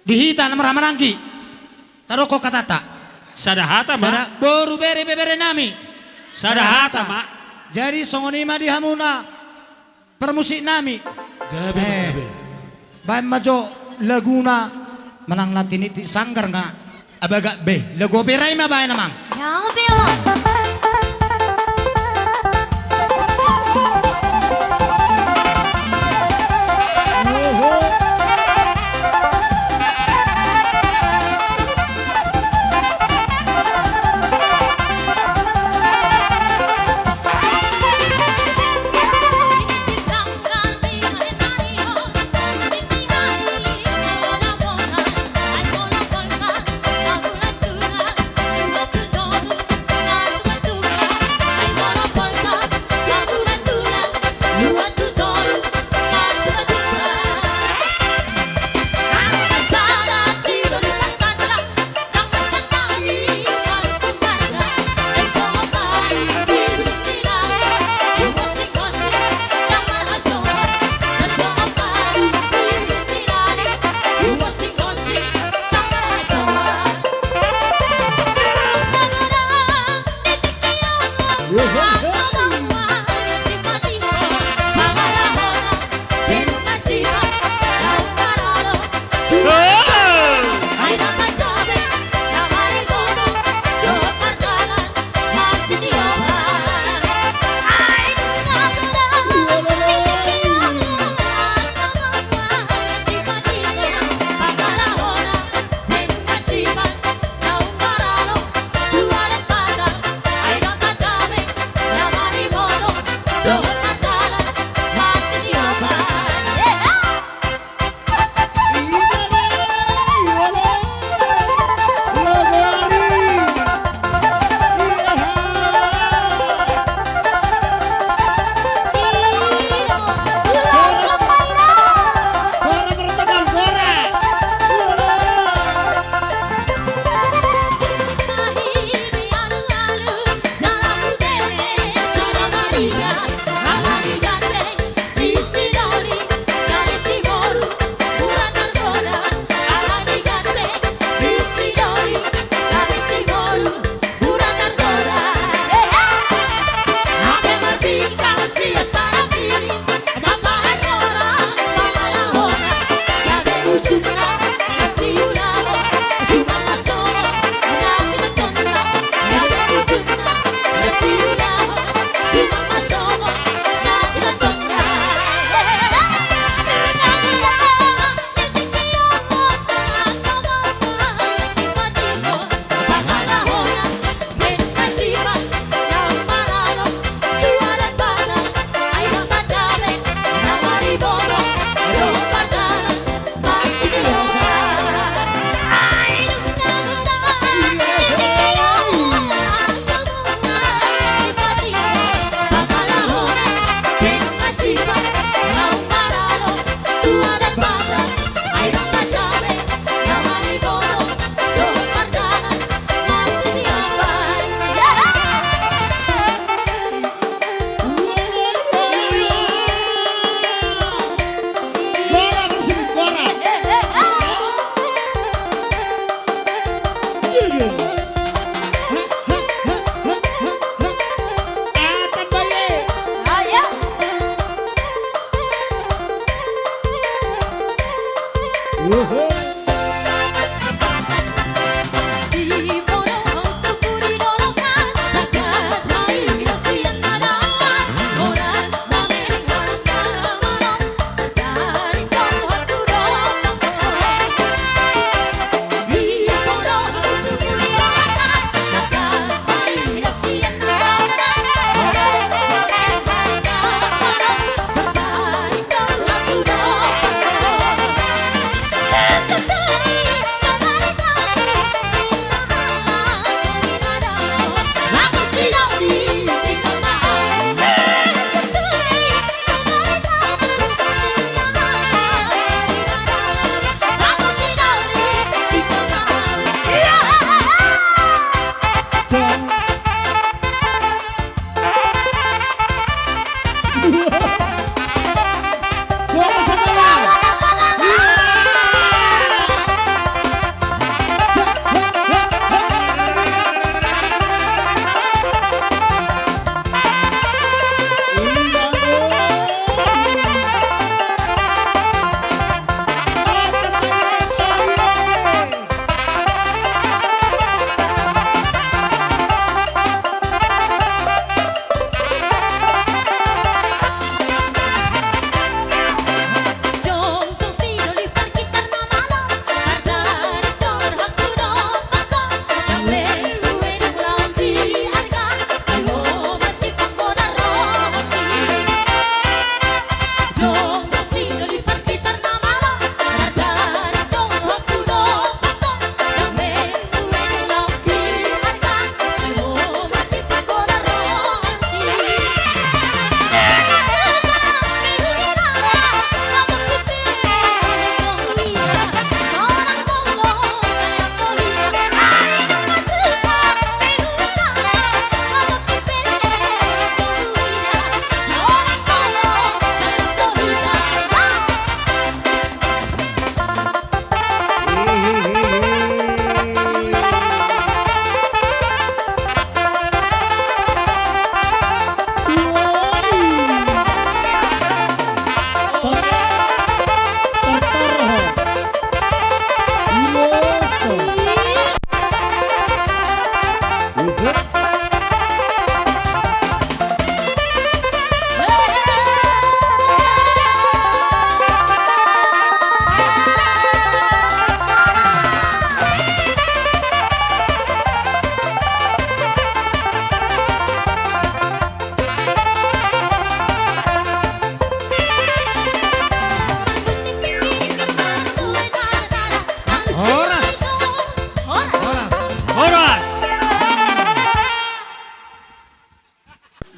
Di hita na marhahamaranggi. Tadokkon hatanta. Sada hata ma. Sada boru bere ibebere nami. Sada hata ma. Jadi songon i ma di hamuna. Parmusik nami. Gabe, eh, gabe. Baen ma jo laguna manang na tiniti sanggar nga abagak be. Lagu opera i ma baen amang. Yang opera.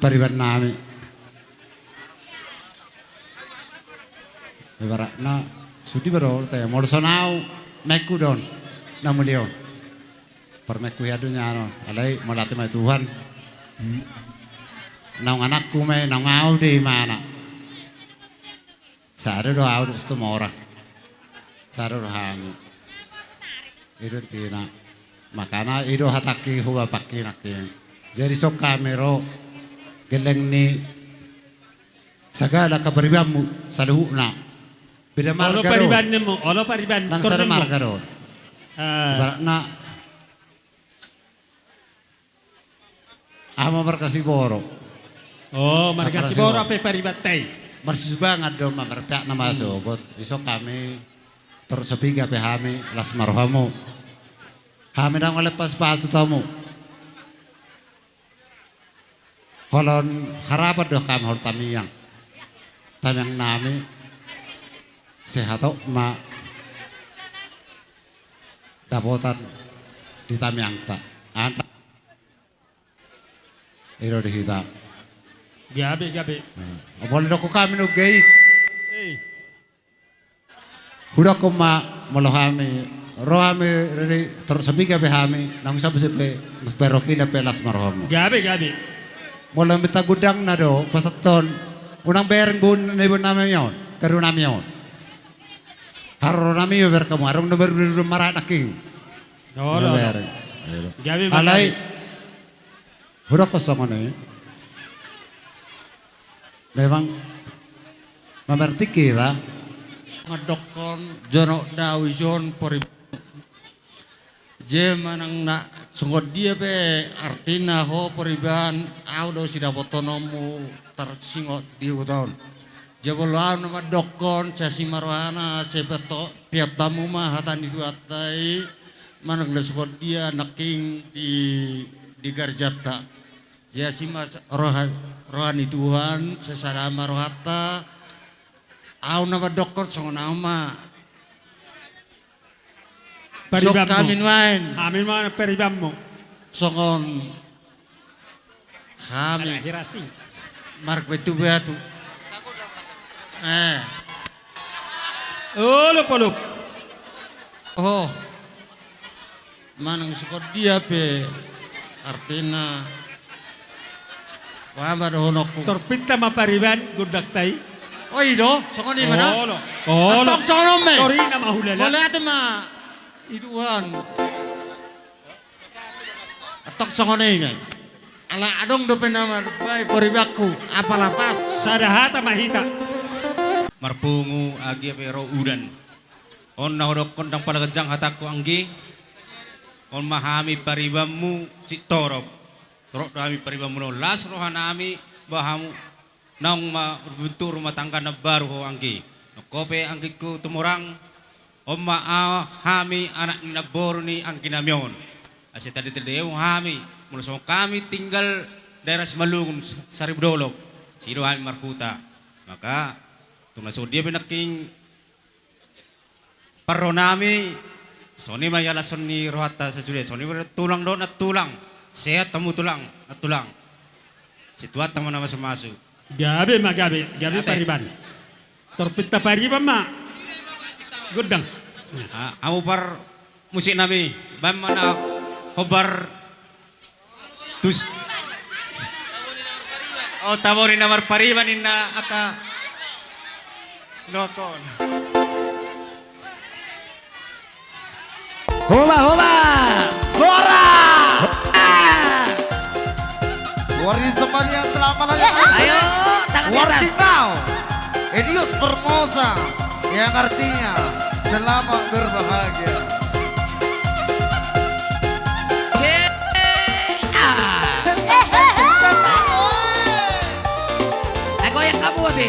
Pariban nami. Ibaratna, sude baru te, molo songon au, mekku do on, na mulia on. Parmekku ia do nian on, alai mauliate ma Tuhan. Hmm. Naung anakku ma i, naung au do imana. Sada do au dohot Situmorang. Sada do hami. I do intina. Makana i do hatangki tu bapakki nangkin. Jadi songon hami ro gelleng ni sagala kaparibanmu saluhutna. Beda marga do. Olo paribanmu, olo pariban. Nang sada marga do. Ah. Ibaratna Aha ma marga Siboro. Oh, marga Siboro pe paribanta i. Marsisubangan do ma marpeak na masogot. Dison hami, Torop Sapiga pe hami, las ma rohamu. Hami ndang male pasupasu tu hamu. Holong harapan do hami, holong tamiang. Tamiang nami. Sehat ma. Dapotan di tamiangta. Anta. I do di hita. Gabe, gabe. Molo didok hami nunga i. Hudok ma molo hami, ro hami, riri, Torop Sapiga pe hami, naung sabo pe, pe ro hita pe las ma rohamu. Gabe, gabe. Molo minta gundangna do, pasahaton, unang bereng boan, na boan nami on, karu nami on. Haroro nami ma bereng hamu, adong na baru, baru maranak i. Olo, olo. Gabe ma. Alai. Hudok songon i. Memang mamertik hita. Mandokkon jonok dao ison pori. Jadi manang na songon dia pe artina ho poriban, au do sidapotononmu tarsingot di huta on. Jabolo au na mandokkon, sai asi ma rohana, sai pianto, piantamu ma hata ni Tuhanta i, manang na songon dia nangkin di, di garjanta. Jadi asi ma roha, roha ni Tuhan, sai sada ma rohanta, au na mandokkon songon au ma. Paribanmu. Songon hami nuaeng. Hami nuaeng paribanmu. Songon hami. Hirasi. Marga Batu-batu. Eh. Olo, olo. Oh. Manang songon dia pe artina. Aha ma dohononku. Torpinta ma pariban gondangta i. Oh, i do, songon i ma da. Olo. Olo. Antong songon on ma i. Tori na mahulala. Mauliate ma. I Tuhan. Antong songon i ma i. Ala adong dope na marbae poribanku, apala pas. Sada hata ma hita. Marpungu anggia pe ro udan. On na hudokkon ndang pala ganjang hatangku anggi. On ma hami paribanmu sitorop. Torop do hami paribanmu na on, las rohanami ba hamu naung marbentuk rumah tangga na baru ho anggi. Nangkin pe anggingku Tumorang, on ma hami anak ni namboru ni angginami on. Asa tadi-tadi hami, molo songon hami tinggal daerah Simalungun, Saribu Dolok. Sido hami marhuta. Maka tung na songon dia pe nangkin parronami, songon i ma i alashon ni rohanta sasude, songon i ma tulang dohot nantulang, sehat hamu tulang, nantulang. Situan tama na masu-masu. Gabe ma gabe, gabe pariban. Torpinta pariban ma. Gondang. Ah, hamu par musik nami, baen ma na hombar. Tus. Oh, tabo ni na marpariban ninna angka. Nokon. Hoba, hoba. Bora. Ah. Wari sembahyang selama lamanya. Ayo, tangan di atas. Wari now. Edius Permosa, yang artinya selamat berbahagia. Goyang kamu, Abi.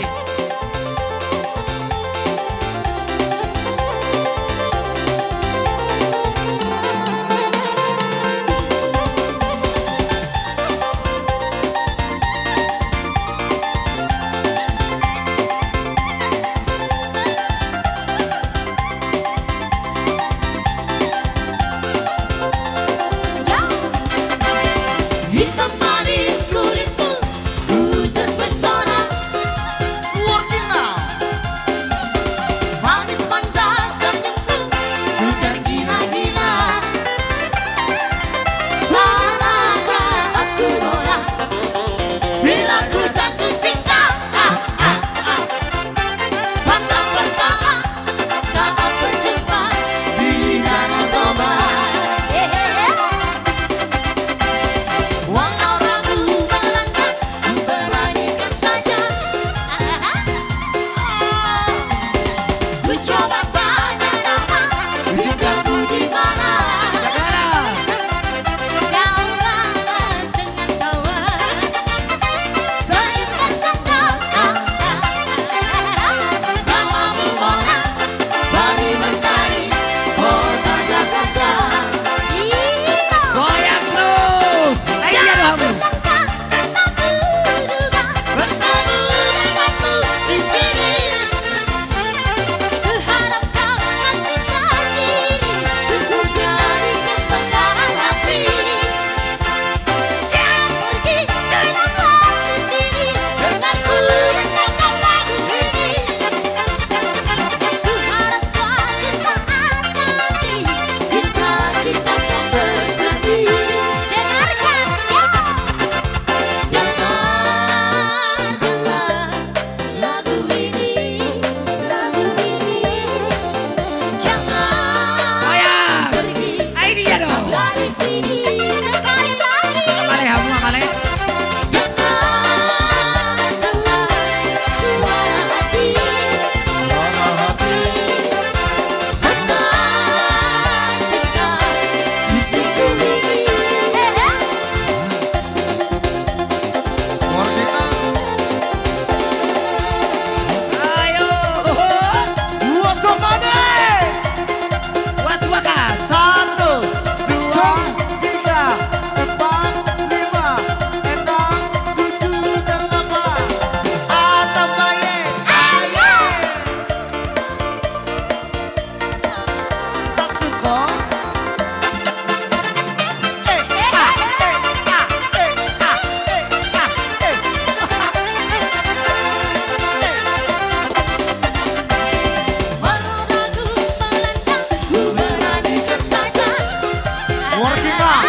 Working, ah.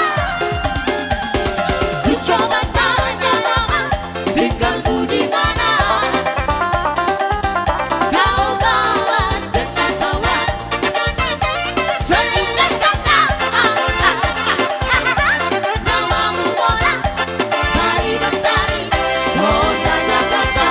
Ku coba tanya mama, tinggalmu di mana? Kau balas dengan tawa. Seingat kata, namamu bola, hari mentari, Honda Jakarta.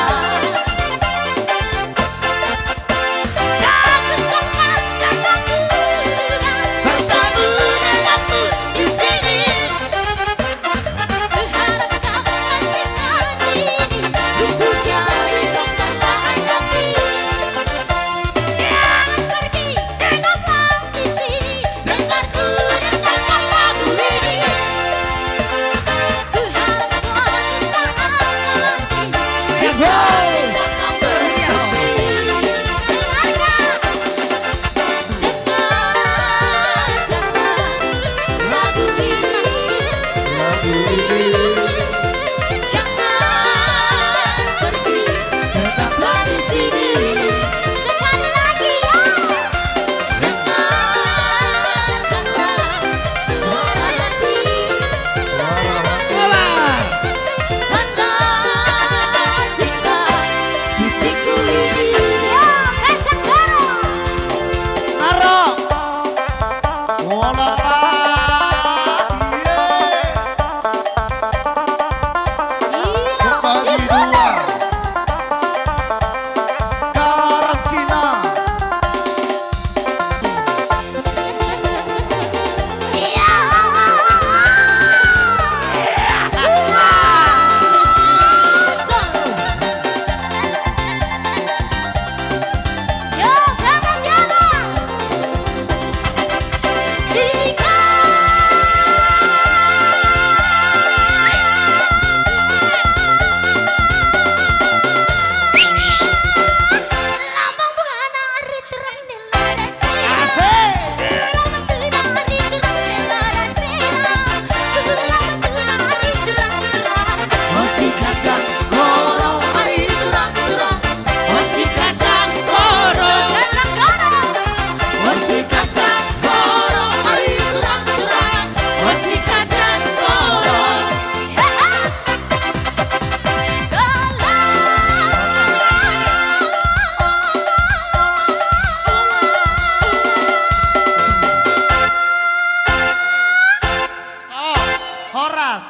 Horas.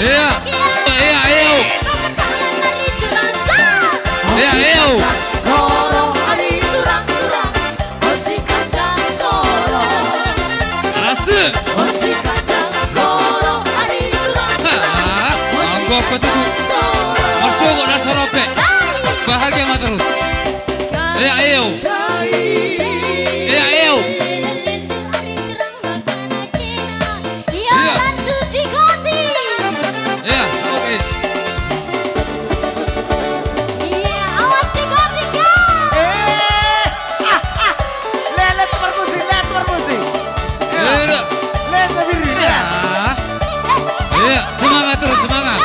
Ia, ia, ia. Ia, ia. Asu. Ha, anggo apa tutu? Marsogot na sarope. Bahagia ma terus. Ia, ia. Ia, ia. Ia, langsung diganti. Ia, oke. Ia, awas diganti, ya. Eh, ah, ah. Lelet permusi, lelet permusi. Ia. Lelet permusi, ia. Ia, semangat terus, semangat.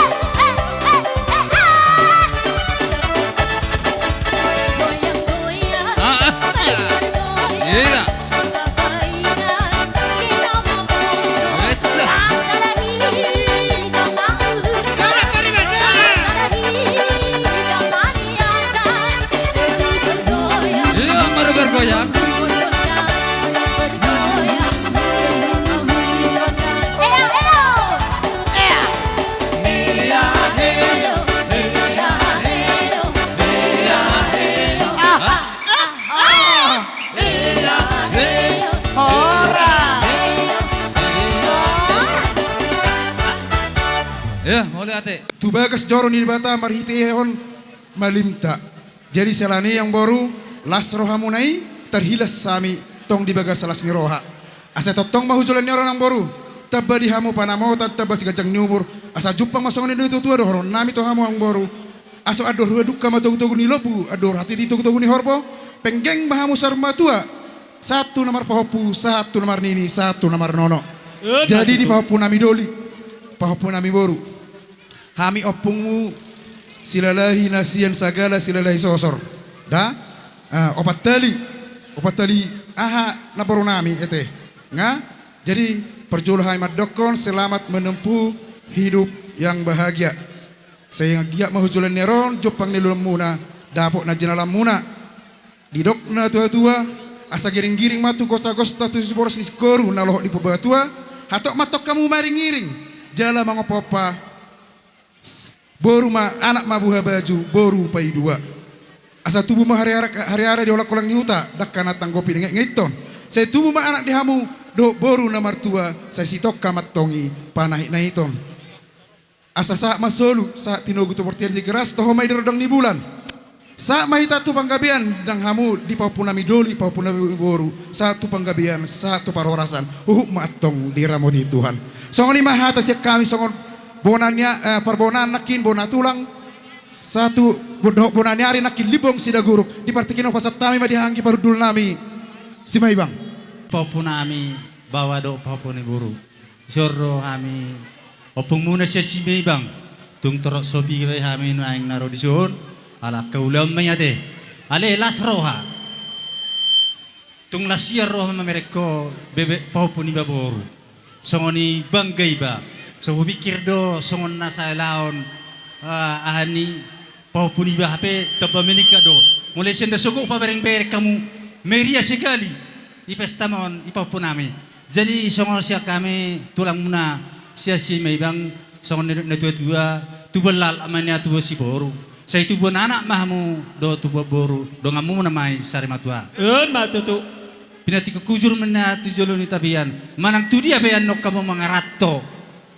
Goyang, goyang. Ah, ah. Ia. Ia, mauliate. Tu bagas joro ni Debata marhitehon malimta. Jadi siala ni i amangboru, las rohamuna i, tarhilas hami tong di bagas las ni roha. Asa tongtong ma hu joloan ni ari on amangboru, tamba di hamu panamotan, tamba siganjang ni umur, asa jumpang ma songon na nidok ni natuatua dohonon nami tu hamu amangboru. Asa andor huhadungka ma togutogu ni lombu, andor hatiti togutogu ni horbo, Penggeng ma hamu saur matua, sahat tu na marpahompu, sahat tu na marnini, sahat tu na marnono. Jadi di pahompunami doli, pahompunami boru, hami ompungmu, Silalahi na sian Sagala, Silalahi Sosor. Da? Ah, opat tali, opat tali aha na borunami ate. Nga? Jadi parjolo hami mandokkon selamat menempuh hidup yang bahagia. Sai anggiat ma tu joloan ni ari on jumpang ni ulaonmuna, dapot na jinalanmuna. Didok na tuatua, asa giringgiring ma tu gostagosta tu siboras ni singkoru na lohot di Purbatua, hatop ma antong hamu mangiringiring jala mangompaompa, boru ma, anak ma buhabaju, boru paidua. Asa tubu ma hariara, hariara di holangholang ni huta, dangka na tanggopi di ngaitngait on. Sai tubu ma anak di hamu dohot boru na martua, sai sitongka ma antong i panahitnahiton. Asa sahat ma solu, sahat tinogu tu bontean, Tigaras toho ma i di rondang ni bulan. Sahat ma hita tu panggabean, nang hamu di pahompunami doli, pahompunami boru, sahat tu panggabean, sahat tu parhorasan, huhut ma antong diramoti Tuhan. Songon i ma hata sian hami, songon bona ni a-, eh, parbonaan nangkin, bona tulang, sahat tu bo-, dohot bona ni ari nangkin, Limbong Sidaguruk. Di partingkian on pasahat hami ma di anggi parhundulnami Simaibang. Pahompunami baoa dohot pahompu ni boru. Dison ro hami ompungmuna sian Simaibang, tung torop so piga pe hami nuaeng na ro dison, ala angka ulaon ma i ate. Ale las roha. Tung las ia roha mamereng ho bebek pahompu niba boru. Songon i bangga iba. So hupikir do songon na saelaon, ah, aha ni pahompu niba, hape tamba meningkat do. Mulai sian na so gok paberengbereng hamu, meriah sekali di pesta on, di pahompunami. Jadi songon sian hami tulangmuna sian Simaibang, songon na nidok ni natuatua, tubuan laklak ma nian tubuan siboru. Sai tubuan anak ma hamu dohot tubuan boru, donganmuna ma i sarimatua. On ma tutu. Pinantikhon hujur ma nian tu jolo ni tapian, manang tu dia pe annon hamu mangaranto,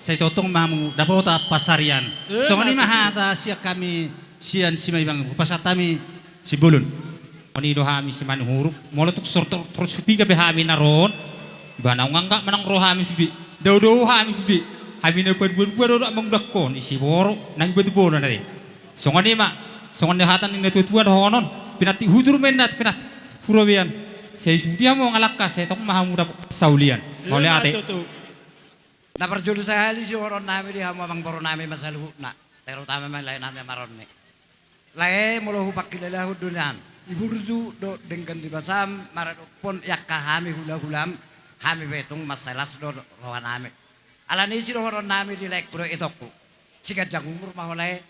sai tongtong ma hamu dapotan pansarian. Songon i ma hata sian hami sian Simaibang, hupasahat hami Simbolon. Songon i do hami Simanihuruk, molo tung so tor-, torop so piga pe hami na ro on, ba naung anggap manang ro hami sude, daodao hami sude, hami na paduadua do dak mangudangkon, isi boru nang i batu bona na te. Songon i ma, songon ni hata ni natuatua dohonon, pinantik hujur ma nian, pinantik hurobean. Sai sude hamu mangalangka, sai tong ma hamu dapot saulian. Mauliate. Na parjolo sahali sidohononnami di hamu amangborunami ma saluhutna, terutama ma laenami Amaronni. Lae, molo hupangkilalahon do nian, di burju dohot denggan ni basam maradophon i angka hami hulahulam, hami pe tung mansai las do rohanami. Alani i sidohononnami di laengku dohot itongku, siganjang umur ma ho lae,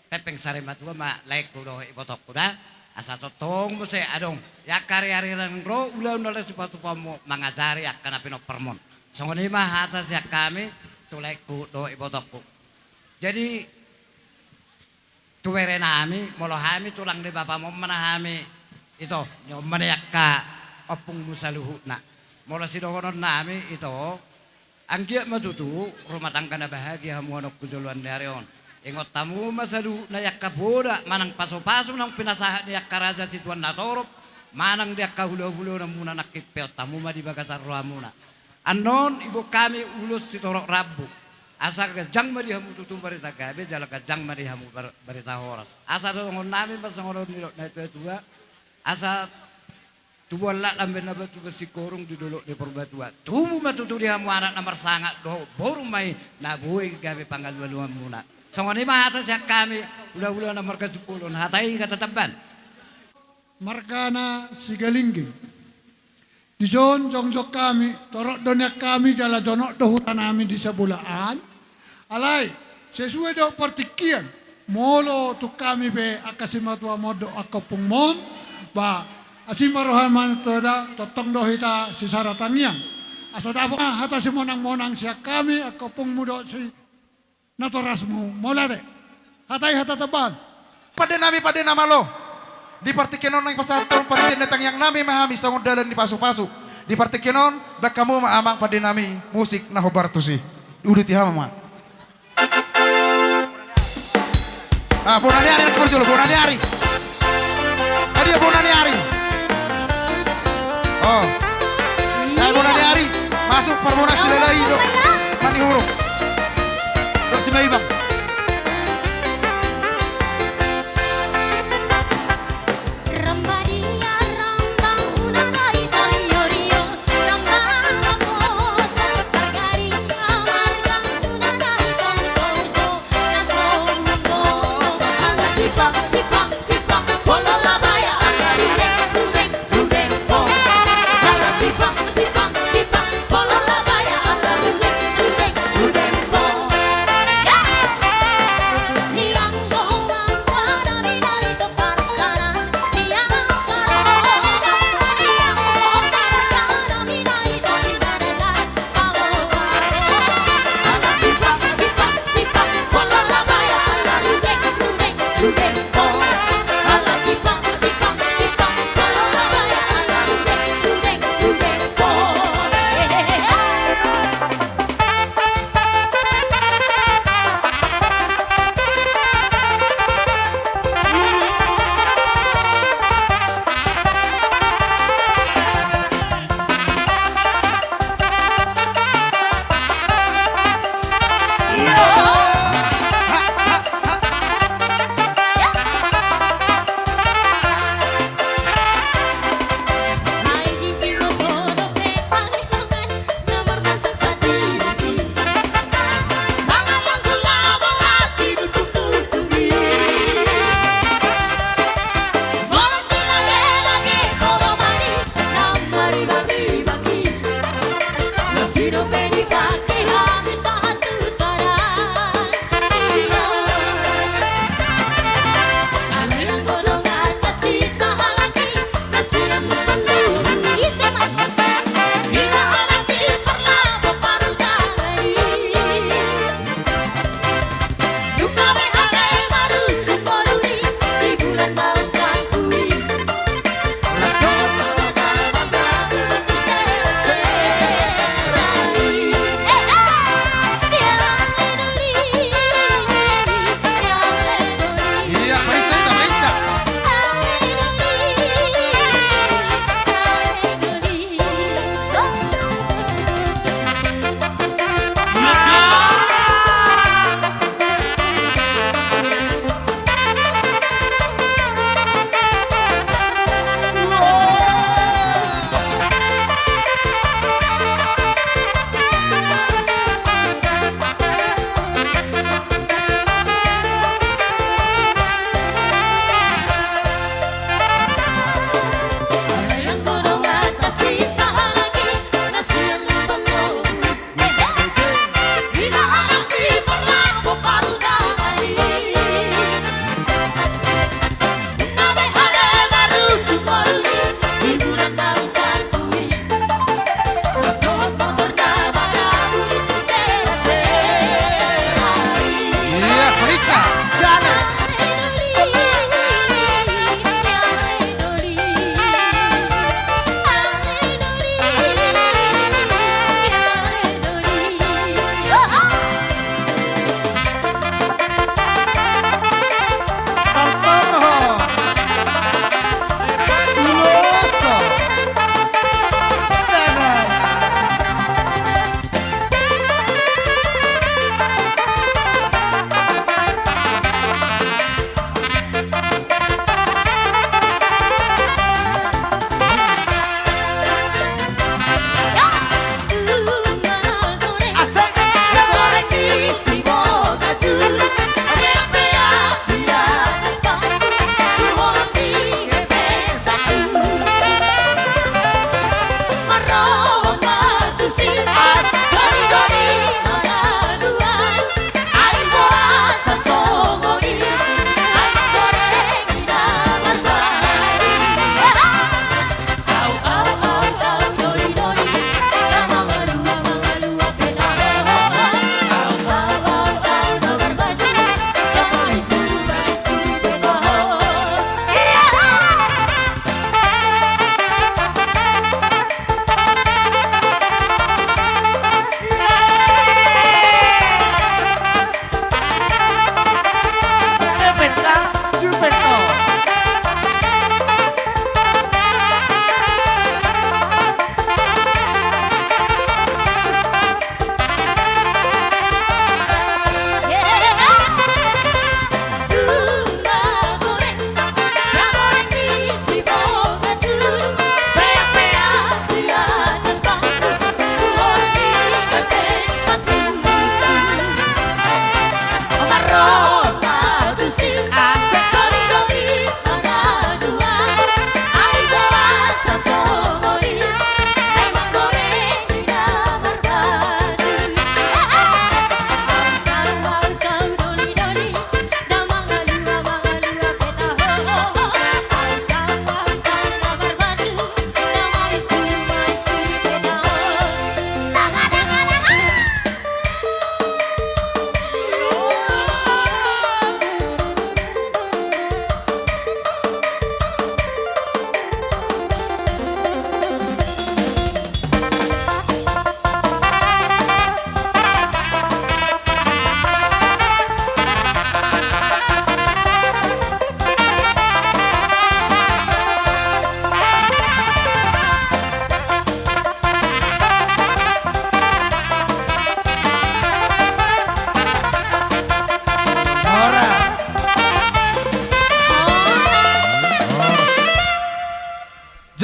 pengpeng sarimatua ma laengku dohot ibotongku da. Asa tongtong muse adong i angka ariari naeng ro ulaon na laho sipatupaonmu mangajari angka na pinomparmon. Songon i ma hata sian hami tu laengku dohot ibotongku. Jadi tu berenami, molo hami tulang ni bapam on ma na hami ito, ni on ma na i angka ompungmu saluhutna. Molo sidohononnami ito, anggiat ma tutu rumah tangga na bahagia hamu annon tu joloan ni ari on. Ingot hamu ma saluhutna i angka poda manang pasupasu naung pinasahat ni angka raja situan na torop, manang di angka hulahulaonmuna nangkin, peot hamu ma di bagasan rohamuna. Annon iboan hami ulos sitorop rambu, asa ganjang ma di hamu tutu barita gabe jala ganjang ma di hamu bar-, barita horas. Asa songon nami ma songon nidok ni natuatua, asa tubuan laklak ma na batu, batu singkoru di dolok ni Purbatua. Tubu ma tutu di hamu anak na marsangap dohot boru ma i na boi gabe pangalualuanmuna. Songon i ma hata sian hami hulahula na marga Simbolon, hata i hata tamban. Margana Sigalingging. Dison jongjong hami, torop do nian hami jala jonok do hutanami di Sabulaan. Alai sesuai do partingkian, molo tung hami pe angka simatuam on dohot angka ompungmon, ba asi ma roha ni Amanta Debata, tongtong do hita sisara tangiang. Asa dapot hata simonangmonang sian hami angka ompungmu dohot si natorasmu. Mauliate. Hata i hata tamban. Pandenami, pande na malo. Di partingkian on naeng pasahathon partingkian ni tangiangnami ma hami songon dalan ni pasupasu. Di partingkian on, baen hamu ma amang pandenami musik na hombar tusi. Uduti hamu ma. Ah, bona ni ari, nang parjolo bona ni ari. Tadi ya bona ni ari. Oh. Sai bona ni ari. Masuk parbona Silalahi dohot Manihuruk. Dohot Simaibang.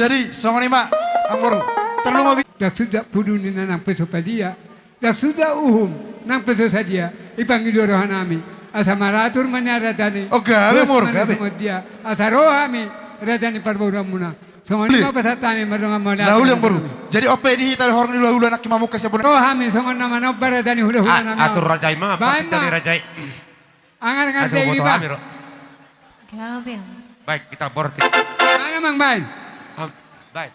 Jadi songon i ma, amangboru. Tarlumobi. Ndang suda pudun ninna nang pe so padia, ndang suda uhum nang pe so sadia, ipangido rohanami asa maratur ma nian raja ni. O gabe, amangboru, gabe. Asa ro hami raja ni parboruonmuna. Songon i ma pasahat hami mardongan mauliate. Na uli, amangboru. Jadi on pe di hita horong ni hulahula nangkin mamungka sian bona. Ro hami songon na manomba raja ni hulahula nami. Atur raja i ma. Baen ma. Angar-angar da i, baen. Gabe. Baik, kita borti. Mana, amang, baen? Baik.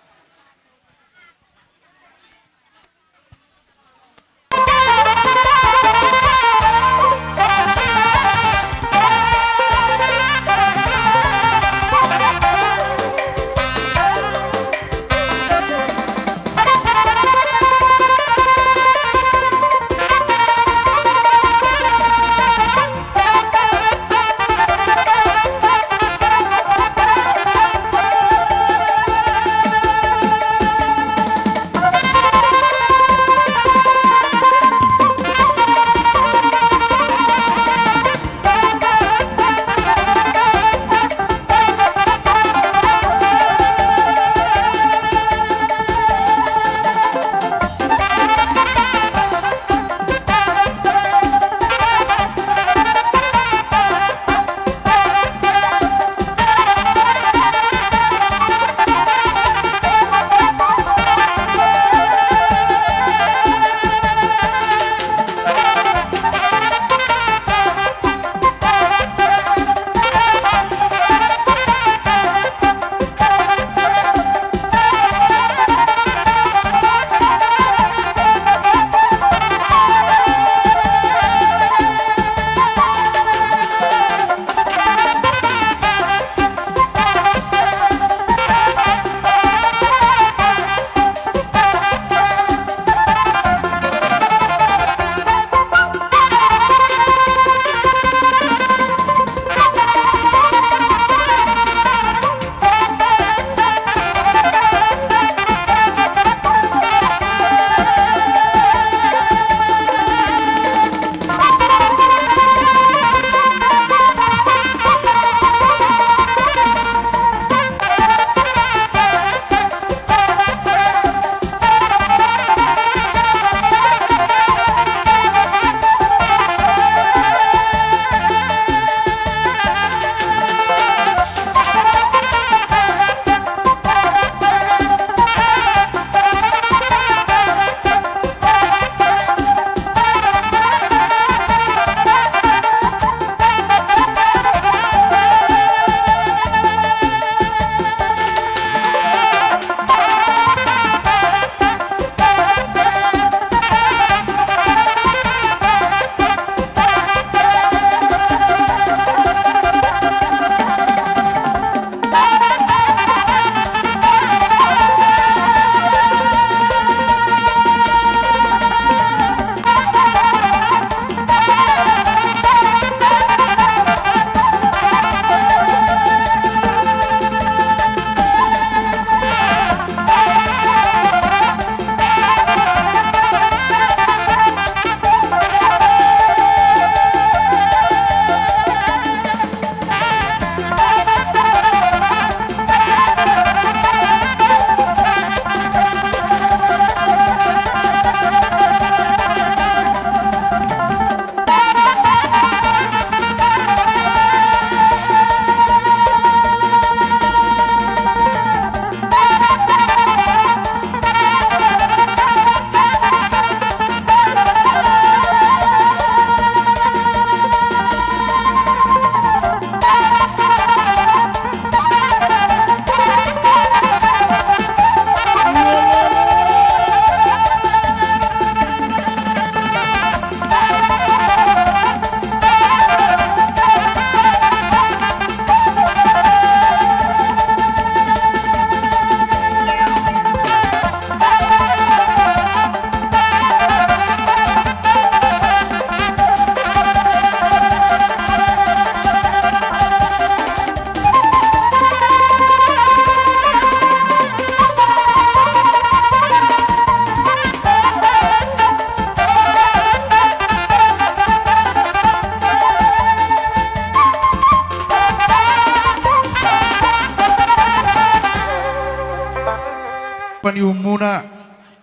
ni uhumuna,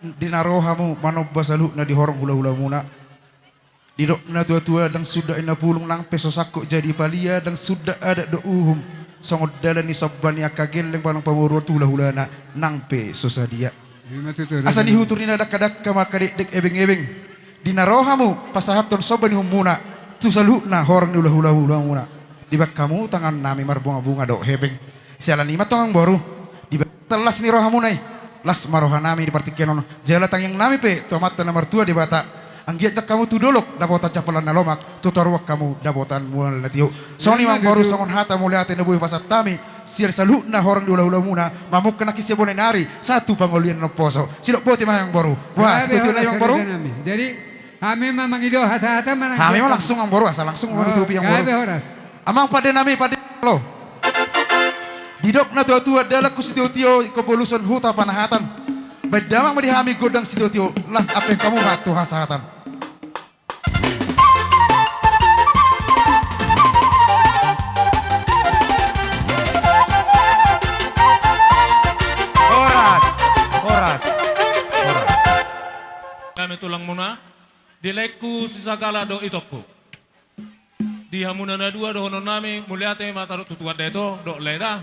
di na ro hamu manomba saluhutna di horong hulahulamuna. Didok na tuatua, ndang sundat inna pulung nang pe so sangkot jadi palia, ndang sundat adat dohot uhum, songon dalan ni somba ni angka gelleng manang pamoruon tu hulahulana nang pe so sadia. Ima tutu, asa tutu. Nihutur ni na dakdakdak ma angka dekdek ebeng-ebeng. Di na ro hamu pasahathon somba ni uhumuna tu saluhutna horong ni hulahulahulamuna. Dibahen hamu tangannami marbungabunga dohot hepeng. Siala ni i ma tong amangboru, dibahen las ni rohamuna i. Las ma rohanami di partingkian on. Jala tangiangnami pe tu Amanta na martua Debata. Anggiat ndang hamu tu dolok dapotan jampalan na lomak, tu toruan hamu dapotan mual na tio. Songon i ma amangboru, songon hata mauliate na boi pasahat hami sian saluhutna horong ni hulahulamuna, mamungka nangkin sian bona ni ari sahat tu pangolian na umposo. Sidok boti ma amangboru. Boha, sitio-tio nai amangboru. Jadi, hami ma mangido hasahatan manang. Hami ma langsung amangboru, asa langsung mangido tu amangboru. Amang pandenami, pande lo. Didok na tuatua, dalan tu sitio-tio ingkon boluson huta panahatan. Bahen damang ma di hami gondang sitio-tio, laos ampe hamu ma tu hasahatan. Horas, horas, horas. Hami tulangmuna, di laengku si Sagala dohot itongku. Di hamuna na dua dohononnami, mauliate ma taringot tu Tuan da ito dohot lae da.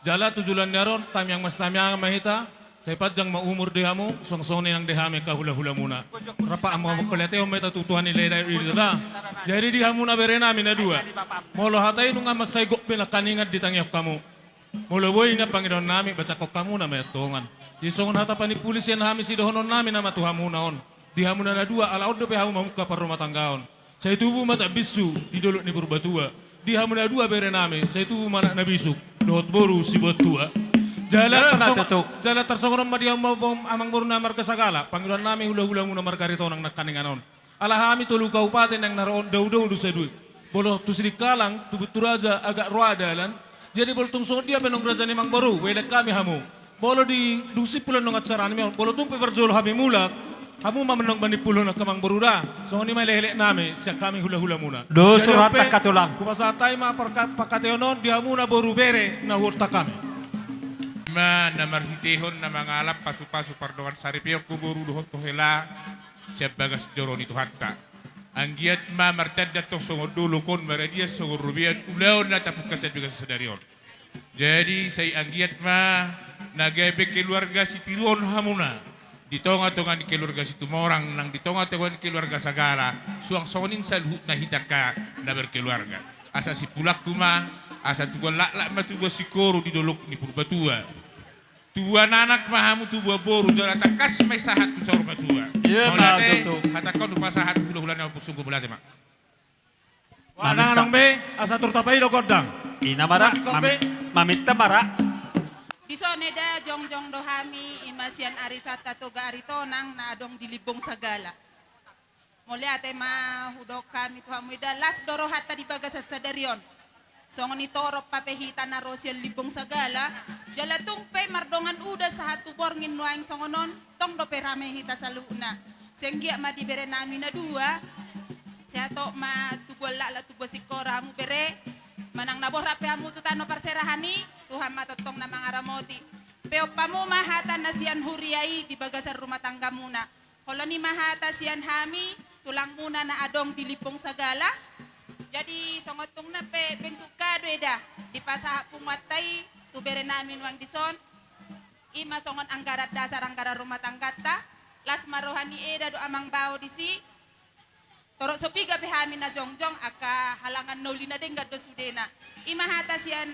Jala tu joloan ni ari on, tamiang masitamiangan ma hita. Sai panjang ma umur di hamu, songon i nang di hami angka hulahulamuna. Rap ma manghatai ma hita tu Tuhan i, lae da, ito da. Jadi di hamuna berenami na dua, molo hata i nunga mansai gok be nangkiningan ditangihon hamu. Molo boi na pangidoannami, bacakkon hamu nama i antong. Jadi songon hata panimpuli sian hami, sidohononnami nama tu hamuna on. Di hamuna na dua, ala on dope hamu mamungka parrumatanggaon. Sai tubu ma tambinsu di dolok ni Purbatua. Di hamu na dua berenami, sai tubu ma anak na bisuk dohot boru sibuat tua. Jala tarsong-, jala tarsongon on ma di hamu amangboru na marga Sagala, pangidoannami hulahulamuna marga Aritonang nangkiningan on. Ala hami tolu kabupaten naeng na ro on daudau do sadia. Molo tu Sidikalang, tu Bunturaja agak roa dalan. Jadi molo tung songon dia pe annon raja ni amangboru, huelek hami hamu. Molo di dung simpul annon acara nami on, molo tung pe parjolo hami mulak, hamu ma annon manimpulhon angka amangboru da. Songon i ma elekelek nami sian hami hulahulamuna. Dos rohanta angka tulang. Hupasahat hami ma pangkataion on di hamuna boru bere na huontak hami. Ima na marhitehon na mangalap pasupasu pardongansaripeon tu boru dohot tu hela sian bagas joro ni Tuhanta. Anggiat ma martanda tong songon dolok on, marhadian songon robean, ulaon na tapungka sian bagas sadari on. Jadi sai anggiat ma na gabe keluarga sitiruon hamuna di tongatonga ni keluarga Situmorang nang di tongatonga ni keluarga Sagala, suang songon i saluhutna hita angka na berkeluarga. Asa simpulangku ma, asa tubuan laklak ma tubuan singkoru di dolok ni Purbatua. Tubuan anak ma hamu tubuan boru, jala tangkas ma i sahat tu saur matua. Ima tutu. Mauliate, hatangkon hupasahat tu hulahula ni ompunta, mauliate ma. Wah, ndang adong be, asa tung tapaidok gondang. Ina ma ra, maminta ma ra. Dison eda jongjong do hami, ima sian arisanta Toga Aritonang na adong di Limbong Sagala. Mauliate ma hudok hami tu hamu eda, las do rohanta di bagasan sadari on. Songon i torop hape hita na ro sian Limbong Sagala, jala tung pe mardongan udan sahat tu borngin nuaeng songon on, tong dope rame hita saluhutna. Sai anggiat ma di berenami na dua, sai hatop ma tubuan laklak tubuan singkoru hamu bere, manang na borhat pe hamu tu tano parserahan i, Tuhan ma tongtong na mangaramoti. Peop hamu ma hata na sian huria i di bagasan rumah tanggamuna. Holan i ma hata sian hami, tulangmuna na adong di Limbong Sagala. Jadi songon tungna pe bentuk kado eda dipasahat punguanta i tu berenami nuaeng dison. Ima songon anggaran dasar anggaran rumah tangganta. Las ma roha ni eda dohot amang bao disi. Torop so piga pe hami na jongjong, angka halangan na uli na denggan do sudena. Ima hata sian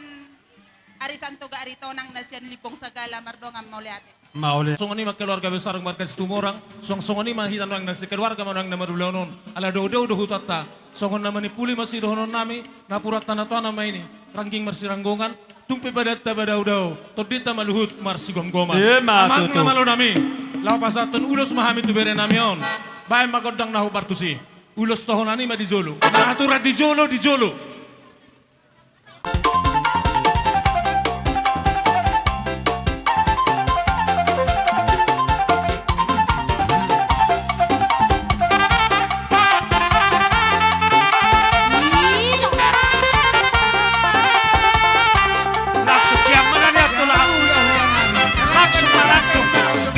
arisan Toga Aritonang na sian Limbong Sagala, mardongan mauliate. Mauliate. Songon i ma keluarga besar marga Situmorang, suang songon i ma hita nuaeng na sekeluarga ma nuaeng na marulaon on. Ala daudau do hutanta, songon na manimpuli ma sidohononnami, napuran tano-tano ma i, rangging marsiranggongan, tung pe badanta badaodao, tondinta ma luhut marsigomgoman. Ima tutu. Amang na malonami, laho pasahathon ulos ma hami tu berenami on. Baen ma gondang na hombar tusi. Ulos tohonan i ma di jolo. Na aturan di jolo, di jolo. Langsung kian mana lihat tulang. Langsung, langsung.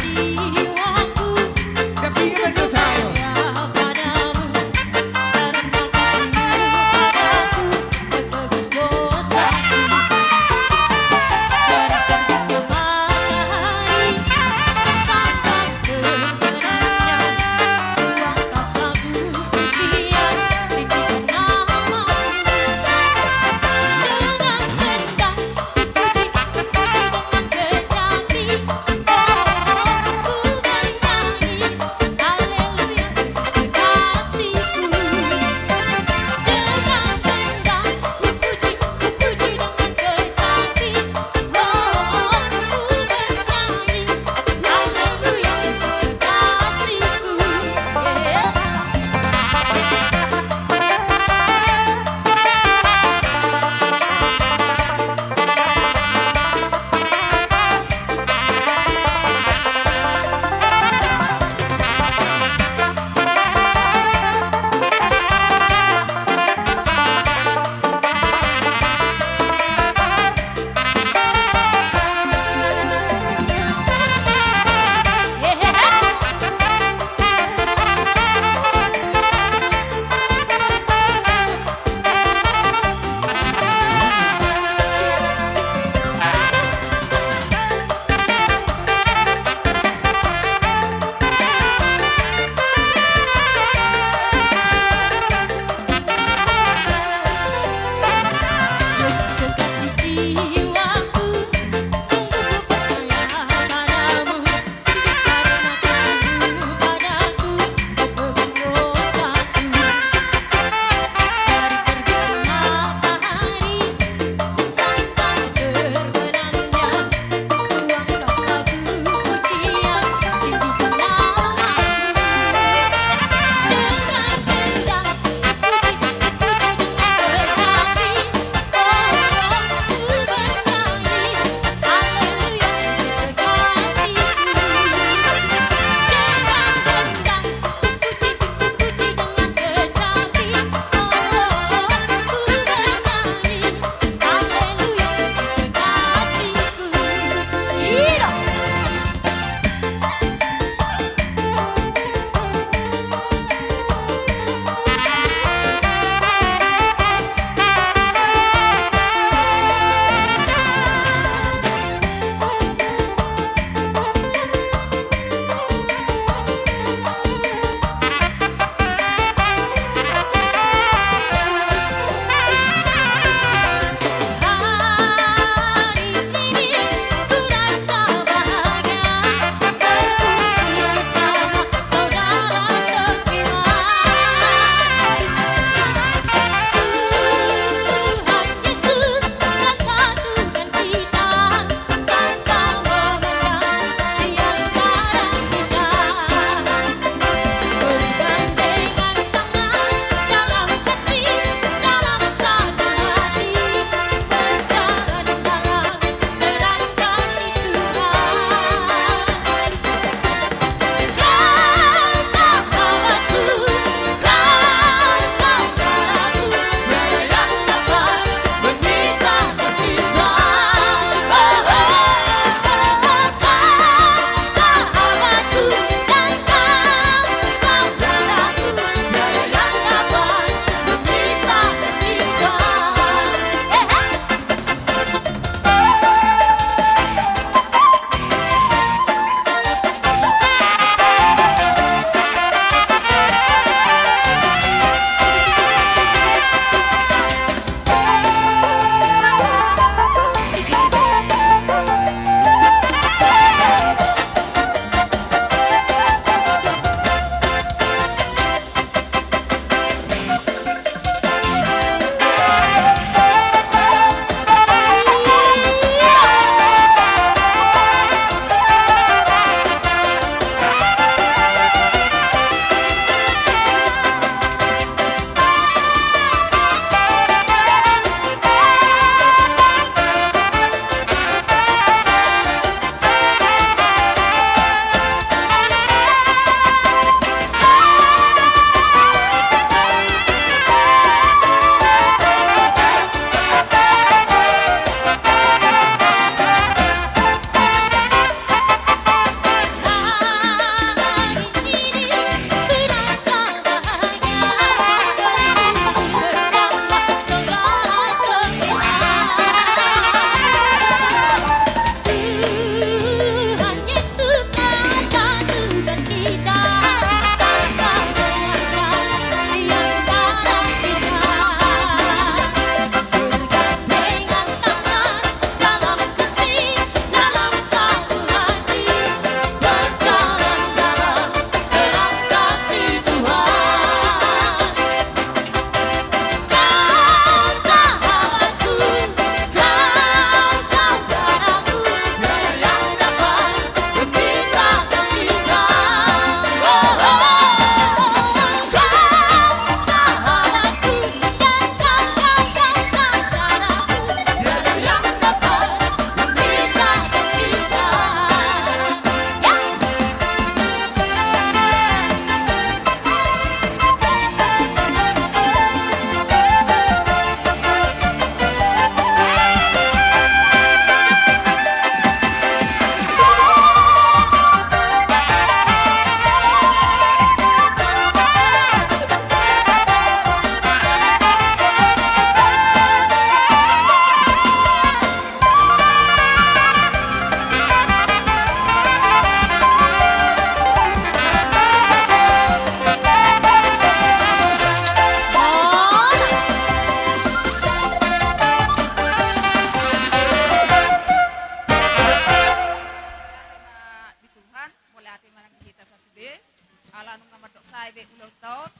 Ate manang hita sasude, ala nunga mandok sae be ulaonta on.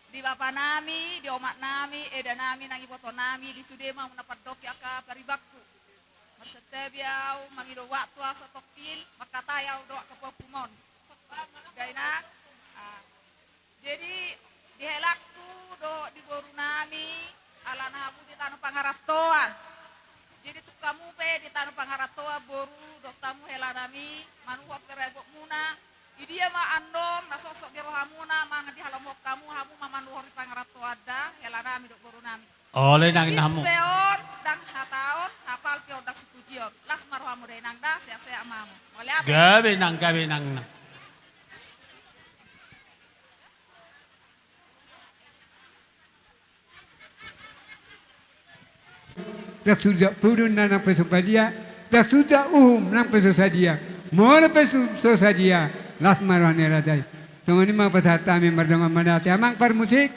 Di bapanami, di omaknami, edanami, nang ibotonami, di sude ma na pandok angka paribakku. Marsantabi au mangido waktu asa tongkin, mangkatai au dohot angka pahompu on. Dainang, ah, jadi dihelangku dohot di borunami, alana hamu di tano pangarantoan. Jadi tung hamu pe di tano pangarantoan boru dohot hamu helanami, manuhor pe ragotmuna. Idia ma annon na sosok di rohamuna manang di halomohon hamu, hamu ma manuhor di pangarantoan da helanami dohot borunami. Olo inang, inang hamu. Pe on, ndang hataon, hapal pe on, ndang sipujion. Las ma rohamu da inang da, sehat-sehat ma hamu. Mauliate. Gabe inang, gabe inang. Ndang suda pudun nang pe so padia, ndang suda uhum nang pe so sadia, molo pe so, so sadia, las ma roha ni raja i. Songon i ma pasahat hami mardongan mauliate. Amang parmusik,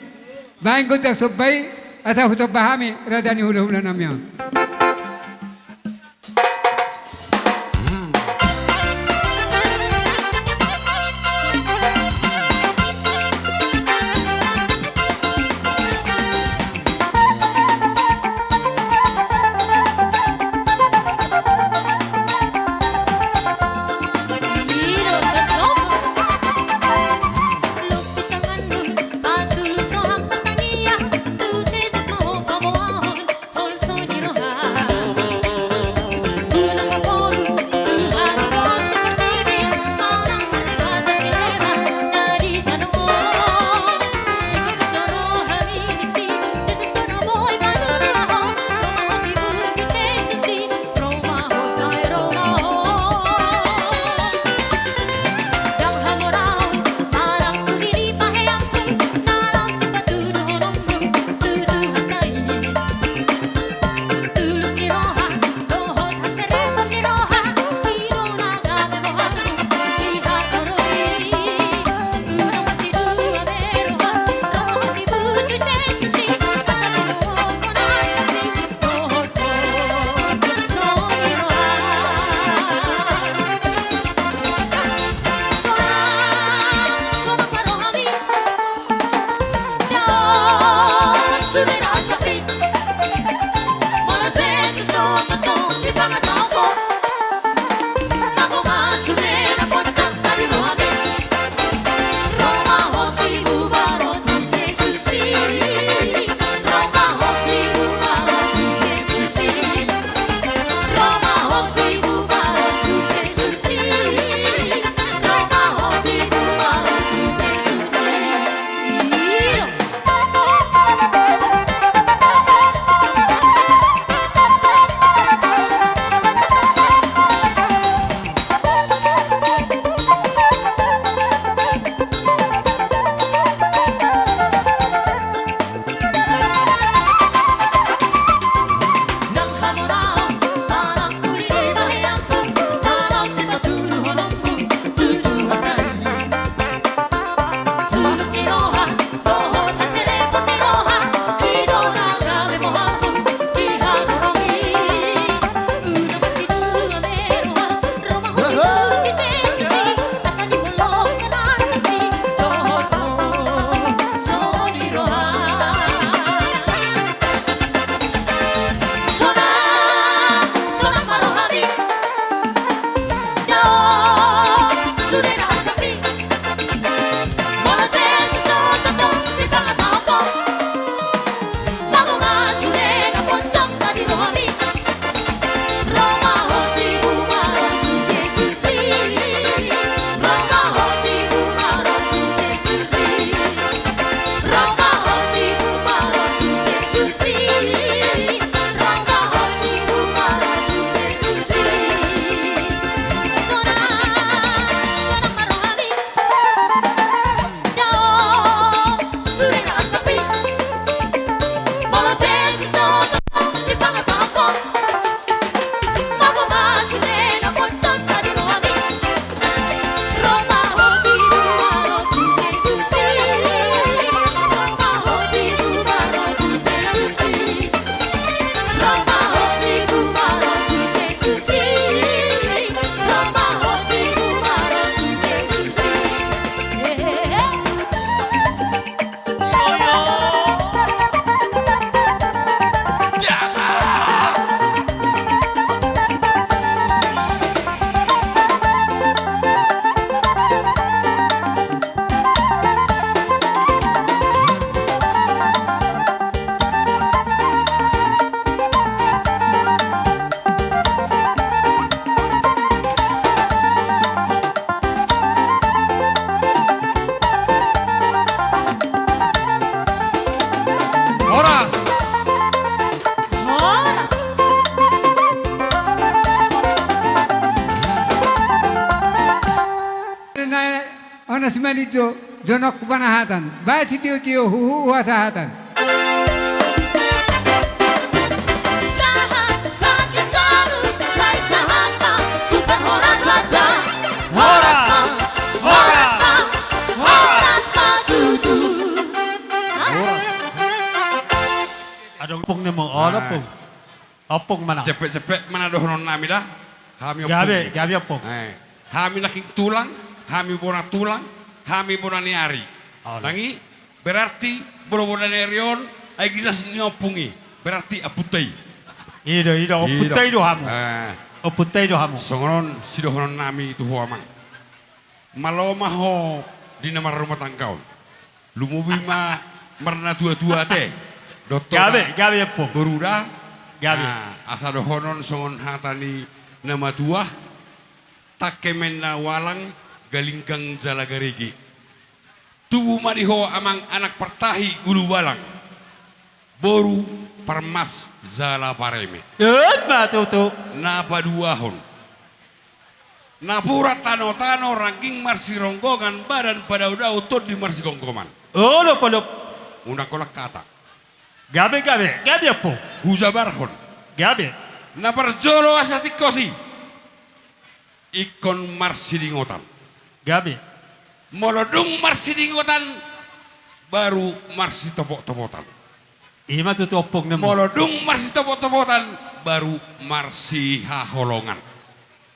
baen gondang somba i, asa husomba hami raja ni hulahulanami on. Panas manindo, jonok panahatan, baen sitiotio, huhut hasahatan. Sahat, sahat, sahat, sai sahat ma, tu penghoras sada. Horas ma, horas ma, horas ma tutu. Horas. Adong ompung ni mo, olo, nah. Ompung. Ompung ma na. Cepet-cepet ma na dohonon nami da. Hami ompung. Gabe, gabe ompung. Eh. Hami nangkin tulang, hami bona tulang, hami bona ni ari. Olo. Nang i, berarti molo bona ni ari on, ai gilas ni ompung i. Berarti ompunta i. I do, i do, ompunta i do hamu. Eh. Ompunta i do hamu. Songon on sidohonon nami tu ho amang. Malo ma ho di na marrumah tangga on. Lumobi ma marnatuatua ate. Dohot gabe, gabe ompung. Boru da. Gabe. Nah, asa dohonon songon hata ni na matua, tangke ma inna walang, galinggang jala garege. Tubu ma di ho amang anak partahi ulubalang. Boru parmas jala pareme. Ima tutu. Na paduahon. Napuran tanotano rangging marsironggongan badan padaodao tondi marsigomgoman. Olo, olo. Unang holan hata. Gabe, gabe, gabe ompung. Hujabarhon. Gabe. Na parjolo asa tingkos i. Ingkon marsidingotan. Gabe. Molo dung marsidingotan, baru marsitopottopotan. Ima tutu ompung ni mo. Molo dung marsitopottopotan, baru marsihaholongan.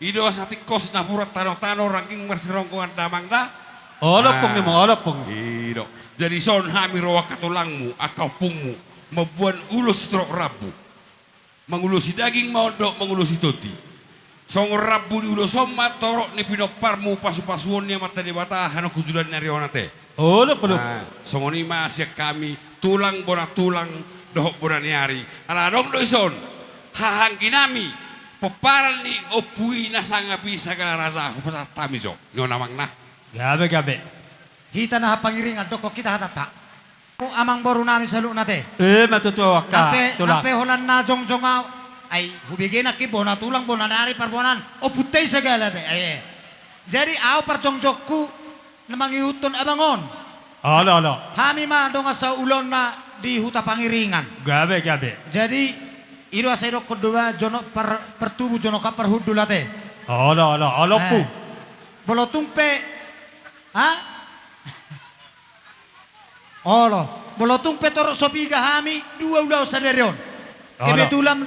I do asa tingkos napuran tanotano rangging marsironggongan damang da. Olo ompung ni mo, olo ompung. I do. Jadi son hami ro angka tulangmu, angka ompungmu, mamboan ulos torop rambu. Mangulosi daging ma on dohot mangulosi tondi. Songon rambu ni ulos on ma torop ni pinomparmu pasupasuon ni Amanta Debata hanaholongan ni ari on ate. Olo, olo. Nah, songon i ma sian hami tulang bona tulang dohot bona ni ari. Ala adong do dison hahaanggi nami pomparan ni ompu i na sangap i Sagala Raja hupasahat hami jo. Ninna amang na. Gabe, gabe. Hita na hapangiringan dokkon hita hatanta. Amang boru nami saluhutna ate. Ima tutu angka tulang. Nang pe holan na jongjong ahu. Ai hubege nangkin bona tulang bona ni ari parbonaan. Ompunta i sagala ate. Ai. Jadi ahu parjongjongku na mangihuthon abang on. Olo, olo. Hami ma dongan saulaonna di huta Pangiringan. Gabe, gabe. Jadi i do asa idokkon do ba jonok par-, partubu jonok parhundul ate. Olo, olo, olo. Eh. Molo tung pe, ha? Olo, molo tung pe torop so piga hami dua ulaon sadari on. Olo. Kebetulan,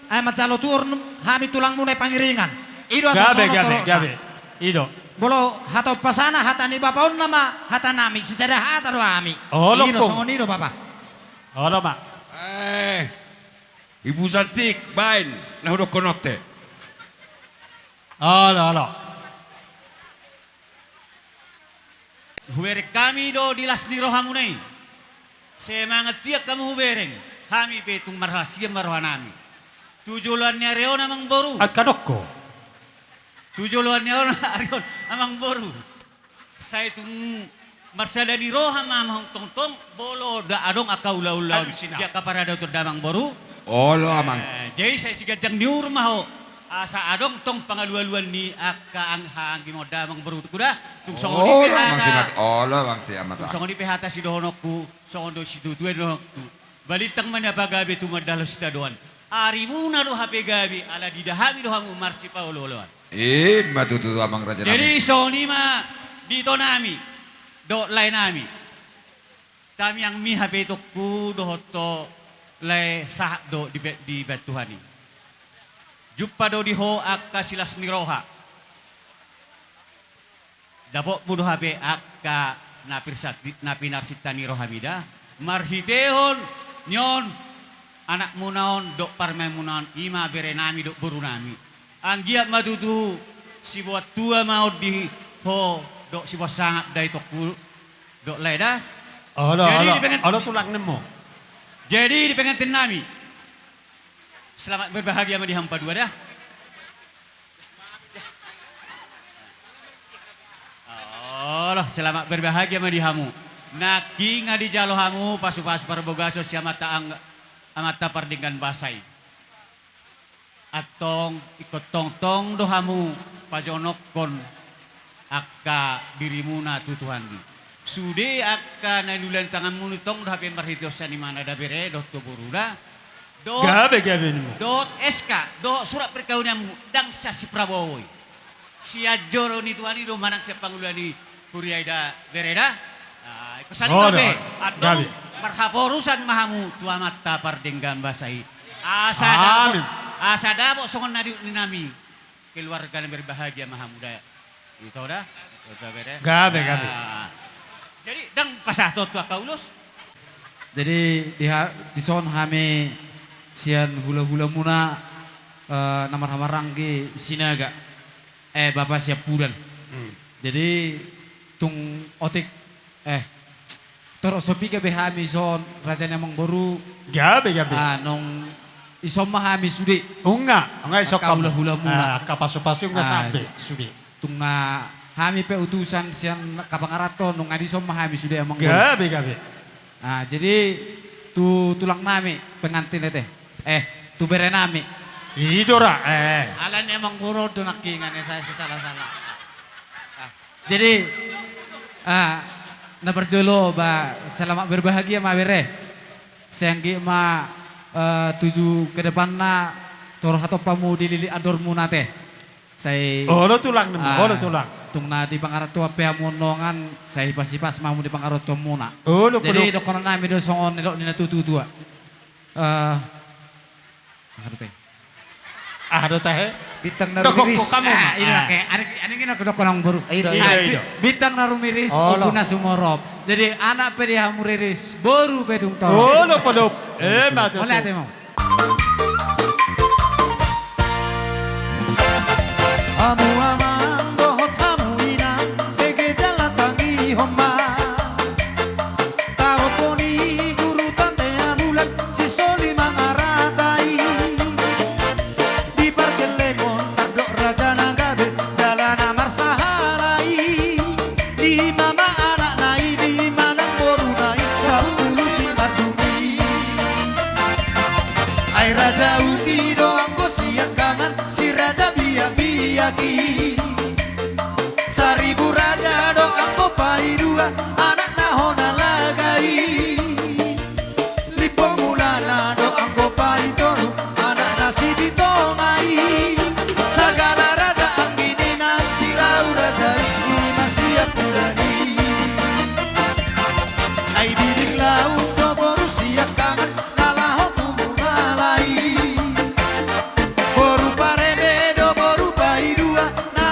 eh, manjalo tuhor hami tulangmuna i Pangiringan. I do asa songon on torop. Gabe, gabe. I do. Molo hata umpasana, hata ni bapa on nama hata nami, sisada hata do hami. Olo, i do, songon i do bapa. Olo ma. Eh, Ibu Santik, baen na hudokkon on ate. Olo, olo. Hubereng hami do di las ni rohamuna i. Semangat tiak hamu hubereng, hami pe tung marhasian ma rohanami. Tu joloan ni ari on amang boru. Angka dokko. Tu joloan ni ari on amang boru. Sai tung marsada ni roha ma hamu tongtong, molo nda adong angka ulaon di angka paradaton damang boru. Olo amang. Eh, jadi sai siganjang ni uhur ma ho. Asa adong tong pangalualuan ni angka hahaanggi on damang boru tu kuda. Tung songon i pe hata. Olo amang si amanta. Tung songon i pe hata sidohononku, songon do situatua dohononku. Balintang ma na pagabe tumandangkon sitadoan. Arimuna do hape gabe ala diida hami do hamu marsipaolooloan. Ima tutu amang rajanami. Jadi songon i ma di itonami dohot laenami. Tamiangmi hape itongku dohot ho lae sahat do dibaen Tuhan i. Jumpa do di ho angka silas ni roha. Dapotmu do hape angka na pinarsinta ni rohami da marhitehon ni on anakmuna on dohot parumaenmuna on, ima berenami dohot borunami. Anggiat ma tutu siboan tua ma on di ho dohot siboan sangap da itongku dohot lae da. Olo, olo, olo tulang ni mo. Jadi di pengantennami, selamat berbahagia ma di hamu padua da. Olo, selamat berbahagia ma di hamu. Nangkin nga dijalo hamu pasupasu parbagason sian Amanta Pardenggan Basa i. Antong ingkon tongtong do hamu pajonokkon angka dirimuna tu Tuhan i. Sude angka na niula ni tanganmuna i tong do hape marhitehon sian imana da bere dohot tu boruna. Dohot, gabe, gabe nima. Dohot S K, dohot surat perkawinanmu, ndang sian si Prabowo i. Sian joro ni Tuhan i do manang sian pangula ni huria i da bere da. Ah, ingkon sandok be. Antong, gabe, marhaporusan ma hamu tu Amanta Pardenggan Basa i. Asa dapot, amin, asa dapot songon na didok ni nami. Keluarga na berbahagia ma hamu da. Ito da. Ito da bere. Gabe, gabe. Nah. Jadi, ndang pasahat tu angka ulos. Jadi, di ha-, dison hami sian hulahulamuna, eh, na marhahamaranggi Sinaga. Eh, Bapa Siampudan. Hmm. Jadi, tung otik, eh, torop so piga be hami dison, raja ni amangboru. Gabe, gabe. Ah, nunga dison ma hami sude. Nunga, nunga dison angka hulahulamuna. Ah, angka pasupasu nunga, ah, sampe sude. Tung na hami pe utusan sian angka pangaranto, nunga dison ma hami sude amangboru. Gabe, gabe. Ah, jadi tu tulang nami pengantin ate. Eh, tu bere nami. I do ra, eh. Alani amangboru do nangkiningan, eh, sai sisala-sala. Ah, jadi, ah, na parjolo ba selamat berbahagia ma bere. Sai anggiat ma, eh, tuju ke depanna torop hatompamu di lilik andormuna ate. Sai, olo tulang, ah, olo tulang. Tung na di pangarantoan pe hamu on dongan, sai hipas-hipas ma hamu di pangarantoanmuna. Olo, jadi, olo, dohonon nami do songon nidok ni na tuatua. Eh, aha do tahe? Aha do tahe? Bintang na rumiris. Dohot hamu ma. Ah, i do, ah, nangkin, aning, aning i na dohonon boru. I do, i do. Ah, i do, bi-, bintang na rumiris, olo, ombun na sumorop. Jadi, anak pe di hamu riris, boru pe dung torop. Olo, podop. Eh, ma tutu. Mauliate ma. Hamu amang dohot hamu inang, bege jala tangihon ma. Taonon ni guru tante Amulan, si Soli Mangaratai. Di pargellengon tardok raja na gabe, jala na marsahalai. Di mama anakna i, di manang boruna i, sampulu si mardumi. Ai raja uti do anggo siangkangan, si raja biakbiak i. Saribu raja do anggo paidua, anakna hona laga i. Limbong Mulana do anggo paitolu, anakna Sipitonga i. Sagala raja anggi ni nang sirau raja i, ima siap pudani. Ai bibir laut do boru siangkangan, na laho tu Muralai. Boru pareme do boru paidua, na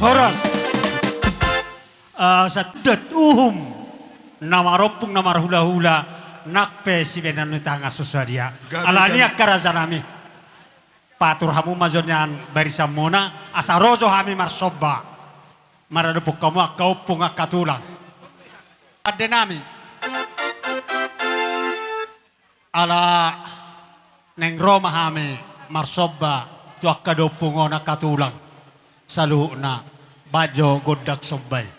Horas. Ah, santabi uhum na marompung na marhulahula, nang pe sibahenon ni tangan so sadia. Gabe, alani i, gabe, angka raja nami, patur hamu ma jo nian barisan muna, asa ro jo hami marsomba maradophon hamu angka ompung angka tulang. Pande nami. Ala naeng ro ma hami marsomba tu angka dompung on angka tulang. Saluhutna bahen jo gondang somba i.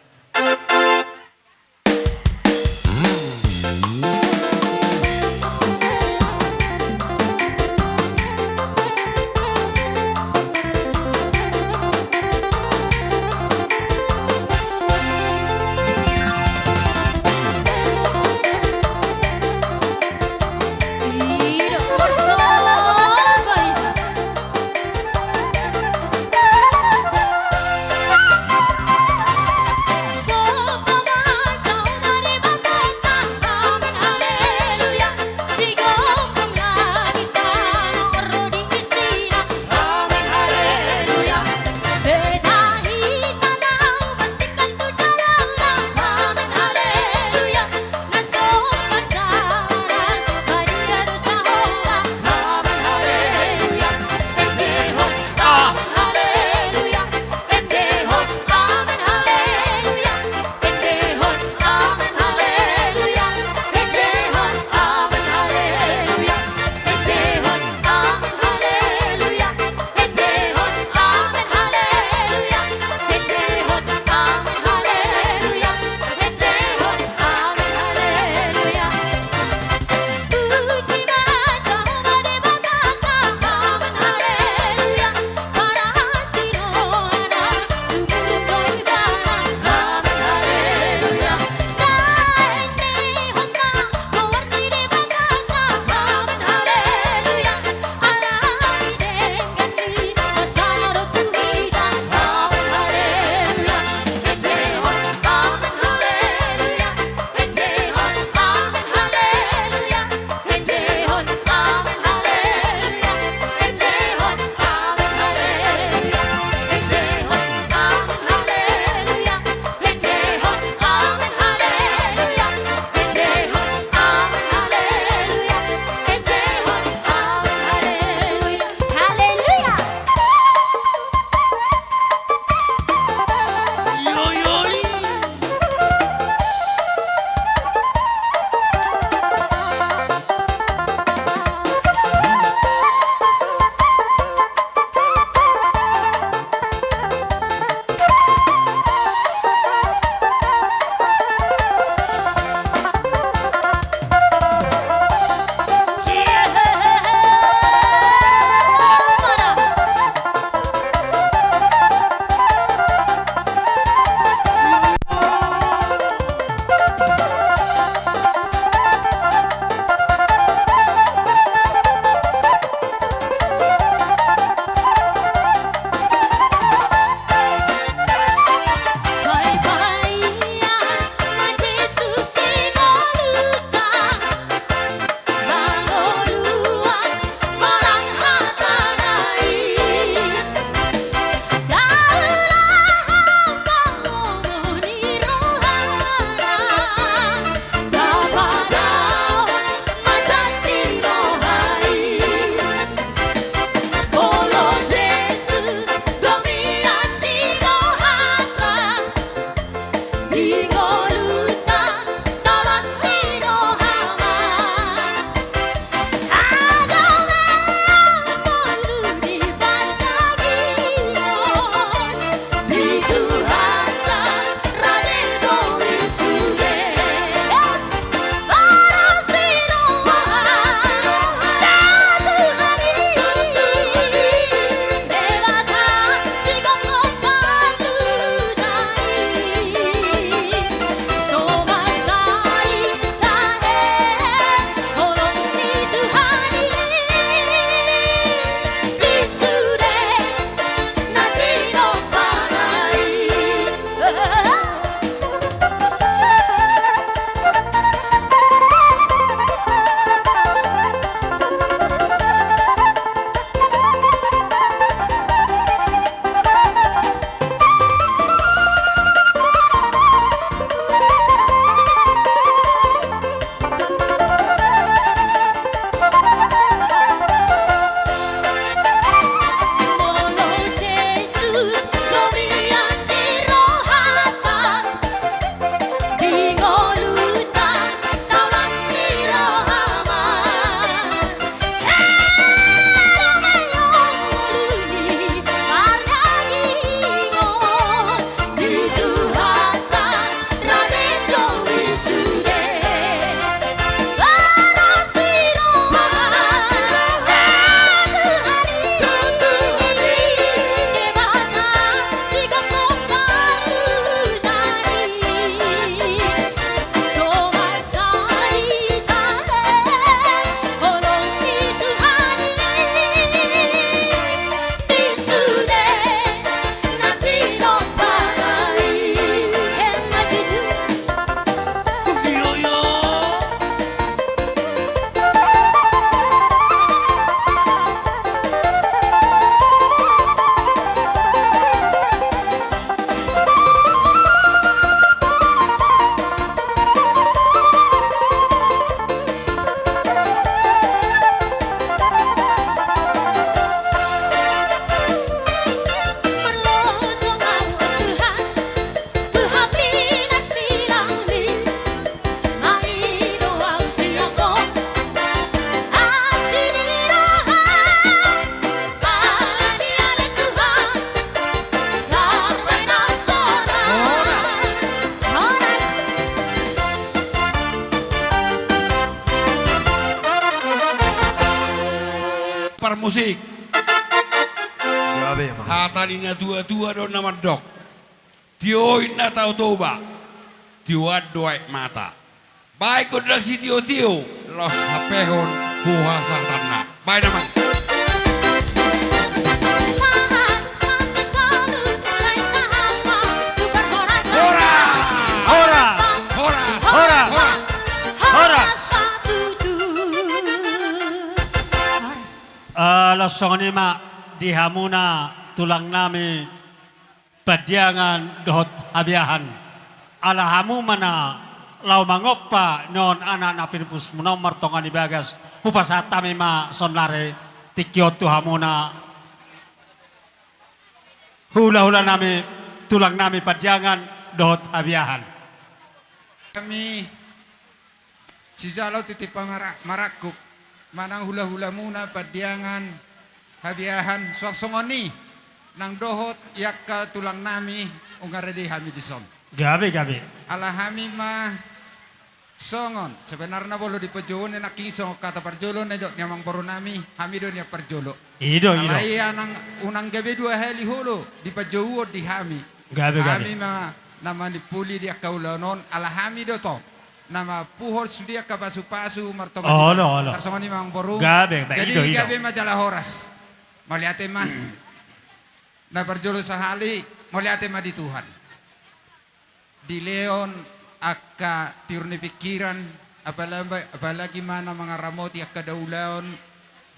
Musik. Gabe ma. Hata ni na tua-tua do na mandok: Tio ninna Tao Toba, tioan do aek mata. Baen gondang sitio-tio, laos hampehon huhasa tanna. Baen amang. Horas! Horas! Horas! Horas! Horas! Horas! Eh, laos songon i ma di hamuna tulang nami Pandiangan dohot Habiahan. Ala hamu ma na laho mangompa nion anak na pinupus muna on martonga ni bagas, hupasahat hami ma saonari tingki on tu hamuna hula-hula nami, tulang nami Pandiangan dohot Habiahan. Hami sijalo titip pamara-, marangkup, manang hula-hula muna Pandiangan, Habiahan, suang songon i nang dohot i angka tulang nami, nunga rade hami dison. Gabe, gabe. Ala hami ma songon, sebenarna molo di pajouon nangkin songon hata parjolo na nidok ni amangboru nami, hami do nian parjolo. I do, i do. Alai unang, unang gabe dua hali olo di pajouon di hami. Gabe, gabe. Hami ma na manimpuli di angka ulaon on, ala hami do tong na mampuhon sude angka pasu-pasu martonga ni bagas. Olo, olo. Tarsongon i ma amangboru. Gabe, baik. Jadi, i do, i do. Gabe ma jala horas. Mauliate ma. Na parjolo sahali, mauliate ma di Tuhan. Dilehon angka tiur ni pingkiran, apala-, apalagi ma na mangaramoti angka daulaon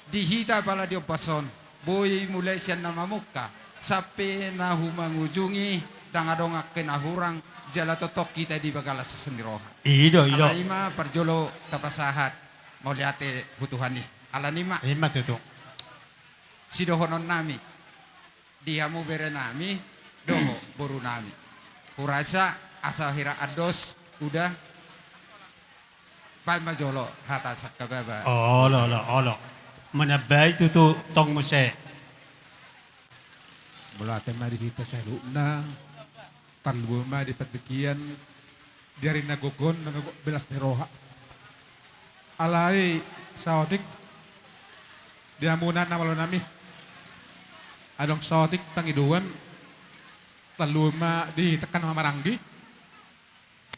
di hita apala di ombas on. Boi mulai sian na mamungka sampe na humangujungi, ndang adong angka na hurang, jala tongtong hita dibagala sasongon ni roha. I do, i do. Alai ma parjolo tapasahat mauliate tu Tuhan i. Alani ma. I ma tutu. Sidohonon nami di hamu bere nami dohot boru nami. Hurasa asa hira andos, uda. Baen ma jolo hata sangkababa. Olo, olo, olo. Manambai tutu tong muse. Mauliate ma di hita saluhutna. Tarlumobi ma di partingkian, di ari na gogo on, na gogo belas ni roha. Alai saotik di hamuna na malo nami, adong saotik pangidoan, tarlumobi ma di hita angka na marhahamaranggi,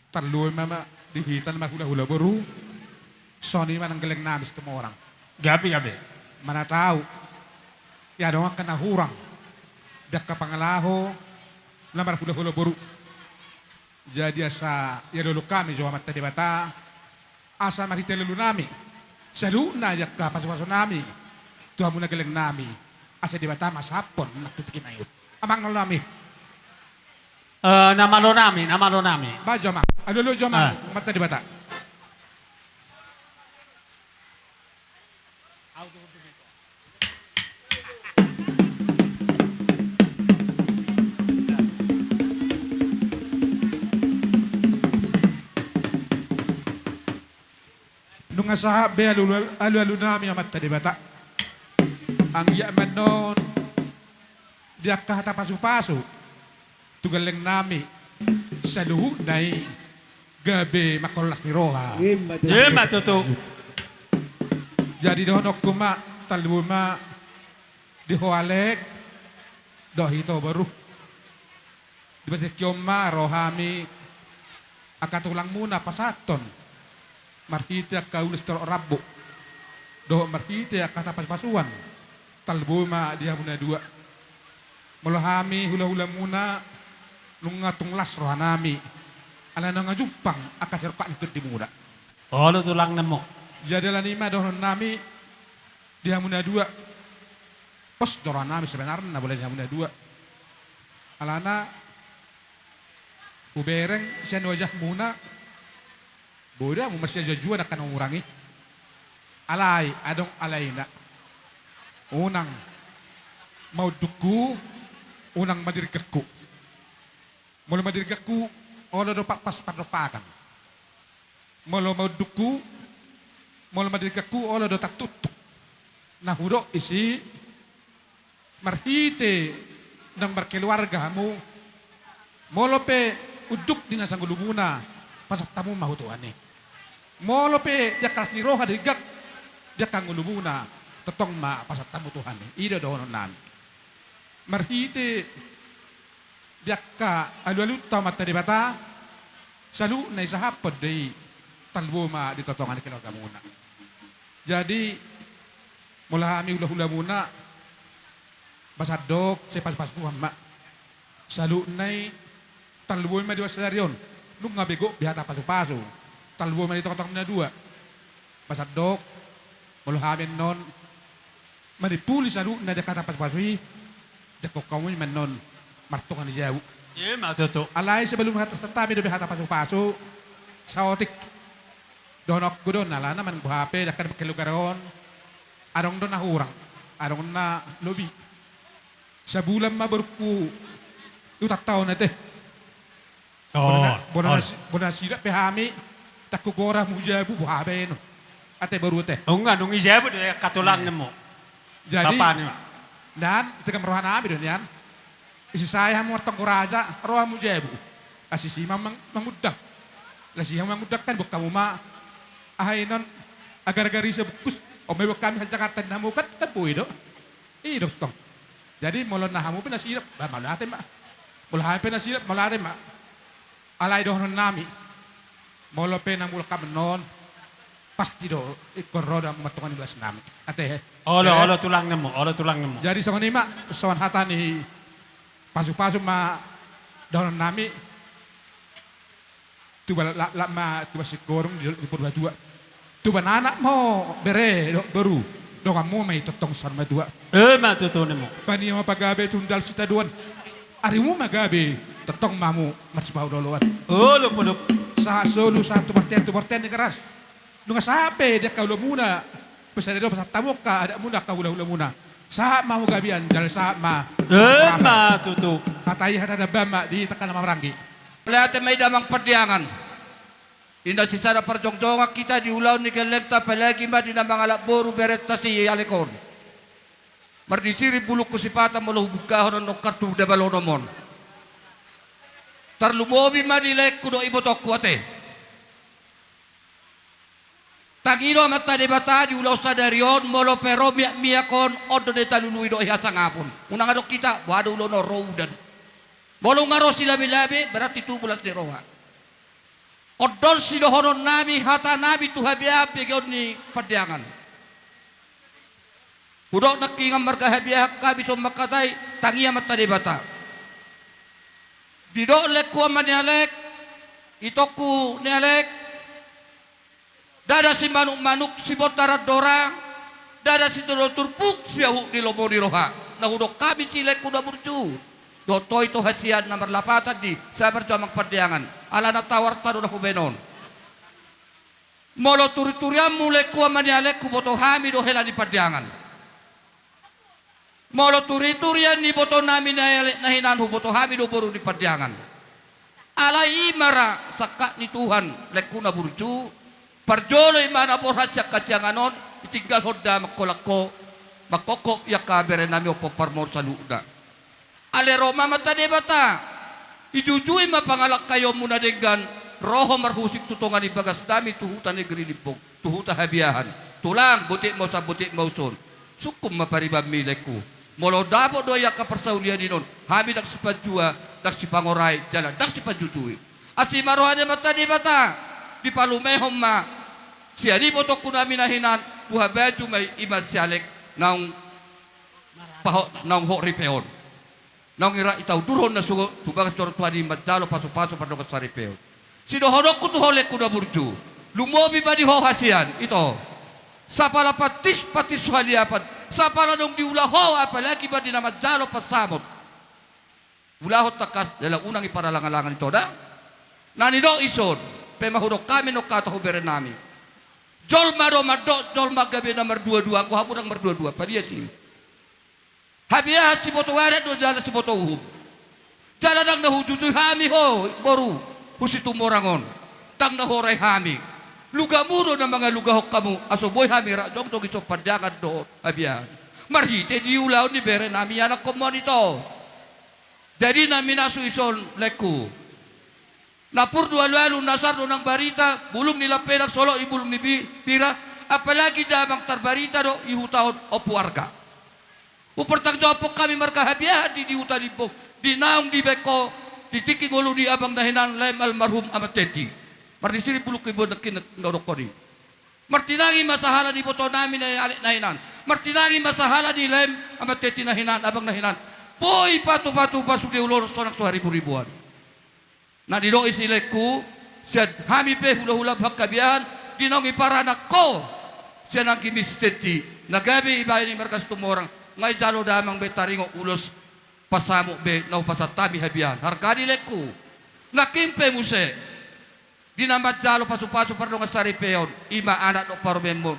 tarlumobi ma di hita na marhulahula boru, songon i ma nang gelleng nami Situmorang. Gabe, gabe. Manang tau ia adong angka na hurang di angka pangalaho na marhulahula boru. Jadi asa ia dolok hami jo Amanta Debata, asa marhite lelunami saluhutna di angka pasupasu nami tu hamuna gelleng nami, asa Debata ma sahaphon nang tu tingki na i. Amang na olo nami. Eh, na malo nami, na malo nami. Baen jo amang. Alualu jo amang. Ah. Amanta Debata. Nunga sahat be alu-, alualu nami Amanta Debata. Anggiat ma annon di angka hata pasupasu tu gelleng nami saluhutna i gabe mangholas ni roha. Ima tutu. Ima tutu. Jadi dohononku ma, tarlumobi ma di ho Alek dohot ito boru. Di bagasan on ma ro hami angka tulangmuna pasahathon marhite angka ulos torop rambu dohot marhite angka hata pasupasuan, tarlumobi ma di hamuna dua. Molo hami hulahulamuna nunga tung las rohanami ala nunga jumpang angka sirongkap ni tondimuna. Olo tulang nami. Jadi alani ma dohononnami di hamuna dua. Pos do rohanami sebenarna molo di hamuna dua. Alana hubereng sian wajahmuna, boi do hamu marsiajuajuan angka na hurang i. Alai adong alaina. Unang ma undukhu, unang ma dirgakhu. Molo ma dirgakhu, olo do pakpas pardompakan. Molo ma undukhu, molo ma dirgakhu, olo do tartuktuk. Na hudok disi, marhite ndang markeluarga hamu, molo pe unduk di na sangolumuna, pasahat hamu ma tu Tuhan i. Molo pe di angka las ni roha dirgak di angka ngolumuna, Tongtong ma pasahat hamu Tuhan i. I do dohonon nami. Marhite di angka alualunta Amanta Debata, saluhutna isahaphon do i, tarlumobi ma di tongatonga ni keluargamuna. Jadi, molo hami hulahulamuna, ba sandok, sai pasupasu Tuhan ma. Saluhutna i, tarlumobi ma di bagasan sadari on. Nunga be gok be hata pasupasu. Tarlumobi ma di tongatonga na dua. Ba sandok, molo hami annon manimpuli saluhutna di angka hata pasupasu i, dengkon hamu i ma annon martonga ni jabu. Ima tutu. Alai sebelum hata, sahat hami dope hata pasupasu, saotik. Dohononku do on, alana manang boha pe di angka na mangkalugaron, adong do na hurang, adong na lobi. Sabulan ma borungku i utan taon ate. Bona, bona, bona nasida pe hami, ndang hugora hamu jabu, boha baenon. Ate boru ate. Nunga, nunga i jabu do i angka tulangmu. Jadi, bapa ni ma. Nian, tingkos roha nami do nian. Ise sai hamu martonggo raja, ro hamu jabu. Asi si ma mang-, mangundang. Lasi hamu mangundang kan, boan hamu ma. Aha inon, agar-agar ise bungkus. On ma i boan hami hal Jakarta ni hamu kan, kan boi do. I do tong. Jadi, molo na hamu pe nasida, ba, mauliate ma. Molo hami pe nasida, mauliate ma. Alai dohonon nami. Molo pe na mulak hamu annon, pasti do, ingkon ro do hamu martonga ni bagas nami. Ate, he? Olo, olo tulang nemu, olo tulang nemu. Jadi, songon i ma, songon hata ni pasupasu ma dohonon nami. Tuba la, la, ma, tuba singkoru di, di Purbatua. Tuba anak ma ho, bere, do, boru. Donganmu ma i tongtong saur matua. Ima tutu nemu. Pania ma pagabe, sundal sitadoan. Arimu ma gabe, tongtong ma hamu marsipaolo-oloan. Olo, olo. Sahat solu, sahat tu bontean, tu bontean ni Garas. Nunga sahat pe di angka ulaonmuna. Pasahat do, pasahat hamu angka adatmuna, angka hulahulamuna. Sahat ma hamu gabean, jala sahat ma. Ima tutu. Hata i hata damba ma di angka na marhahamaranggi. Mauliate ma i damang Pandiangan. Inda sisada parjongjongan hita di ulaon ni gellengta, apalagi ma di na mangalap boru berenta si Alek on. Mardisirik bulungku sipata molo hubungkahon annon kartu dabalonmu on. Tarlumobi ma di laengku dohot ibotongku ate. Tangi do Amanta Debata di ulaon sadari on, molo pe ro miakmiak on, on do na ditalului dohot hasangapon. Unang adong hita, boha do ulaon on, ro udan. Molo nunga ro silabilabi, berarti tubu las ni roha. On do sidohonon nami, hata nami tu habeahan begeon ni Pandiangan. Hudok nangkiningan marga habeahan hami songon mangkatai, tangi Amanta Debata. Didok laengku ama ni Alek, itongku ni Alek, ndada simanukmanuk sibontar andora, ndada sitodo turpuk siahut ni lomo ni roha. Na hudok hami si laengku na burju. Dohot ho ito hasian na marlapatan di sabar jo amang Pandiangan. Alana tawarta do na hubaen on. Molo turiturianmu laengku ama ni Alek huboto hami do hela ni Pandiangan. Molo turiturian ni iboto nami ni Alek na hinan huboto hami do boru ni Pandiangan. Alai i ma ra sangkap ni Tuhan laengku na burju, parjolo i ma na borhat sian hasiangan on, ditinggalhon da mangkolangko, mangkophop i angka bere nami on pomparanmon saluhutna. Alai ro ma Amanta Debata, ijujui ma pangalangkaionmu na denggan, ro ho marhusip tu tonga ni bagas nami tu huta Negeri Limbong, tu huta habeahan. Tulang, botik ma usan, botik ma uson. Sungkun ma paribanmi laengku. Molo dapot do i angka parsaulian i non, hami ndang sipanjua, ndang sipangorai, jala ndang sipanjujui. Asi ma roha ni Amanta Debata, dipalumehon ma sian ibotongku nami na hinan, buha baju ma i, i ma si Alek naung pahot, naung hot ripe on. Naung ira itaudurhon na sugo tu bagas joro Tuhan i manjalo pasupasu pardongan saripeon. Sidohononku tu ho laengku na burju, lumobi ma di ho hasian, ito. Sapala patis, patis so haliapan, sapala naung diula ho, apalagi ma di na manjalo pansamot. Ulahon tangkas jala unang i paralangalangan ito da. Na nidok i son, pe ma hudok hami nongkata hu bere nami. Jolma do mandok, jolma gabe na marduadua, anggo hamu ndang marduadua, palias i. Habeahan siboto adat do jala siboto uhum. Jala ndang na hujujui hami ho, boru, hu Situmorang on. Ndang na huorai hami. Lugamu do na mangalugahon hamu, asa boi hami rap jongjong i son Pandiangan dohot habeahan. Marhite di ulaon ni bere nami anakhonmu on ito. Jadi na minasu i son laengku. Nampur do alualu, nasar do nang barita, bulung ni lampedang solot i bulung ni bi-, bira, Apalagi damang tarbarita do di huta on Ompu Arga. Hupertanggungjawabhon hami marga Habiahan di, di huta Limbong, di naung dibaen ho di tingki ngolu ni abang na hinan laem almarhum Ama Teti. Mardisirip bulungki, boan nangkin na hudokkon i. Martinangi ma sahala ni iboto nami na i, Alek na hinan. Martinangi ma sahala ni laem Ama Teti na hinan, abang na hinan. Boi patupatupa sude ulaon sonang so haribu-ribuan. Na nidok i si laengku, sian hami pe hulahula Panggabean, di naung diparanak ho sian anggim i si Teti, na gabe dibaen i marga Situmorang, nga dijalo damang be taringot ulos pansamot be na hupasahat hami Habiahan. Harga ni laengku. Nangkin pe muse, di na manjalo pasupasu pardongansaripeon, i ma anak dohot parumaenmon.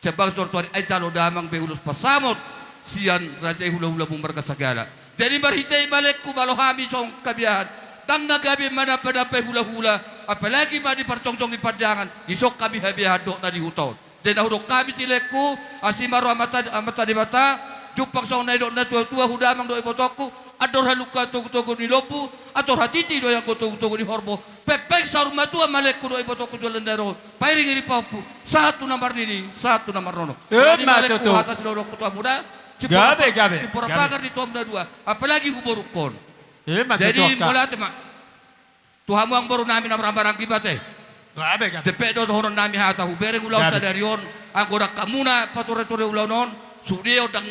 Sian bagas tua-tua i, ai jalo damang be ulos pansamot sian raja i, hulahulamu marga Sagala. Jadi marhite i ma laengku, molo hami songon Habiahan, ndang na gabe manambanamba hulahula, apalagi ma di parjongjong ni pandangan, dison hami Habiahan dohot na di huta on. Jadi na hudok hami si laengku, asi ma roha Amanta, Amanta Debata, jumpang songon na nidok ni na tua-tua, tu damang dohot ibotongku, andor halumpang togu-togu ni lombu, andor hatiti do i anggo togu-togu ni horbo, pengpeng saur matua ma laengku dohot ibotongku joloan ni ari on, pairing-iring pahompu, sahat tu na marnini, sahat tu na marnono. Ima tutu. Hata sidohononku tu hamuna, gabe, gabe, simpora pagar di tu hamuna dua, apalagi huborungkon. Ima tutu. Jadi mauliate ma tu hamu amang boru nami na marhahamaranggi ma ate. Gabe, gabe. Jempek do dohonon nami hata, hubereng ulaon sadari on, anggo dangkamuna pature-ture ulaon on, sude on ndang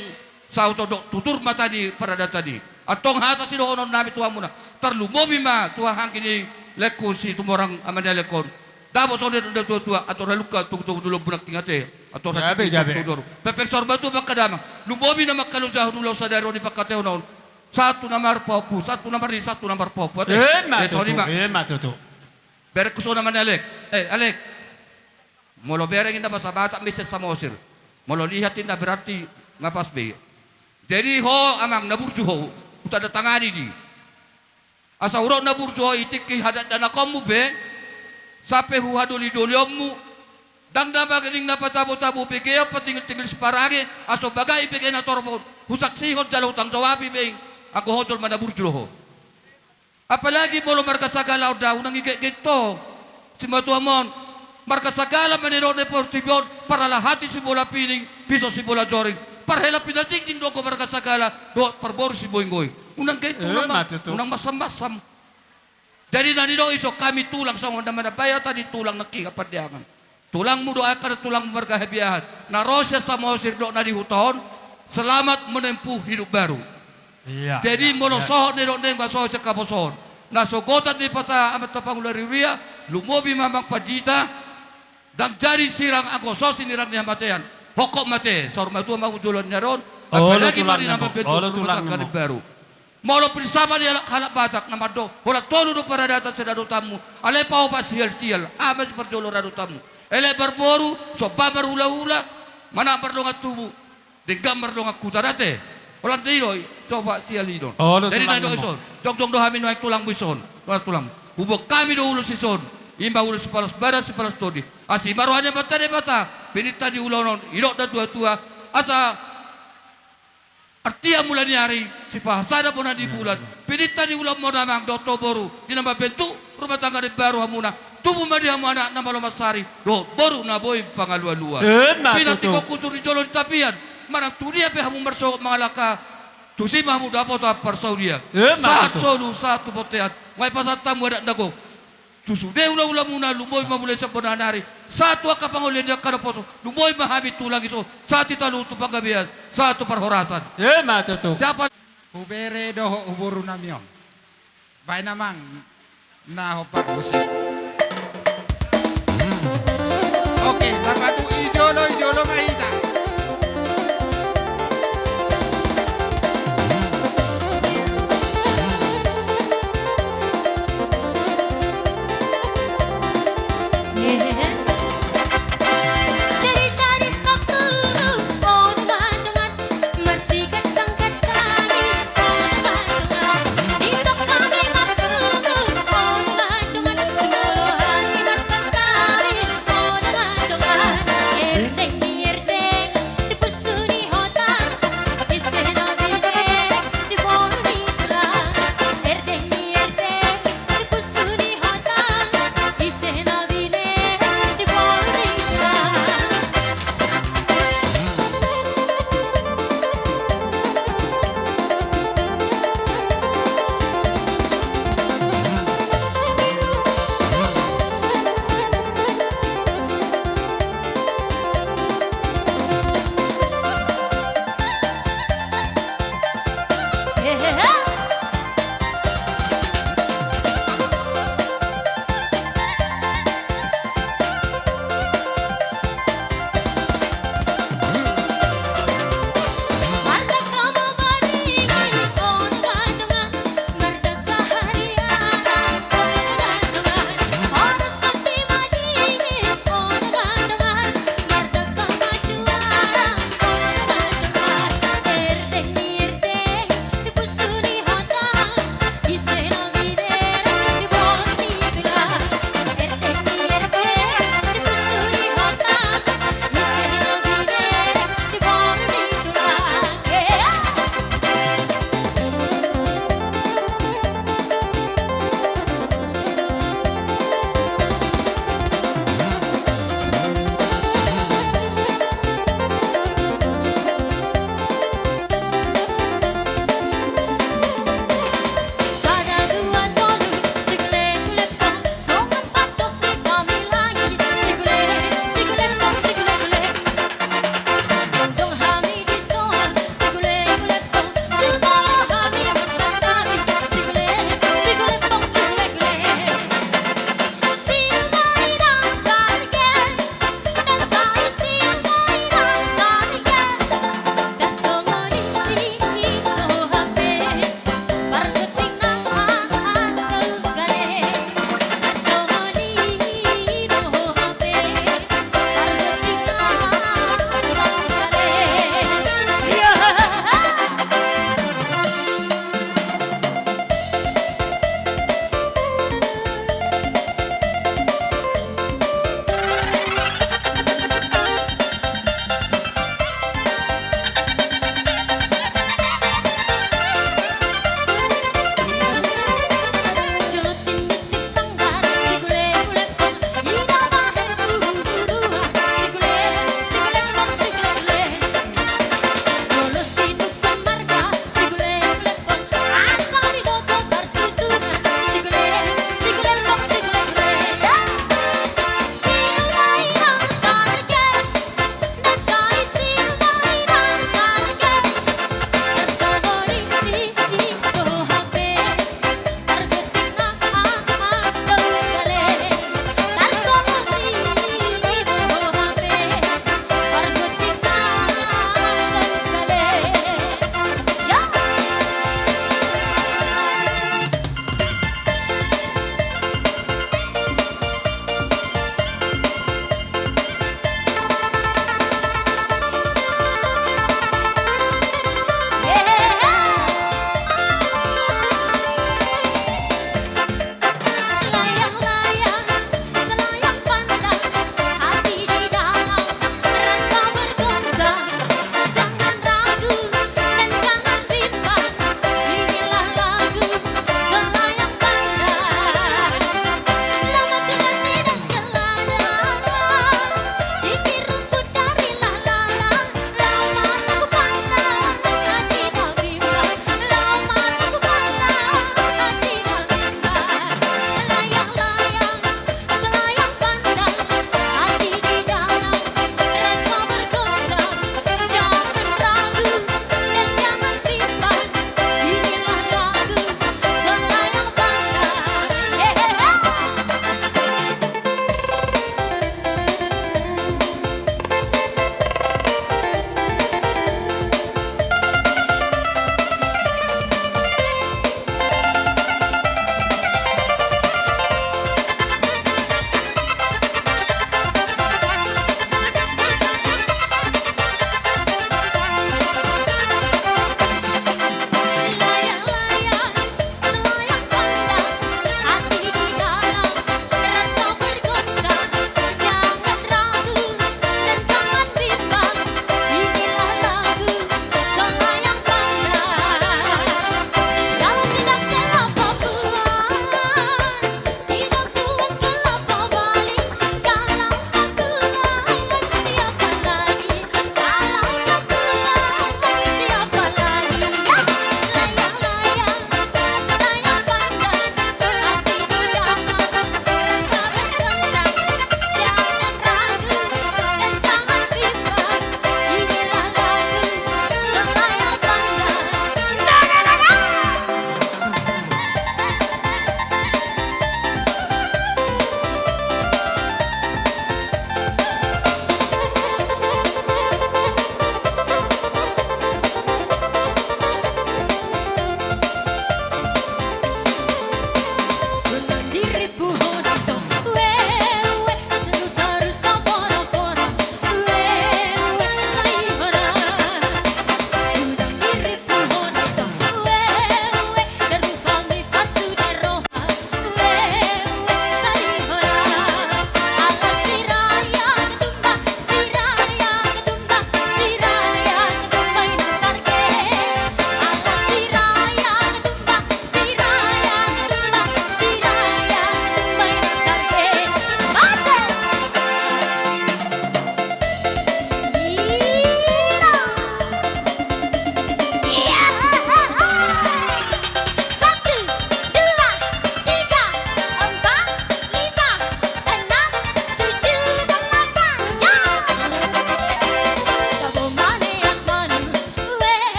saut dohot tutur mata ni paradatan i. Antong hata sidohonon nami tu hamuna, tarlumobi ma tu hahaanggi ni laengku Situmorang, ama ni laengkon. Dapot songon na nidok ni na tua-tua, andor halumpang togu-togu ni lombu nangkin ate. Andor hatiti, gabe, gabe, togu-togu ni horbo, pengpeng saur matua ma angka damang. Lumobi na mangkalojahon ulaon sadari on di pangkataion on. Sahat tu na marpahompu, sahat tu na marnini, sahat tu na marpahompu ate. Ima tutu, ima tutu. Berengku songon i ma, Alek. Eh, Alek. Molo bereng inna bahasa Batak ma i sian Samosir. Molo lihat inna berarti nga pas be. Jadi ho amang na burju ho, hutandatangani do i. Asa hudok na burju ho i tingki hadandanakonmu be, sampe hu hadoli-dolionmu, ndang na mangiding na patabo-tabo begeon, patingil-tingil siparange, asa bagai bege na torop on, husaksihon jala hutanggung jawabi be i, anggo ho jolma na burju do ho. Apalagi molo marga Sagala on da, unang igetget ho simatuam on. Marga Sagala ma nidok ni portibi on, parhalahati sibola pining, piso sibola joring. Parhela pinajingjing do anggo marga Sagala dohot parboru sigoing-going. Unang get ho, ima tutu, unang mansam-mansam. Jadi na nidok i, songon hami tulang, songon na manambai hata ni tulang nangkin, Pandeangan. Tulangmu do angka na tulangmu marga Habiahan, na ro sian Samosir dohot na di huta on, selamat menempuh hidup baru. Iya, iya. Jadi molo sohot na nidok ni naeng ma sohot sian haposoon, na sogot ni pasahat amanta pangula riria, lumobi ma amang pandita, ndang jadi sirang anggo so sinirang ni hamatean. Hongkop mate, saur matua ma hamu joloan ni ari on, apalagi ma di na mambentuk rumah tangga na baru. Molo filsafat ni halak, halak Batak na mandok, holan tolu do paradatan sian radotanmu, alai paopat sial-sial, aha ma siparjolo radotanmu? Elek marboru, somba marhulahula, manat mardongan tubu, denggan mardongan huta, da ate. Holan do i do i, sopat sial i do on. Jadi na nidok i son, jongjong do hami nuaeng tulangmu i son, nuaeng tulangmu. Huboan hami do ulos i son, ima ulos sipalas badan sipalas tondi. Asi ma roha ni Amanta Debata, pinillit ni ulaon on, nidok na tua-tua, asa artia mula ni ari, sipahasada bona ni bulan, pinillit ni ulaonmuna amang dohot ho boru, di na mambentuk rumah tangga na baru hamuna, tubu ma di hamu anak na malo mansari, dohot boru na boi mangalualuan. Ima tutu. Pinantikhon hujur di jolo ni tapian, manang tu dia pe hamu marsogot mangalangka, tusi ma hamu dapotan parsaulian. Ima tutu. Sahat solu, sahat tu bontean, nunga dipasahat hamu adat na gok. Tu sude hulahulamuna, lumobi ma mulai sian bona ni ari, sahat tu angka pangoli ni angka naposo, lumobi ma hami tulang i son, sahat hita luhut tu panggabean, sahat tu parhorasan. Ima tutu. Siapa? Hubere dohot huboru nami on. Baen amang na hombar musik. Oke, sapatu i jolo, i jolo ma hita.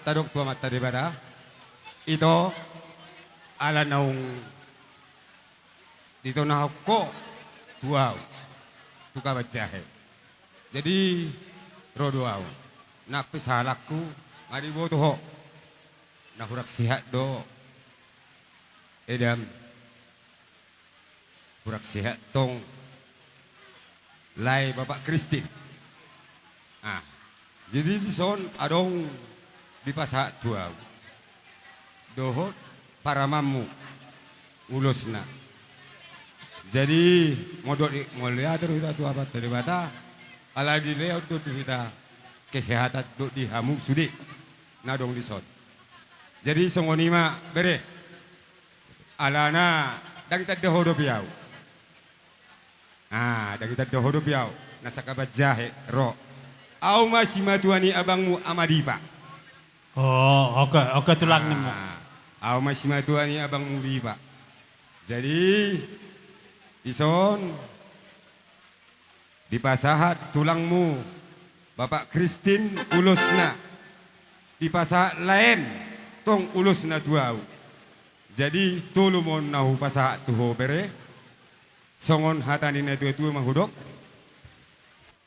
tadok tu Amanta Debata, ito, ala naung ditonahon ho tu ahu, tu angka panjahe. Jadi, ro do ahu, nang pe sahalangku, nga diboto ho, na hurang sehat do, edam, hurang sehat tong, lae Bapak Kristin. Ah, jadi dison adong dipasahat tu ahu dohot paramanmu ulosna. Jadi, modok di, mauliate do hita tu Amanta Debata, ala dilehon do tu hita kesehatan dohot di hamu sude na adong dison. Jadi, songon i ma, bere. Alana, ndang ditanda ho dope ahu. Ah, ndang ditanda ho dope ahu. Na sangkap panjahe, ro. Ahu ma simatua ni abangmu Ama Dipa. Oh, oke, oke, tulang ni mu. Ah, ahu ma simatua ni abangmu Dipa. Jadi, dison, dipasahat tulangmu, Bapak Kristin, ulosna. Dipasahat laem tong ulosna tu ahu. Jadi, tolu ma on na hupasahat tu ho, bere. Songon hata ni natuatua ma hudok.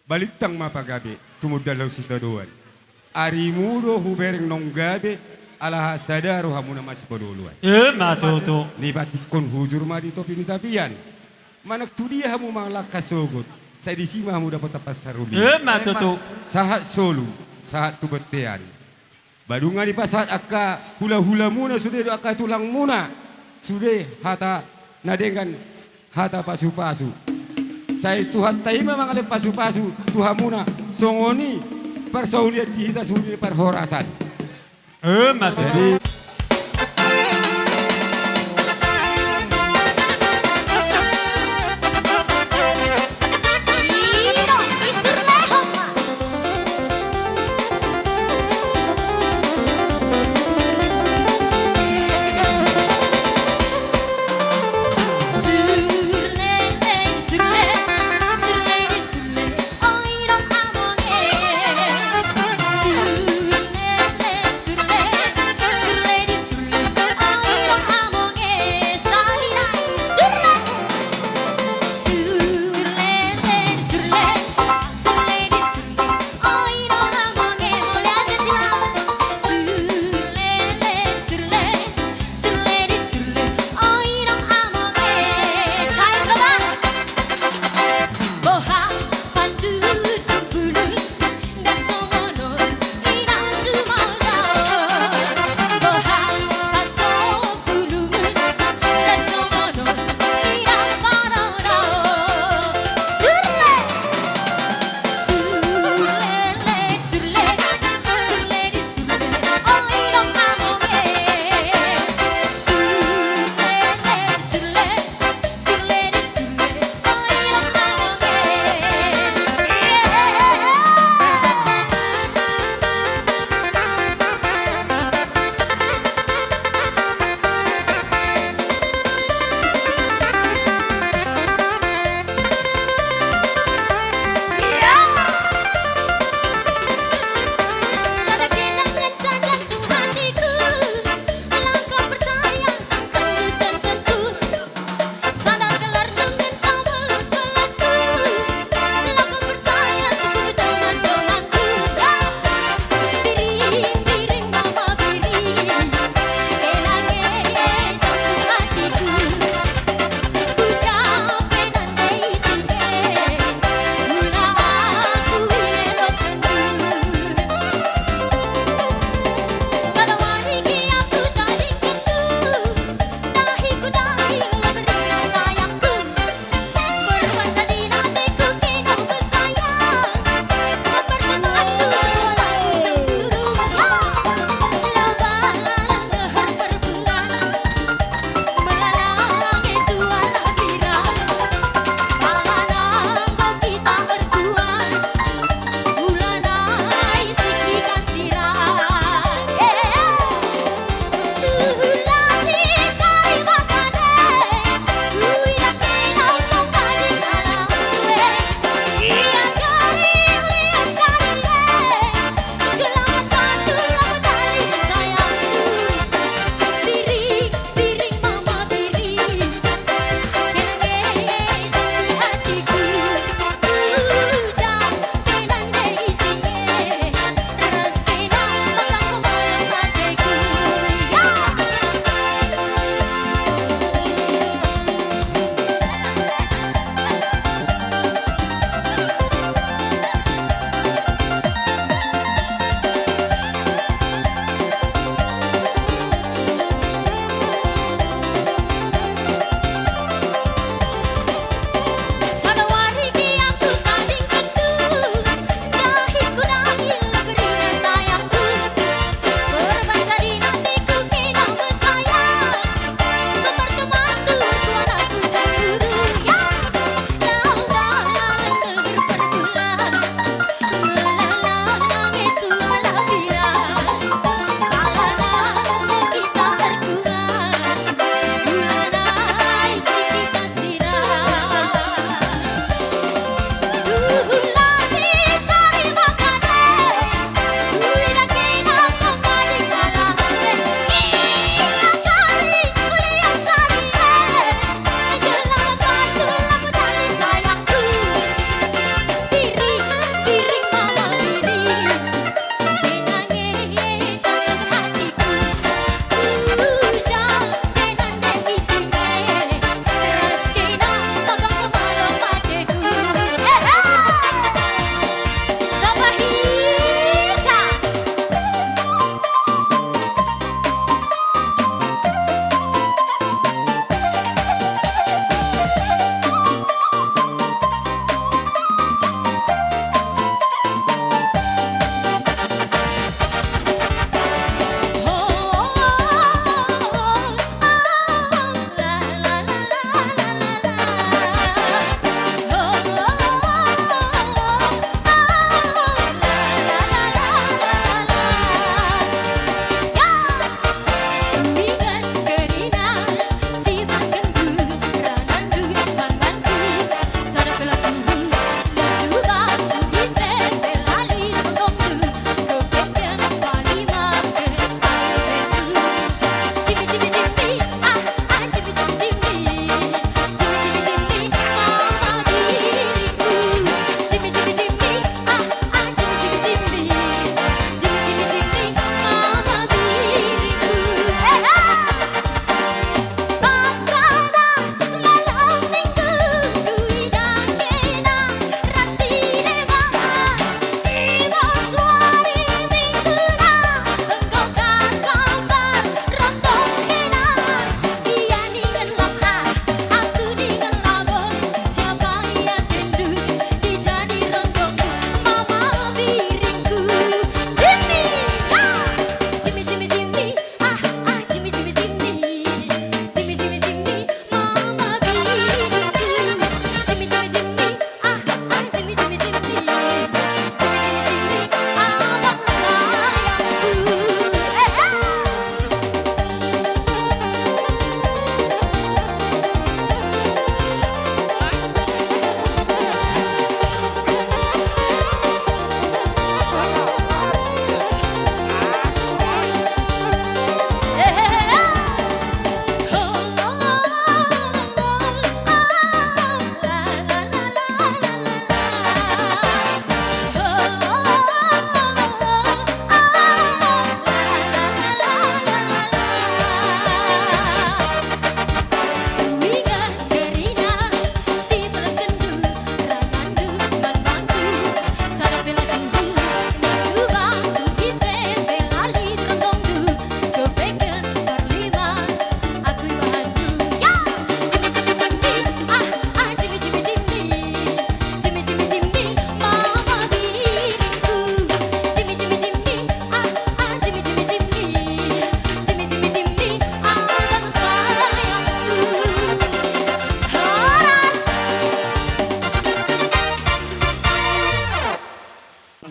Balintang ma pagabe, tumundalhon sitadoan. Arimu do hubereng naung gabe, ala hasada rohamuna masipaloloan. Ima tutu. Nipatikon hujur ma di topi ni tapian. Manang tu dia hamu mangalangka sogot, sai disi ma hamu dapotan pansarolia. Ima tutu. Sahat solu, sahat tu bontean. Ba dung dipasahat angka hulahulamuna sude dohot angka tulangmuna sude hata na denggan, hata pasupasu. Sai Tuhanta i ma mangalehon pasupasu tu hamuna, songon i parsaulian di hita sude parhorasan. Ima tutu. Jadi,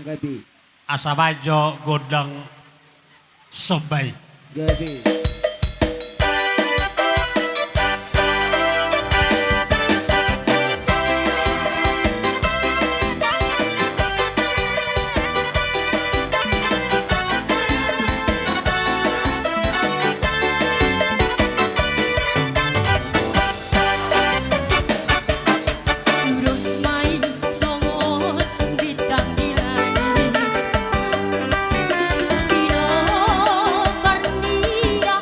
Gabe. Asa baen jo gondang somba i. Gabe. Ulos ma i songon bintang di langit. Pinompar ni na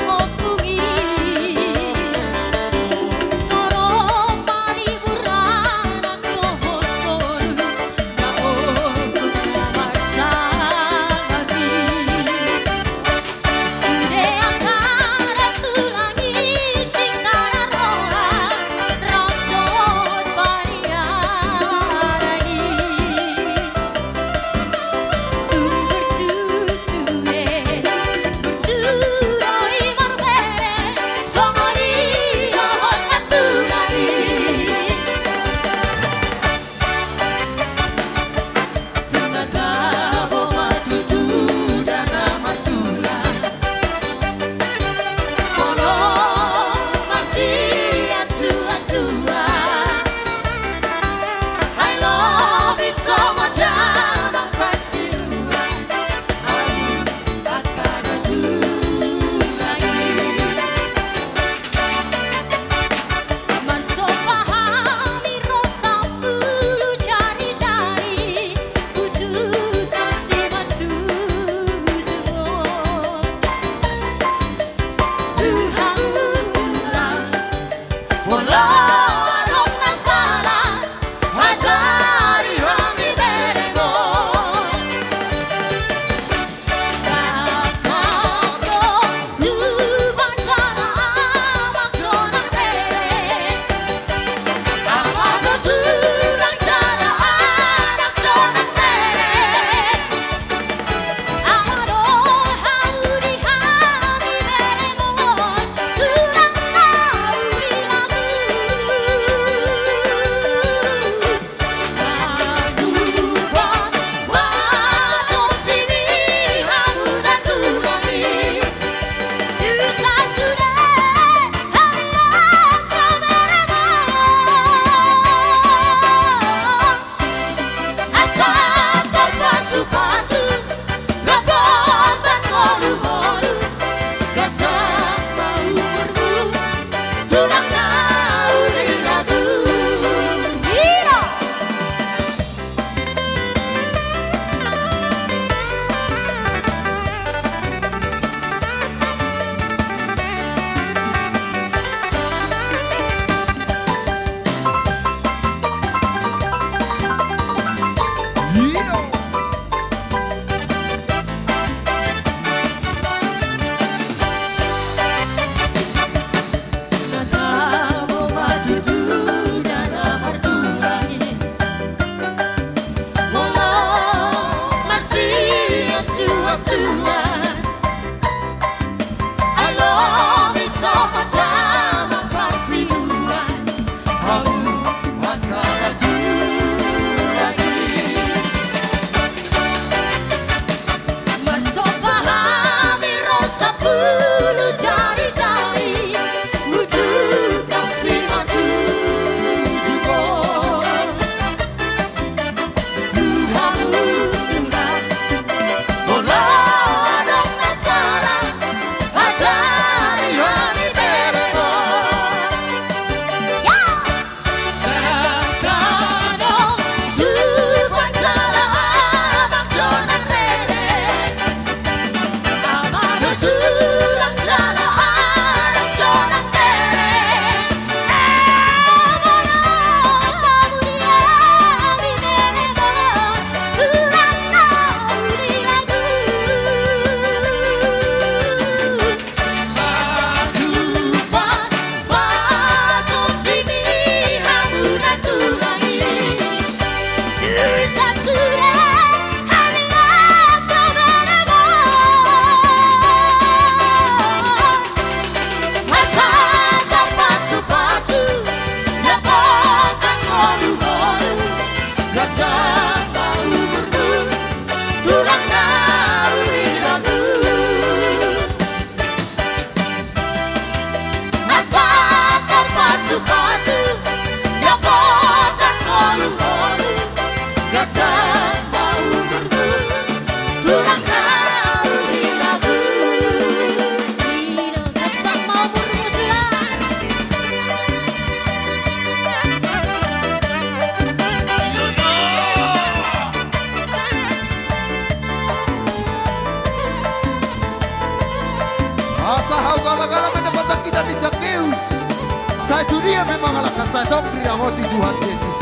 Tong diramoti Tuhan Yesus.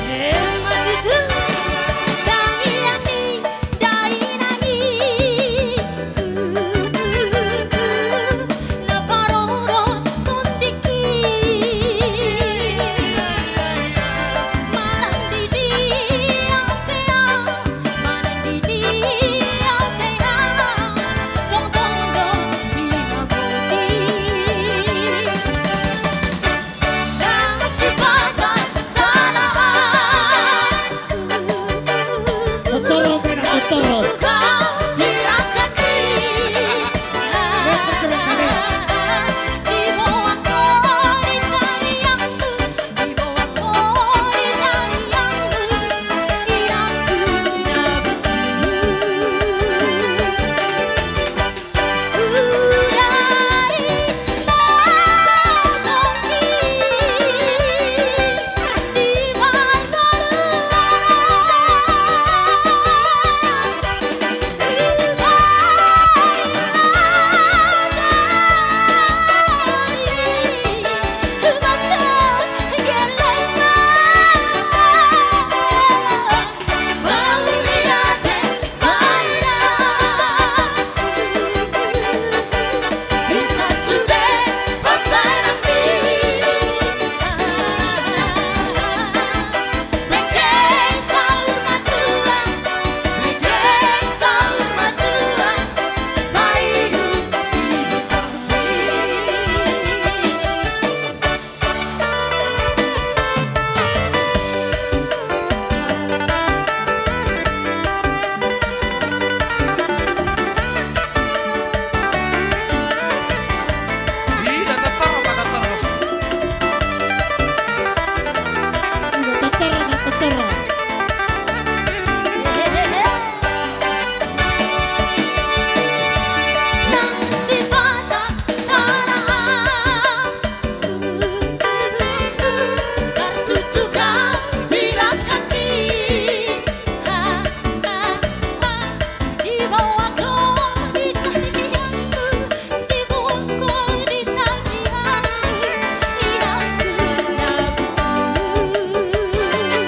Emma tutu, tangiang ni dainang i. Na parorot tondik i. Marandi dia pe au, marandi dia pe au. Tongtong do diramoti.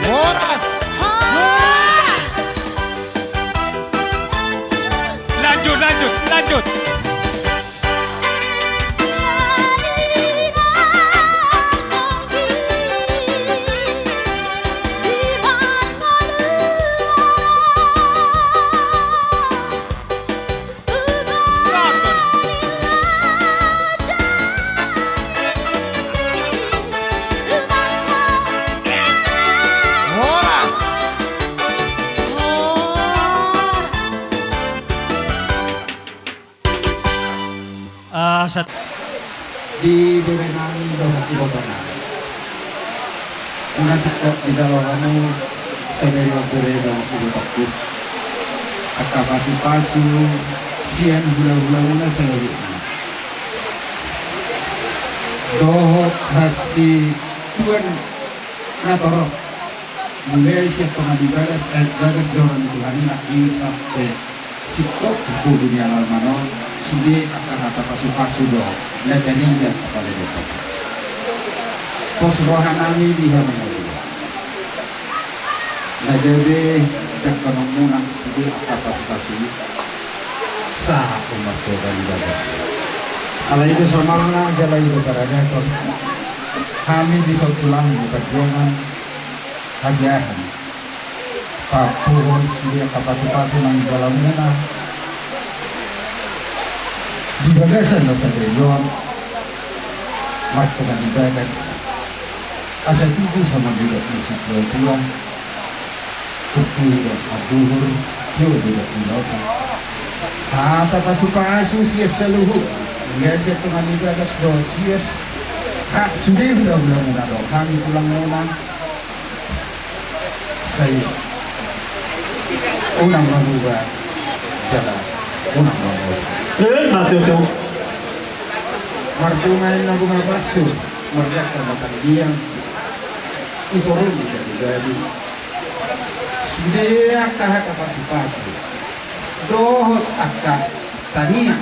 Horas. Horas. Lanjut, lanjut, lanjut. Ah, sat- Di bere nami dohot iboto nami. Unang singkop dijalo hamu, sadari on bere dohot ibotongku, angka pasupasu sian hulahulamuna saluhutna dohot hasituan na torop. Mulai sian tonga ni bagas, eh, bagas joro ni Tuhan i nang i sampe singkop tu togu ni alaman on, sude angka na tapasupasu do na jadi dan kepala desa. Pos roha nami di hamu na dua. Na gabe jangkononmuna sude angka pasupasu i. Sahat tu martua ni bagas. Alai do samalna jala i do paradaton. Hami di son tulang di parjuangan. Habiaran. Papuhon sude angka pasupasu nang di dalamuna. Di bagasan na sadari on. Martonga di bagas. Asa tubu sama didok ni situatua. Turpuk do haduhur. Tio do didok ni lopu. Hata pasupasu sian saluhut. Ia sian tonga ni bagas do sian. Ha, sude hulahulamuna do. Hami tulangmuna. Sai unang mamuba jala unang mangos. Eh, mati tu. Marbunga inna bunga pasu, mardangka batang diang. Itorun di gadu-gadu. Sude angka hata pasupasu dohot angka tangiang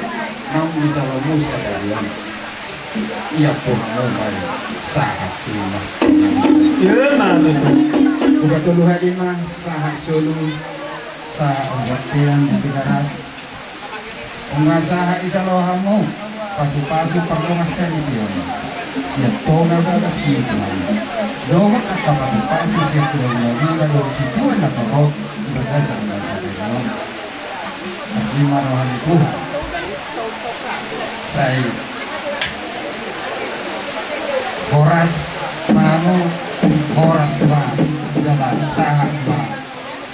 naung dijalo hamu sadari on. Ia poha mo baen sahat tu ima. Ima tutu. Buka tolu hali ma sahat solu, sahat ombantean di Tigaras. Nunga sahat dijalo hamu pasupasu pardongan sahit i on sian Tona Bagas ni Tuhan. Dohot angka pasupasu sian Tuhan na dohot situan na torop di bagasan na sadari on. Asi ma roha ni Tuhan. Sai horas ma hamu, horas ma jala sahat ma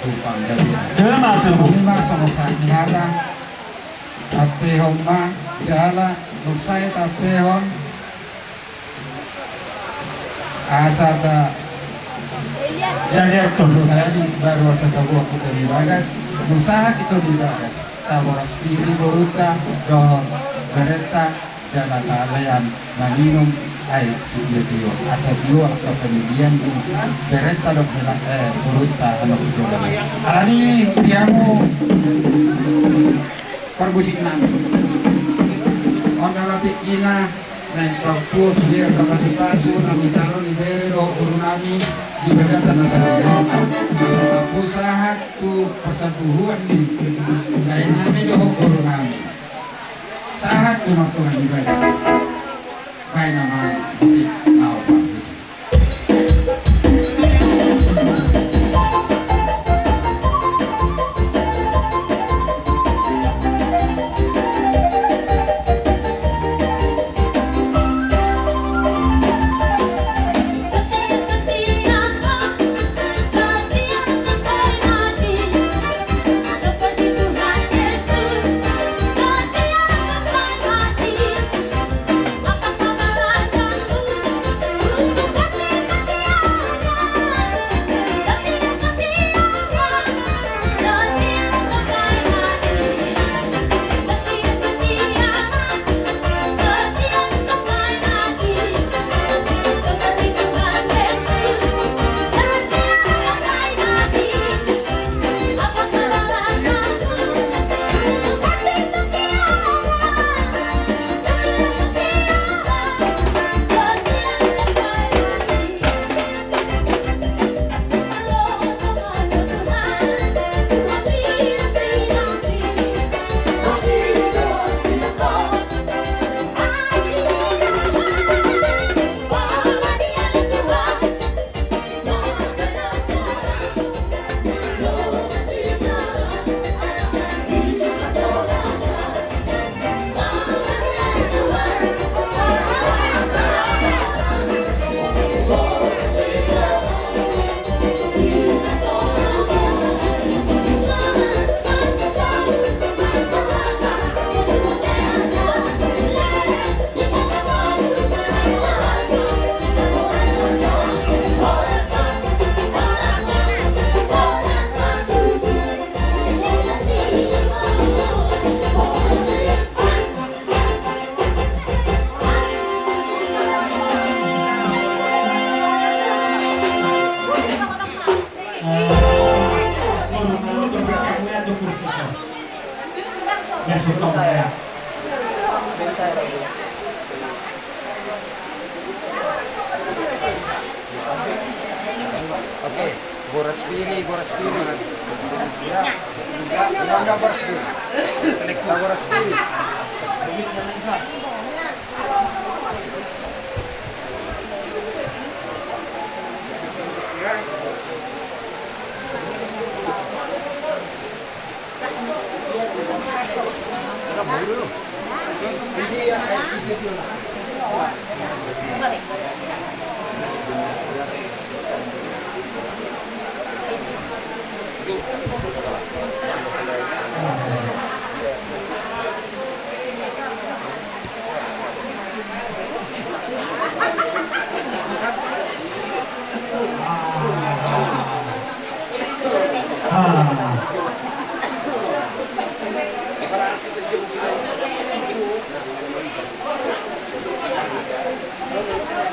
tu panggabean. Ima tutu. Ima songon sahat ni hata. Tampehon ma jala nunga sai tampehon. Asa ta jadi atur. Jadi baru asa taboan tu Ito ni Bagas, nunga sahat Ito ni Bagas, taboras pir i borunta dohot berenta, jala talean maninum aek sitio-tio. Asa tio angka pangidoan ni berenta dohot hela, eh, borunta, anak ito. Alani i, di hamu parmusik nami. On nama tingkina, naeng pampu sude angka pasupasu na hujalo ni bere dohot boru nami di bagasan na sadari on. Asa pampu sahat tu parsambuhuan ni lae nami dohot boru nami. Sahat tu martua ni Bagas. Baen nama musik, nau parmusik. Oke, boras pir i, boras pir i. Ya, ya, ya, boras pir i. Ya, boras pir i.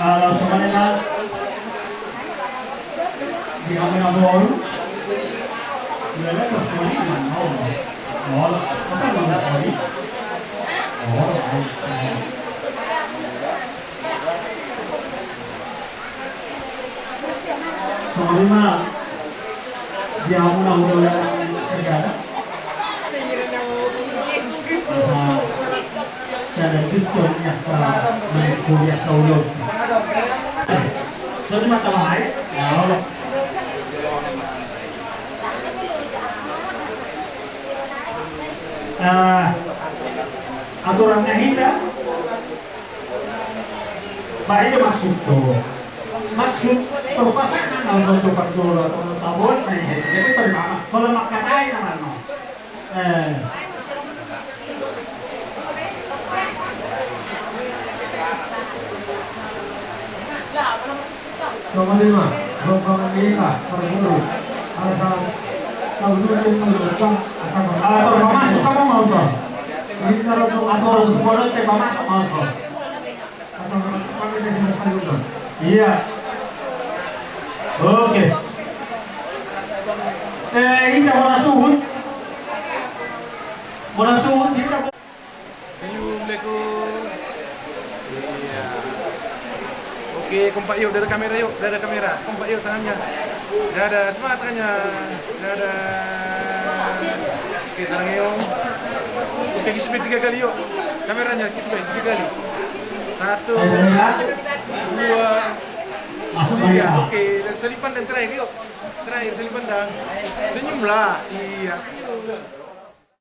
Ala songon i ma. Di hamu na boru. Di hamu na boru. Boru. Masa boru? Boru. Songon i ma di hamuna ulaon segala. Asa sada tujuan yang ka mengkuliah kau lo. Songon i ma tama hai. Ya Allah. Ah, aturan na hita. Baik, maksud tu. Maksud perpasangan langsung tu perjual atau tabon, nah, ini terima. Kalau makatai nama no. Eh. Coba lima, coba lima, perguru. Alasan kau dulu, dulu, dulu, atau masuk kamu mau so? Ini kalau tuh atau sepuluh teh masuk mau so? Iya. Oke. Eh, ini mau suhut. Mau suhut, ini mau. Senyum, Leko. Iya. Oke, kompak yuk, dada kamera yuk, dada kamera. Kompak yuk tangannya. Dada, semangat tangannya. Dada. Oke, sarang yuk. Oke, kisbay tiga kali yuk. Kameranya kisbay tiga kali. Satu, dua, tiga. Oke, saling pandang terakhir yuk. Terakhir saling pandang. Senyumlah. Iya, senyum.